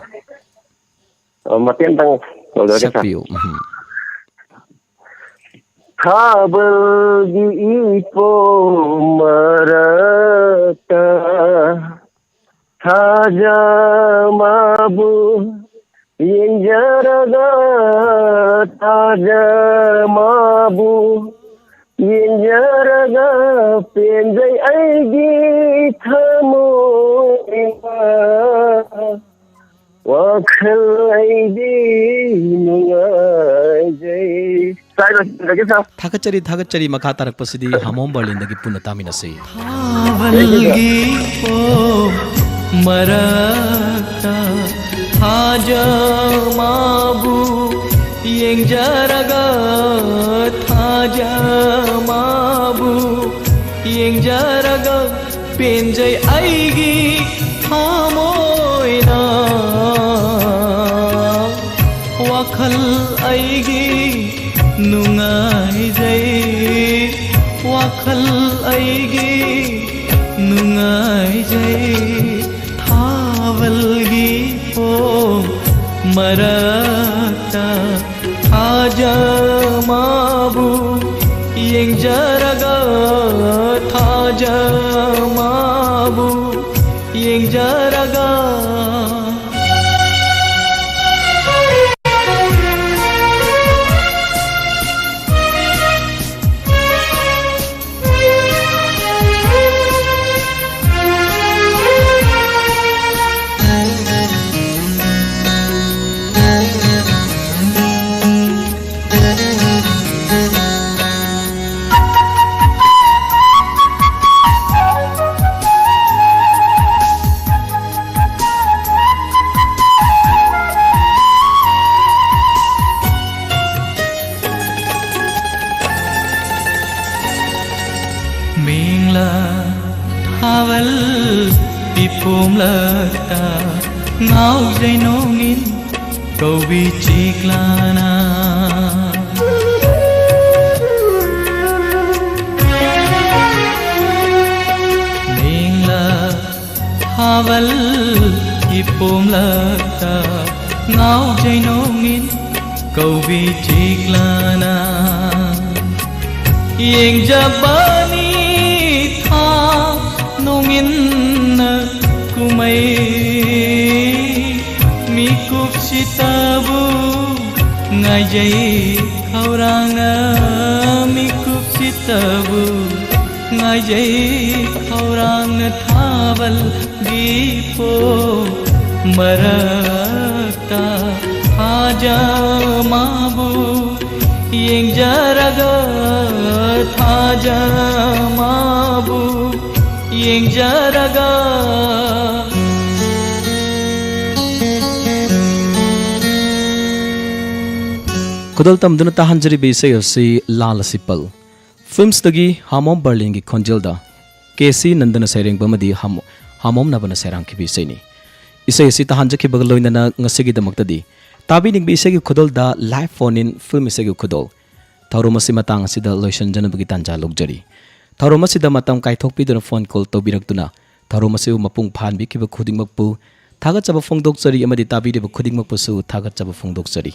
ꯑ, ꯃꯇꯦꯛ ꯑꯃꯇꯪ ꯇꯧꯖꯔꯛꯀꯦ, ꯁꯥꯔ꯫ ꯁꯛꯄꯤꯌꯨ꯫ ꯎꯝ꯫ ꯊꯥꯕꯜꯒꯤ ꯏꯄꯣꯝ ꯃꯔꯛꯇ ꯊꯥꯖ ꯃꯥꯕꯨ ꯌꯦꯡꯖꯔꯒ, ꯊꯥꯖ ꯃꯥꯕꯨ ꯌꯦꯡꯖꯔꯒ ꯄꯦꯟꯖꯩ ꯑꯩꯒꯤ ꯊꯃꯣꯏꯅ꯫ ꯋꯥꯈꯜ ꯑꯩꯗꯤ ꯅꯨꯡꯉꯥꯏꯖꯩ꯫ ꯁꯥꯏ ꯂꯣꯏꯁꯤꯟꯖꯔꯒꯦ, ꯁꯥꯔ꯫ ꯊꯥꯒꯠꯆꯔꯤ, ꯊꯥꯒꯠꯆꯔꯤ꯫ ꯃꯈꯥ ꯇꯥꯔꯛꯄꯁꯤꯗꯤ ꯍꯥꯃꯣꯝ ꯕꯔꯂꯤꯟꯗꯒꯤ ꯄꯨꯟꯅ ꯇꯥꯃꯤꯟꯅꯁꯤ꯫ ꯊꯥꯕꯜꯒꯤ ꯄꯣꯝ ꯃꯔꯛꯇ ꯊꯥꯖ ꯃꯥꯕꯨ ꯌꯦꯡꯖꯔꯒ, ꯊꯥꯖ ꯃꯥꯕꯨ ꯌꯦꯡꯖꯔꯒ ꯄꯦꯟꯖꯩ ꯑꯩꯒꯤ ꯊꯃꯣꯏꯅ꯫ ꯋꯥꯈꯜ ꯑꯩꯒꯤ ꯅꯨꯡꯉꯥꯏꯖꯩ, ꯋꯥꯈꯜ ꯑꯩꯒꯤ ꯅꯨꯡꯉꯥꯏꯖꯩ꯫ ꯊꯥꯕꯜꯒꯤ ꯄꯣꯝ ꯃꯔꯛꯇ ꯊꯥꯖ ꯃꯥꯕꯨ ꯌꯦꯡꯖꯔꯒ, ꯊꯥꯖ ꯃꯥꯕꯨ ꯌꯦꯡꯖꯔꯒ꯫ ꯃꯦꯡꯂꯥ ꯊꯥꯕꯜ ꯏꯄꯣꯝꯂꯛꯇ ꯉꯥꯎꯖꯩ ꯅꯣꯡꯏꯟ ꯀꯧꯕꯤ ꯆꯤꯛꯂꯥꯅ꯫ ꯃꯦꯡꯂꯥ ꯊꯥꯕꯜ ꯏꯄꯣꯝꯂꯛꯇ ꯉꯥꯎꯖꯩ ꯅꯣꯡꯏꯟ ꯀꯧꯕꯤ ꯆꯤꯛꯂꯥꯅ꯫ ꯌꯦꯡꯖꯕꯅꯤ ꯊꯥ ꯅꯣꯡꯏꯟꯅ ꯀꯨꯝꯍꯩ ꯃꯤꯀꯨꯞꯁꯤꯇꯕꯨ ꯉꯥꯏꯖꯩ ꯈꯧꯔꯥꯡꯅ ꯃꯤꯀꯨꯞꯁꯤꯇꯕꯨ ꯉꯥꯏꯖꯩ ꯈꯧꯔꯥꯡꯅ ꯊꯥꯕꯜꯒꯤ ꯄꯣ ꯃꯔꯛꯇ ꯊꯥꯖ ꯃꯥꯕꯨ ꯌꯦꯡꯖꯔꯒ ꯊꯥꯖ ꯃꯥꯕꯨ ꯌꯦꯡꯖꯔꯒ꯫ ꯈꯨꯗꯣꯜ ꯇꯝꯗꯨꯅ ꯇꯥꯍꯟꯖꯔꯤꯕ ꯏꯁꯩ ꯑꯁꯤ ꯂꯥꯜ ꯑꯁꯤ ꯄꯜ ꯐꯤꯜꯝꯁꯇꯒꯤ ꯍꯥꯃꯣꯝ ꯕꯔꯂꯤꯟꯒꯤ ꯈꯣꯟꯖꯦꯜꯗ ꯀꯦ ꯁꯤ ꯅꯟꯗꯅ ꯁꯩꯔꯦꯡꯕ ꯑꯃꯗꯤ ꯍꯥꯃꯣ-, ꯍꯥꯃꯣꯝ ꯅꯕꯅ ꯁꯩꯔꯥꯡꯈꯤꯕ ꯏꯁꯩꯅꯤ꯫ ꯏꯁꯩ ꯑꯁꯤ ꯇꯥꯍꯟꯖꯈꯤꯕꯒ ꯂꯣꯏꯅꯅ ꯉꯁꯤꯒꯤꯗꯃꯛꯇꯗꯤ ꯇꯥꯕꯤꯅꯤꯡꯕ ꯏꯁꯩꯒꯤ ꯈꯨꯗꯣꯜꯗ live phone in film ꯏꯁꯩꯒꯤ ꯈꯨꯗꯣꯜ ꯊꯧꯔꯝ ꯑꯁꯤ ꯃꯇꯥꯡ ꯑꯁꯤꯗ ꯂꯣꯏꯁꯤꯟꯖꯅꯕꯒꯤ ꯇꯥꯟꯖꯥ ꯂꯧꯖꯔꯤ꯫ ꯊꯧꯔꯝ ꯑꯁꯤꯗ ꯃꯇꯝ ꯀꯥꯏꯊꯣꯛꯄꯤꯗꯨꯅ phone call ꯇꯧꯕꯤꯔꯛꯇꯨꯅ ꯊꯧꯔꯝ ꯑꯁꯤꯕꯨ ꯃꯄꯨꯡ ꯐꯥꯍꯟꯕꯤꯈꯤꯕ ꯈꯨꯗꯤꯡꯃꯛꯄꯨ ꯊꯥꯒꯠꯆꯕ ꯐꯣꯡꯗꯣꯛꯆꯔꯤ ꯑꯃꯗꯤ ꯇꯥꯕꯤꯔꯤꯕ ꯈꯨꯗꯤꯡꯃꯛꯄꯨꯁꯨ ꯊꯥꯒꯠꯆꯕ ꯐꯣꯡꯗꯣꯛꯆꯔꯤ꯫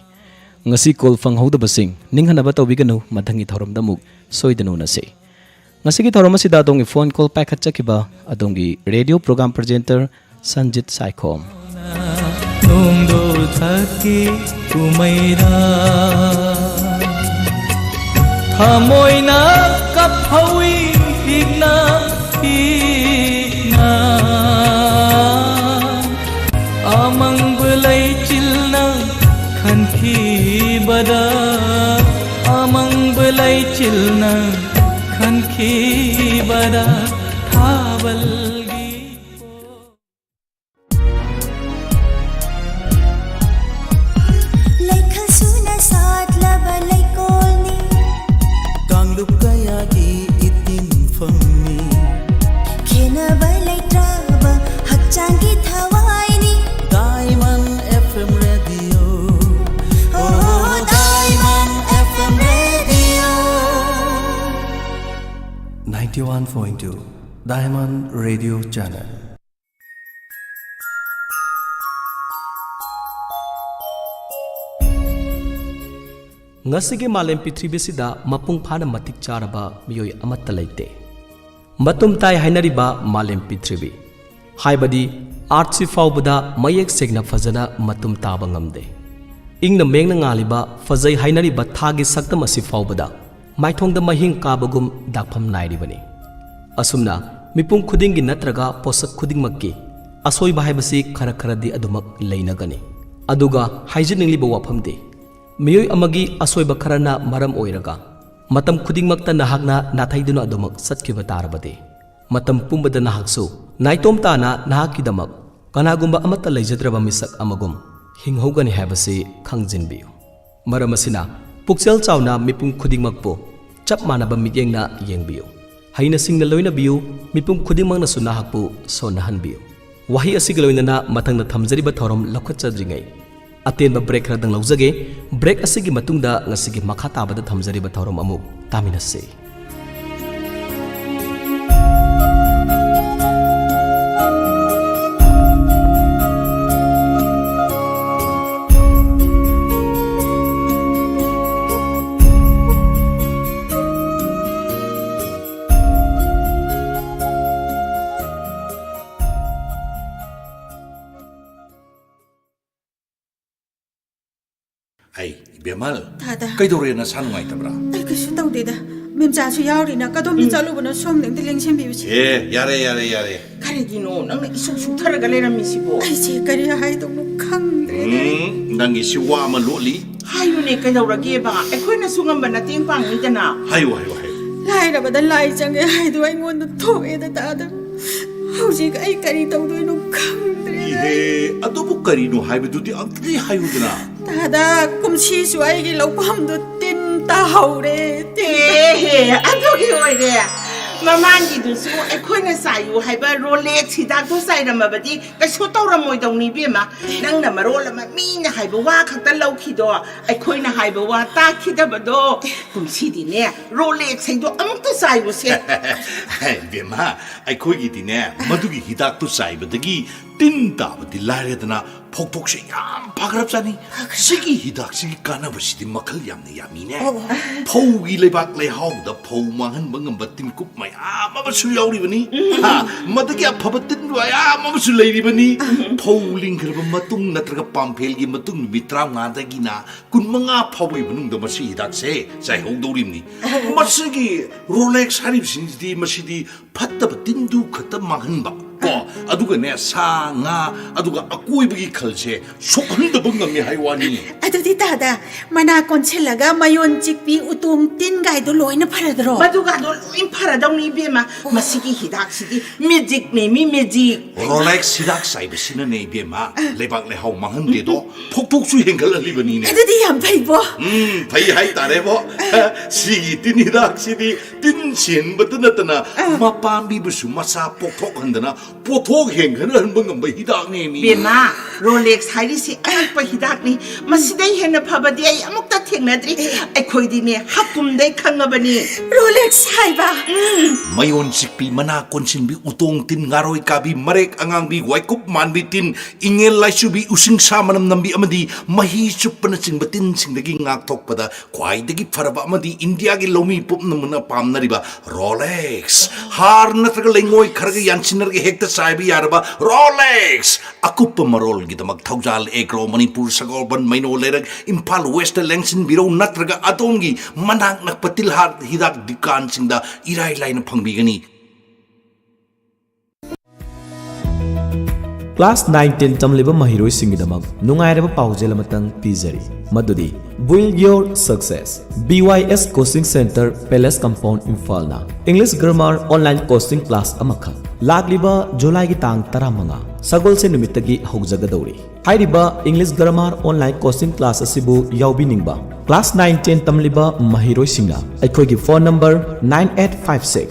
ꯉꯁꯤ call ꯐꯪꯍꯧꯗꯕꯁꯤꯡ ꯅꯤꯡꯍꯟꯅꯕ ꯇꯧꯕꯤꯒꯅꯨ, ꯃꯊꯪꯒꯤ ꯊꯧꯔꯝꯗ ꯑꯃꯨꯛ ꯁꯣꯏꯗꯅ ꯎꯅꯁꯤ꯫ ꯉꯁꯤꯒꯤ ꯊꯧꯔꯝ ꯑꯁꯤꯗ ꯑꯗꯣꯝꯒꯤ ꯐꯣꯟ ꯀꯣꯜ ꯄꯥꯏꯈꯠꯆꯈꯤꯕ ꯑꯗꯣꯝꯒꯤ radio programme presenter Sanjit Saikhom. ꯅꯣꯡꯗꯣ ꯊꯛꯀꯤ ꯀꯨꯝꯍꯩꯔꯥ ꯊꯃꯣꯏꯅ ꯀꯞꯍꯧꯏ ꯄꯤꯛꯅ ꯄꯤꯛꯅ꯫ ꯑꯃꯪꯕ ꯂꯩꯆꯤꯜꯅ ꯈꯟꯈꯤꯕꯗ, ꯑꯃꯪꯕ ꯂꯩꯆꯤꯜꯅ ꯈꯟꯈꯤꯕꯗ ꯊꯥꯕꯜꯒꯤ ꯂꯩꯈꯜ ꯁꯨꯅ ꯁꯥꯠꯂꯕ ꯂꯩꯀꯣꯜꯅꯤ꯫ ꯀꯥꯡꯂꯨꯞ ꯀꯌꯥꯒꯤ ꯏꯇꯤꯟꯐꯝꯅꯤ꯫ ꯈꯦꯟꯅꯕ ꯂꯩꯇ꯭ꯔꯕ ꯍꯛꯆꯥꯡꯒꯤ ꯊꯋꯥꯏꯅꯤ꯫ Diamond F M Radio. Oh, Diamond F M Radio. Ninety-one point two Diamond Radio Channel. ꯉꯁꯤꯒꯤ ꯃꯥꯂꯦꯝ ꯄ꯭ꯔꯤꯊꯤꯕꯤꯁꯤꯗ ꯃꯄꯨꯡ ꯐꯥꯅ ꯃꯇꯤꯛ ꯆꯥꯔꯕ ꯃꯤꯑꯣꯏ ꯑꯃꯠꯇ ꯂꯩꯇꯦ꯫ ꯃꯇꯨꯝ ꯇꯥꯏ ꯍꯥꯏꯅꯔꯤꯕ ꯃꯥꯂꯦꯝ ꯄ꯭ꯔꯤꯊꯤꯕꯤ, ꯍꯥꯏꯕꯗꯤ ꯑꯥꯔꯊꯁꯤ ꯐꯥꯎꯕꯗ ꯃꯌꯦꯛ ꯁꯦꯡꯅ ꯐꯖꯅ ꯃꯇꯨꯝ ꯇꯥꯕ ꯉꯝꯗꯦ꯫ ꯏꯪꯅ ꯃꯦꯡꯅ ꯉꯥꯜꯂꯤꯕ ꯐꯖꯩ ꯍꯥꯏꯅꯔꯤꯕ ꯊꯥꯒꯤ ꯁꯛꯇꯝ ꯑꯁꯤ ꯐꯥꯎꯕꯗ ꯃꯥꯏꯊꯣꯡꯗ ꯃꯍꯤꯡ ꯀꯥꯕꯒꯨꯝ ꯗꯥꯛꯐꯝ ꯅꯥꯏꯔꯤꯕꯅꯤ꯫ ꯑꯁꯨꯝꯅ ꯃꯤꯄꯨꯝ ꯈꯨꯗꯤꯡꯒꯤ ꯅꯠꯇ꯭ꯔꯒ ꯄꯣꯠꯁꯛ ꯈꯨꯗꯤꯡꯃꯛꯀꯤ ꯑꯁꯣꯏꯕ ꯍꯥꯏꯕꯁꯤ ꯈꯔ ꯈꯔꯗꯤ ꯑꯗꯨꯃꯛ ꯂꯩꯅꯒꯅꯤ꯫ ꯑꯗꯨꯒ ꯍꯥꯏꯖꯅꯤꯡꯂꯤꯕ ꯋꯥꯐꯝꯗꯤ, ꯃꯤꯑꯣꯏ ꯑꯃꯒꯤ ꯑꯁꯣꯏꯕ ꯈꯔꯅ ꯃꯔꯝ ꯑꯣꯏꯔꯒ ꯃꯇꯝ ꯈꯨꯗꯤꯡꯃꯛꯇ ꯅꯍꯥꯛꯅ ꯅꯥꯊꯩꯗꯨꯅ ꯑꯗꯨꯃꯛ ꯆꯠꯈꯤꯕ ꯇꯥꯔꯕꯗꯤ, ꯃꯇꯝ ꯄꯨꯝꯕꯗ ꯅꯍꯥꯛꯁꯨ ꯅꯥꯏꯇꯣꯝ ꯇꯥꯅ ꯅꯍꯥꯛꯀꯤꯗꯃꯛ ꯀꯅꯥꯒꯨꯝꯕ ꯑꯃꯠꯇ ꯂꯩꯖꯗ꯭ꯔꯕ ꯃꯤꯁꯛ ꯑꯃꯒꯨꯝ ꯍꯤꯡꯍꯧꯒꯅꯤ ꯍꯥꯏꯕꯁꯤ ꯈꯪꯖꯤꯟꯕꯤꯌꯨ꯫ ꯃꯔꯝ ꯑꯁꯤꯅ, ꯄꯨꯛꯆꯦꯜ ꯆꯥꯎꯅ ꯃꯤꯄꯨꯝ ꯈꯨꯗꯤꯡꯃꯛꯄꯨ ꯆꯞ ꯃꯥꯟꯅꯕ ꯃꯤꯠꯌꯦꯡꯅ ꯌꯦꯡꯕꯤꯌꯨ꯫ ꯍꯩꯅ ꯁꯤꯡꯅ ꯂꯣꯏꯅꯕꯤꯌꯨ, ꯃꯤꯄꯨꯝ ꯈꯨꯗꯤꯡꯃꯛꯅꯁꯨ ꯅꯍꯥꯛꯄꯨ ꯁꯣꯟꯅꯍꯟꯕꯤꯌꯨ꯫ ꯋꯥꯍꯩ ꯑꯁꯤꯒ ꯂꯣꯏꯅꯅ ꯃꯊꯪꯗ ꯊꯝꯖꯔꯤꯕ ꯊꯧꯔꯝ ꯂꯧꯈꯠꯆꯗ꯭ꯔꯤꯉꯩ, ꯑꯇꯦꯟꯕ ꯕ꯭ꯔꯦꯛ ꯈꯔꯗꯪ ꯂꯧꯖꯒꯦ꯫ ꯕ꯭ꯔꯦꯛ ꯑꯁꯤꯒꯤ ꯃꯇꯨꯡꯗ ꯉꯁꯤꯒꯤ ꯃꯈꯥ ꯇꯥꯕꯗ ꯊꯝꯖꯔꯤꯕ ꯊꯧꯔꯝ ꯑꯃꯨꯛ ꯇꯥꯃꯤꯟꯅꯁꯤ꯫ ꯑꯩ, ꯏꯕꯦꯝꯃ, ꯇꯥꯗ꯫ ꯀꯩꯗꯧꯔꯦ? ꯅꯁꯥ ꯅꯨꯡꯉꯥꯏꯇꯕ꯭ꯔꯥ? ꯑꯩ ꯀꯩꯁꯨ ꯇꯧꯗꯦꯗ꯫ ꯃꯦꯝꯆꯥꯁꯨ ꯌꯥꯎꯔꯤꯅ ꯀꯗꯣꯝꯗ ꯎꯝ꯫ ꯆꯠꯂꯨꯕꯅꯣ? ꯁꯣꯝꯗ ꯑꯝꯇ ꯂꯦꯡꯁꯤꯟꯕꯤꯌꯨꯁꯦ꯫ ꯑꯦ, ꯌꯥꯔꯦ, ꯌꯥꯔꯦ, ꯌꯥꯔꯦ꯫ ꯀꯔꯤꯒꯤꯅꯣ ꯅꯪꯅ ꯏꯁꯨꯛ ꯁꯨꯛꯊꯔꯒ ꯂꯩꯔꯝꯃꯤꯁꯤꯕꯣ? ꯑꯩꯁꯦ ꯀꯔꯤ ꯍꯥꯏꯗꯧꯅꯣ ꯈꯪꯗ꯭ꯔꯦꯗ꯫ ꯎꯝ, ꯅꯪꯒꯤꯁꯤ ꯋꯥ ꯑꯃ ꯂꯣꯠꯂꯤ꯫ ꯍꯥꯏꯌꯨꯅꯦ, ꯀꯩꯗꯧꯔꯒꯦꯕ? ꯑꯩꯈꯣꯏꯅꯁꯨ ꯉꯝꯕ ꯃꯇꯦꯡ ꯄꯥꯡꯅꯤꯗꯅ꯫ ꯍꯥꯏꯌꯨ, ꯍꯥꯏꯌꯨ, ꯍꯥꯏꯌꯨ꯫ ꯂꯥꯏꯔꯕꯗ ꯂꯥꯏ ꯆꯪꯉꯦ ꯍꯥꯏꯗꯣ ꯑꯩꯉꯣꯟꯗ ꯊꯣꯛꯑꯦꯗ, ꯇꯥꯗ꯫ ꯍꯧꯖꯤꯛ ꯑꯩ ꯀꯔꯤ ꯇꯧꯗꯣꯏꯅꯣ ꯈꯪꯗ꯭ꯔꯦꯗ꯫ ꯏꯍꯦ, ꯑꯗꯨꯕꯨ ꯀꯔꯤꯅꯣ ꯍꯥꯏꯕꯗꯨꯗꯤ ꯑꯝꯇꯗꯤ ꯍꯥꯏꯌꯨꯗꯅ꯫ ꯇꯥꯗ, ꯀꯨꯝꯁꯤꯁꯨ ꯑꯩꯒꯤ ꯂꯧꯐꯝꯗꯨ ꯇꯤꯟ ꯇꯥꯍꯧꯔꯦ, ꯇꯤꯟ ꯇꯥ- ꯑꯦꯍꯦ, ꯑꯗꯨꯒꯤ ꯑꯣꯏꯔꯦ꯫ ꯃꯃꯥꯡꯒꯤꯗꯨꯁꯨ ꯑꯩꯈꯣꯏꯅ ꯆꯥꯏꯌꯨ ꯍꯥꯏꯕ ꯔꯣꯂꯦꯛꯁ ꯍꯤꯗꯥꯛꯇꯣ ꯆꯥꯏꯔꯝꯃꯕꯗꯤ ꯀꯩꯁꯨ ꯇꯧꯔꯝꯃꯣꯏꯗꯧꯅꯤ, ꯏꯕꯦꯝꯃ꯫ ꯅꯪꯅ ꯃꯔꯣꯜ ꯑꯃ ꯃꯤꯅ ꯍꯥꯏꯕ ꯋꯥ ꯈꯛꯇ ꯂꯧꯈꯤꯗꯣ, ꯑꯩꯈꯣꯏꯅ ꯍꯥꯏꯕ ꯋꯥ ꯇꯥꯈꯤꯗꯕꯗꯣ꯫ ꯀꯨꯝꯁꯤꯗꯤꯅꯦ, ꯔꯣꯂꯦꯛꯁ ꯍꯩꯗꯣ ꯑꯃꯨꯛꯇ ꯆꯥꯏꯌꯨꯁꯦ꯫ ꯏꯕꯦꯝꯃ, ꯑꯩꯈꯣꯏꯒꯤꯗꯤꯅꯦ, ꯃꯗꯨꯒꯤ ꯍꯤꯗꯥꯛꯇꯨ ꯆꯥꯏꯕꯗꯒꯤ ꯇꯤꯟ ꯇꯥꯕꯗꯤ ꯂꯥꯏꯔꯗꯅ, ꯐꯧꯊꯣꯛꯁꯦ ꯌꯥꯝ ꯐꯈ꯭ꯔꯕꯖꯥꯠꯅꯤ꯫ ꯁꯤꯒꯤ ꯍꯤꯗꯥꯛꯁꯤꯒꯤ ꯀꯥꯟꯅꯕꯁꯤꯗꯤ ꯃꯈꯜ ꯌꯥꯝꯅ ꯌꯥꯝꯃꯤꯅꯦ꯫ ꯑꯣ꯫ ꯐꯧꯒꯤ ꯂꯩꯕꯥꯛ ꯂꯩꯍꯥꯎꯗ ꯐꯧ ꯃꯥꯡꯍꯟꯕ ꯉꯝꯕ ꯇꯤꯟꯀꯨꯞ ꯃꯌꯥꯝ ꯑꯃꯁꯨ ꯌꯥꯎꯔꯤꯕꯅꯤ꯫ ꯎꯝ꯫ ꯍꯥ, ꯃꯗꯒꯤ ꯑꯐꯕ ꯇꯤꯟ ꯃꯌꯥꯝ ꯑꯃꯁꯨ ꯂꯩꯔꯤꯕꯅꯤ꯫ ꯎꯝ꯫ ꯐꯧ ꯂꯤꯡꯈ꯭ꯔꯕ ꯃꯇꯨꯡ ꯅꯠꯇ꯭ꯔꯒ ꯄꯥꯝꯐꯦꯜꯒꯤ ꯃꯇꯨꯡ ꯅꯨꯃꯤꯠ ꯇꯔꯥꯃꯉꯥꯗꯒꯤꯅ ꯀꯨꯟꯃꯉꯥ ꯐꯥꯎꯕꯒꯤ ꯃꯅꯨꯡꯗ ꯃꯁꯤ ꯍꯤꯗꯥꯛꯁꯦ ꯆꯥꯏꯍꯧꯗꯧꯔꯤꯕꯅꯤ꯫ ꯑꯣ꯫ ꯃꯁꯤꯒꯤ ꯔꯣꯂꯦꯛꯁ ꯍꯥꯏꯔꯤꯕꯁꯤꯡꯁꯤꯗꯤ, ꯃꯁꯤꯗꯤ ꯐꯠꯇꯕ ꯇꯤꯟꯗꯨ ꯈꯛꯇ ꯃꯥꯡꯍꯟꯕ ꯀꯣ, ꯑꯗꯨꯒꯅꯦ, ꯁꯥ ꯉꯥ, ꯑꯗꯨꯒ ꯑꯀꯣꯏꯕꯒꯤ ꯈꯜꯁꯦ ꯁꯣꯛꯍꯟꯗꯕ ꯉꯝꯃꯤ ꯍꯥꯏ ꯋꯥꯅꯤ꯫ ꯑꯗꯨꯗꯤ ꯇꯥꯗ, ꯃꯅꯥ ꯀꯣꯟꯁꯤꯜꯂꯒ ꯃꯌꯣꯟ ꯆꯤꯛꯄꯤ, ꯎꯇꯣꯡ ꯇꯤꯟꯒꯥꯏꯗꯣ ꯂꯣꯏꯅ ꯐꯔꯗ꯭ꯔꯣ? ꯃꯗꯨꯒꯗꯣ ꯂꯣꯏ ꯐꯔꯗꯧꯅꯤ, ꯏꯕꯦꯝꯃ꯫ ꯃꯁꯤꯒꯤ ꯍꯤꯗꯥꯛꯁꯤꯗꯤ ꯃꯦꯖꯤꯛꯅꯦ, ꯃꯤ ꯃꯦꯖꯤꯛ꯫ ꯔꯣꯂꯦꯛꯁ ꯍꯤꯗꯥꯛ ꯆꯥꯏꯕꯁꯤꯅꯅꯦ, ꯏꯕꯦꯝꯃ, ꯂꯩꯕꯥꯛ ꯂꯩꯍꯥꯎ ꯃꯥꯡꯍꯟꯗꯦꯗꯣ, ꯐꯧꯊꯣꯛꯁꯨ ꯍꯦꯟꯒꯠꯍꯜꯂꯤꯕꯅꯤꯅꯦ꯫ ꯑꯗꯨꯗꯤ ꯌꯥꯝ ꯐꯩꯕꯣ꯫ ꯎꯝ, ꯐꯩ ꯍꯥꯏꯇꯥꯔꯦꯕꯣ꯫ ꯁꯤꯒꯤ ꯇꯤꯟ ꯍꯤꯗꯥꯛꯁꯤꯗꯤ ꯇꯤꯟ ꯁꯦꯟꯕꯇ ꯅꯠꯇꯅ, ꯑꯥ, ꯃꯄꯥꯝꯕꯤꯕꯨꯁꯨ ꯃꯆꯥ ꯄꯣꯛꯊꯣꯛꯍꯟꯗꯅ ꯄꯣꯠꯊꯣꯛ ꯍꯦꯟꯒꯠꯍꯟꯕ ꯉꯝꯕ ꯍꯤꯗꯥꯛꯅꯦꯃꯤ꯫ ꯕꯦꯝꯃ, ꯔꯣꯂꯦꯛꯁ ꯍꯥꯏꯔꯤꯁꯤ ꯑꯉꯛꯄ ꯍꯤꯗꯥꯛꯅꯤ꯫ ꯃꯁꯤꯗꯩ ꯍꯦꯟꯅ ꯐꯕꯗꯤ ꯑꯩ ꯑꯃꯨꯛꯇ ꯊꯦꯡꯅꯗ꯭ꯔꯤ꯫ ꯑꯩꯈꯣꯏꯗꯤꯅꯦ, ꯍꯥꯀꯨꯝꯗꯩ ꯈꯪꯉꯕꯅꯤ꯫ ꯔꯣꯂꯦꯛꯁ ꯍꯥꯏꯕ? ꯎꯝ꯫ ꯃꯌꯣꯟ ꯆꯤꯛꯄꯤ, ꯃꯅꯥ ꯀꯣꯟꯁꯤꯟꯕꯤ, ꯎꯇꯣꯡ ꯇꯤꯟ, ꯉꯥꯔꯣꯏ ꯀꯥꯕꯤ, ꯃꯔꯦꯛ ꯑꯉꯥꯡꯕꯤ, ꯋꯥꯏꯀꯨꯞ ꯃꯥꯟꯕꯤ ꯇꯤꯟ, ꯏꯉꯦꯜ ꯂꯥꯏꯆꯨꯕꯤ, ꯎꯁꯤꯡꯁꯥ ꯃꯅꯝ ꯅꯝꯕꯤ ꯑꯃꯗꯤ ꯃꯍꯤ ꯆꯨꯞꯄꯅꯆꯤꯡꯕ ꯇꯤꯟꯁꯤꯡꯗꯒꯤ ꯉꯥꯛꯊꯣꯛꯄꯗ ꯈ꯭ꯋꯥꯏꯗꯒꯤ ꯐꯔꯕ ꯑꯃꯗꯤ ꯏꯟꯗꯤꯌꯥꯒꯤ ꯂꯧꯃꯤ ꯄꯨꯝꯅꯃꯛꯅ ꯄꯥꯝꯅꯔꯤꯕ ꯔꯣꯂꯦꯛꯁ꯫ ꯍꯥꯔ ꯅꯠꯇ꯭ꯔꯒ ꯂꯩꯉꯣꯏ ꯈꯔꯒ ꯌꯥꯟꯁꯤꯟꯅꯔꯒ ꯍꯦꯛ ꯆꯥꯏꯕ ꯌꯥꯔꯕ ꯔꯣꯂꯦꯛꯁ꯫ ꯑꯀꯨꯞꯄ ꯃꯔꯣꯜꯒꯤꯗꯃꯛ ꯊꯧꯖꯥꯜ ꯑꯦꯒ꯭ꯔꯣ, ꯃꯅꯤꯄꯨꯔ, ꯁꯒꯣꯜꯕꯟ, ꯃꯩꯅꯣ ꯂꯩꯔꯛ, ꯏꯝꯐꯥꯜ ꯋꯦꯁꯇ ꯂꯦꯡꯁꯤꯟꯕꯤꯔꯧ, ꯅꯠꯇ꯭ꯔꯒ ꯑꯗꯣꯝꯒꯤ ꯃꯅꯥꯛ ꯅꯛꯄ ꯇꯤꯜꯍꯥꯠ ꯍꯤꯗꯥꯛ ꯗꯨꯀꯥꯟꯁꯤꯡꯗ ꯏꯔꯥꯏ ꯂꯥꯏꯅ ꯐꯪꯕꯤꯒꯅꯤ꯫ ꯀ꯭ꯂꯥꯁ ꯅꯥꯏꯟ ꯇꯦꯟ ꯇꯝꯂꯤꯕ ꯃꯍꯩꯔꯣꯏꯁꯤꯡꯒꯤꯗꯃꯛ ꯅꯨꯡꯉꯥꯏꯔꯕ ꯄꯥꯎꯖꯦꯜ ꯑꯃꯇꯪ ꯄꯤꯖꯔꯤ, ꯃꯗꯨꯗꯤ Build Your Success, B Y S Coaching Center, Palace Compound, ꯏꯝꯐꯥꯜꯅ English Grammar online coaching class ꯑꯃꯈꯛ ꯂꯥꯛꯂꯤꯕ ꯖꯨꯂꯥꯏꯒꯤ ꯇꯥꯡ ꯇꯔꯥꯃꯉꯥ, ꯁꯒꯣꯜꯁꯦꯟ ꯅꯨꯃꯤꯠꯇꯒꯤ ꯍꯧꯖꯒꯗꯧꯔꯤ꯫ ꯍꯥꯏꯔꯤꯕ English Grammar online coaching class ꯑꯁꯤꯕꯨ ꯌꯥꯎꯕꯤꯅꯤꯡꯕ ꯀ꯭ꯂꯥꯁ ꯅꯥꯏꯟ ꯇꯦꯟ ꯇꯝꯂꯤꯕ ꯃꯍꯩꯔꯣꯏꯁꯤꯡꯅ ꯑꯩꯈꯣꯏꯒꯤ phone number nine eight five six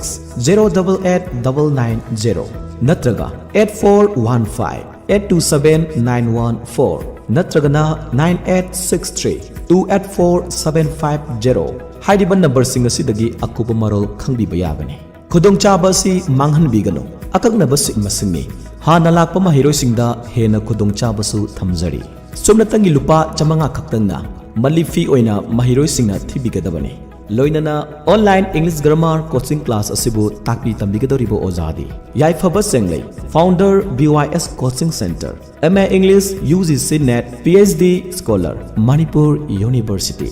zero double eight double nine zero ꯅꯠꯇ꯭ꯔꯒ eight four one five eight two seven nine one four ꯅꯠꯇ꯭ꯔꯒꯅ nine eight six three two eight four seven five zero ꯍꯥꯏꯔꯤꯕ ꯅꯝꯕꯔꯁꯤꯡ ꯑꯁꯤꯗꯒꯤ ꯑꯀꯨꯞꯄ ꯃꯔꯣꯜ ꯈꯪꯕꯤꯕ ꯌꯥꯒꯅꯤ꯫ ꯈꯨꯗꯣꯡꯆꯥꯕ ꯑꯁꯤ ꯃꯥꯡꯍꯟꯕꯤꯒꯅꯨ꯫ ꯑꯀꯛꯅꯕ ꯁꯤꯠ ꯃꯁꯤꯡꯅꯤ꯫ ꯍꯥꯟꯅ ꯂꯥꯛꯄ ꯃꯍꯩꯔꯣꯏꯁꯤꯡꯗ ꯍꯦꯟꯅ ꯈꯨꯗꯣꯡꯆꯥꯕꯁꯨ ꯊꯝꯖꯔꯤ꯫ ꯁꯨꯞꯅꯇꯪꯒꯤ ꯂꯨꯄꯥ ꯆꯥꯃꯉꯥ ꯈꯛꯇꯪꯅ monthly fee ꯑꯣꯏꯅ ꯃꯍꯩꯔꯣꯏꯁꯤꯡꯅ ꯊꯤꯕꯤꯒꯗꯕꯅꯤ꯫ ꯂꯣꯏꯅꯅ online English Grammar coaching class ꯑꯁꯤꯕꯨ ꯇꯥꯛꯄꯤ ꯇꯝꯕꯤꯒꯗꯧꯔꯤꯕ ꯑꯣꯖꯥꯗꯤ ꯌꯥꯏꯐꯕ ꯆꯦꯡꯂꯩ, Founder, B Y S Coaching Center, M A English, U G C NET, P H D Scholar, Manipur University꯫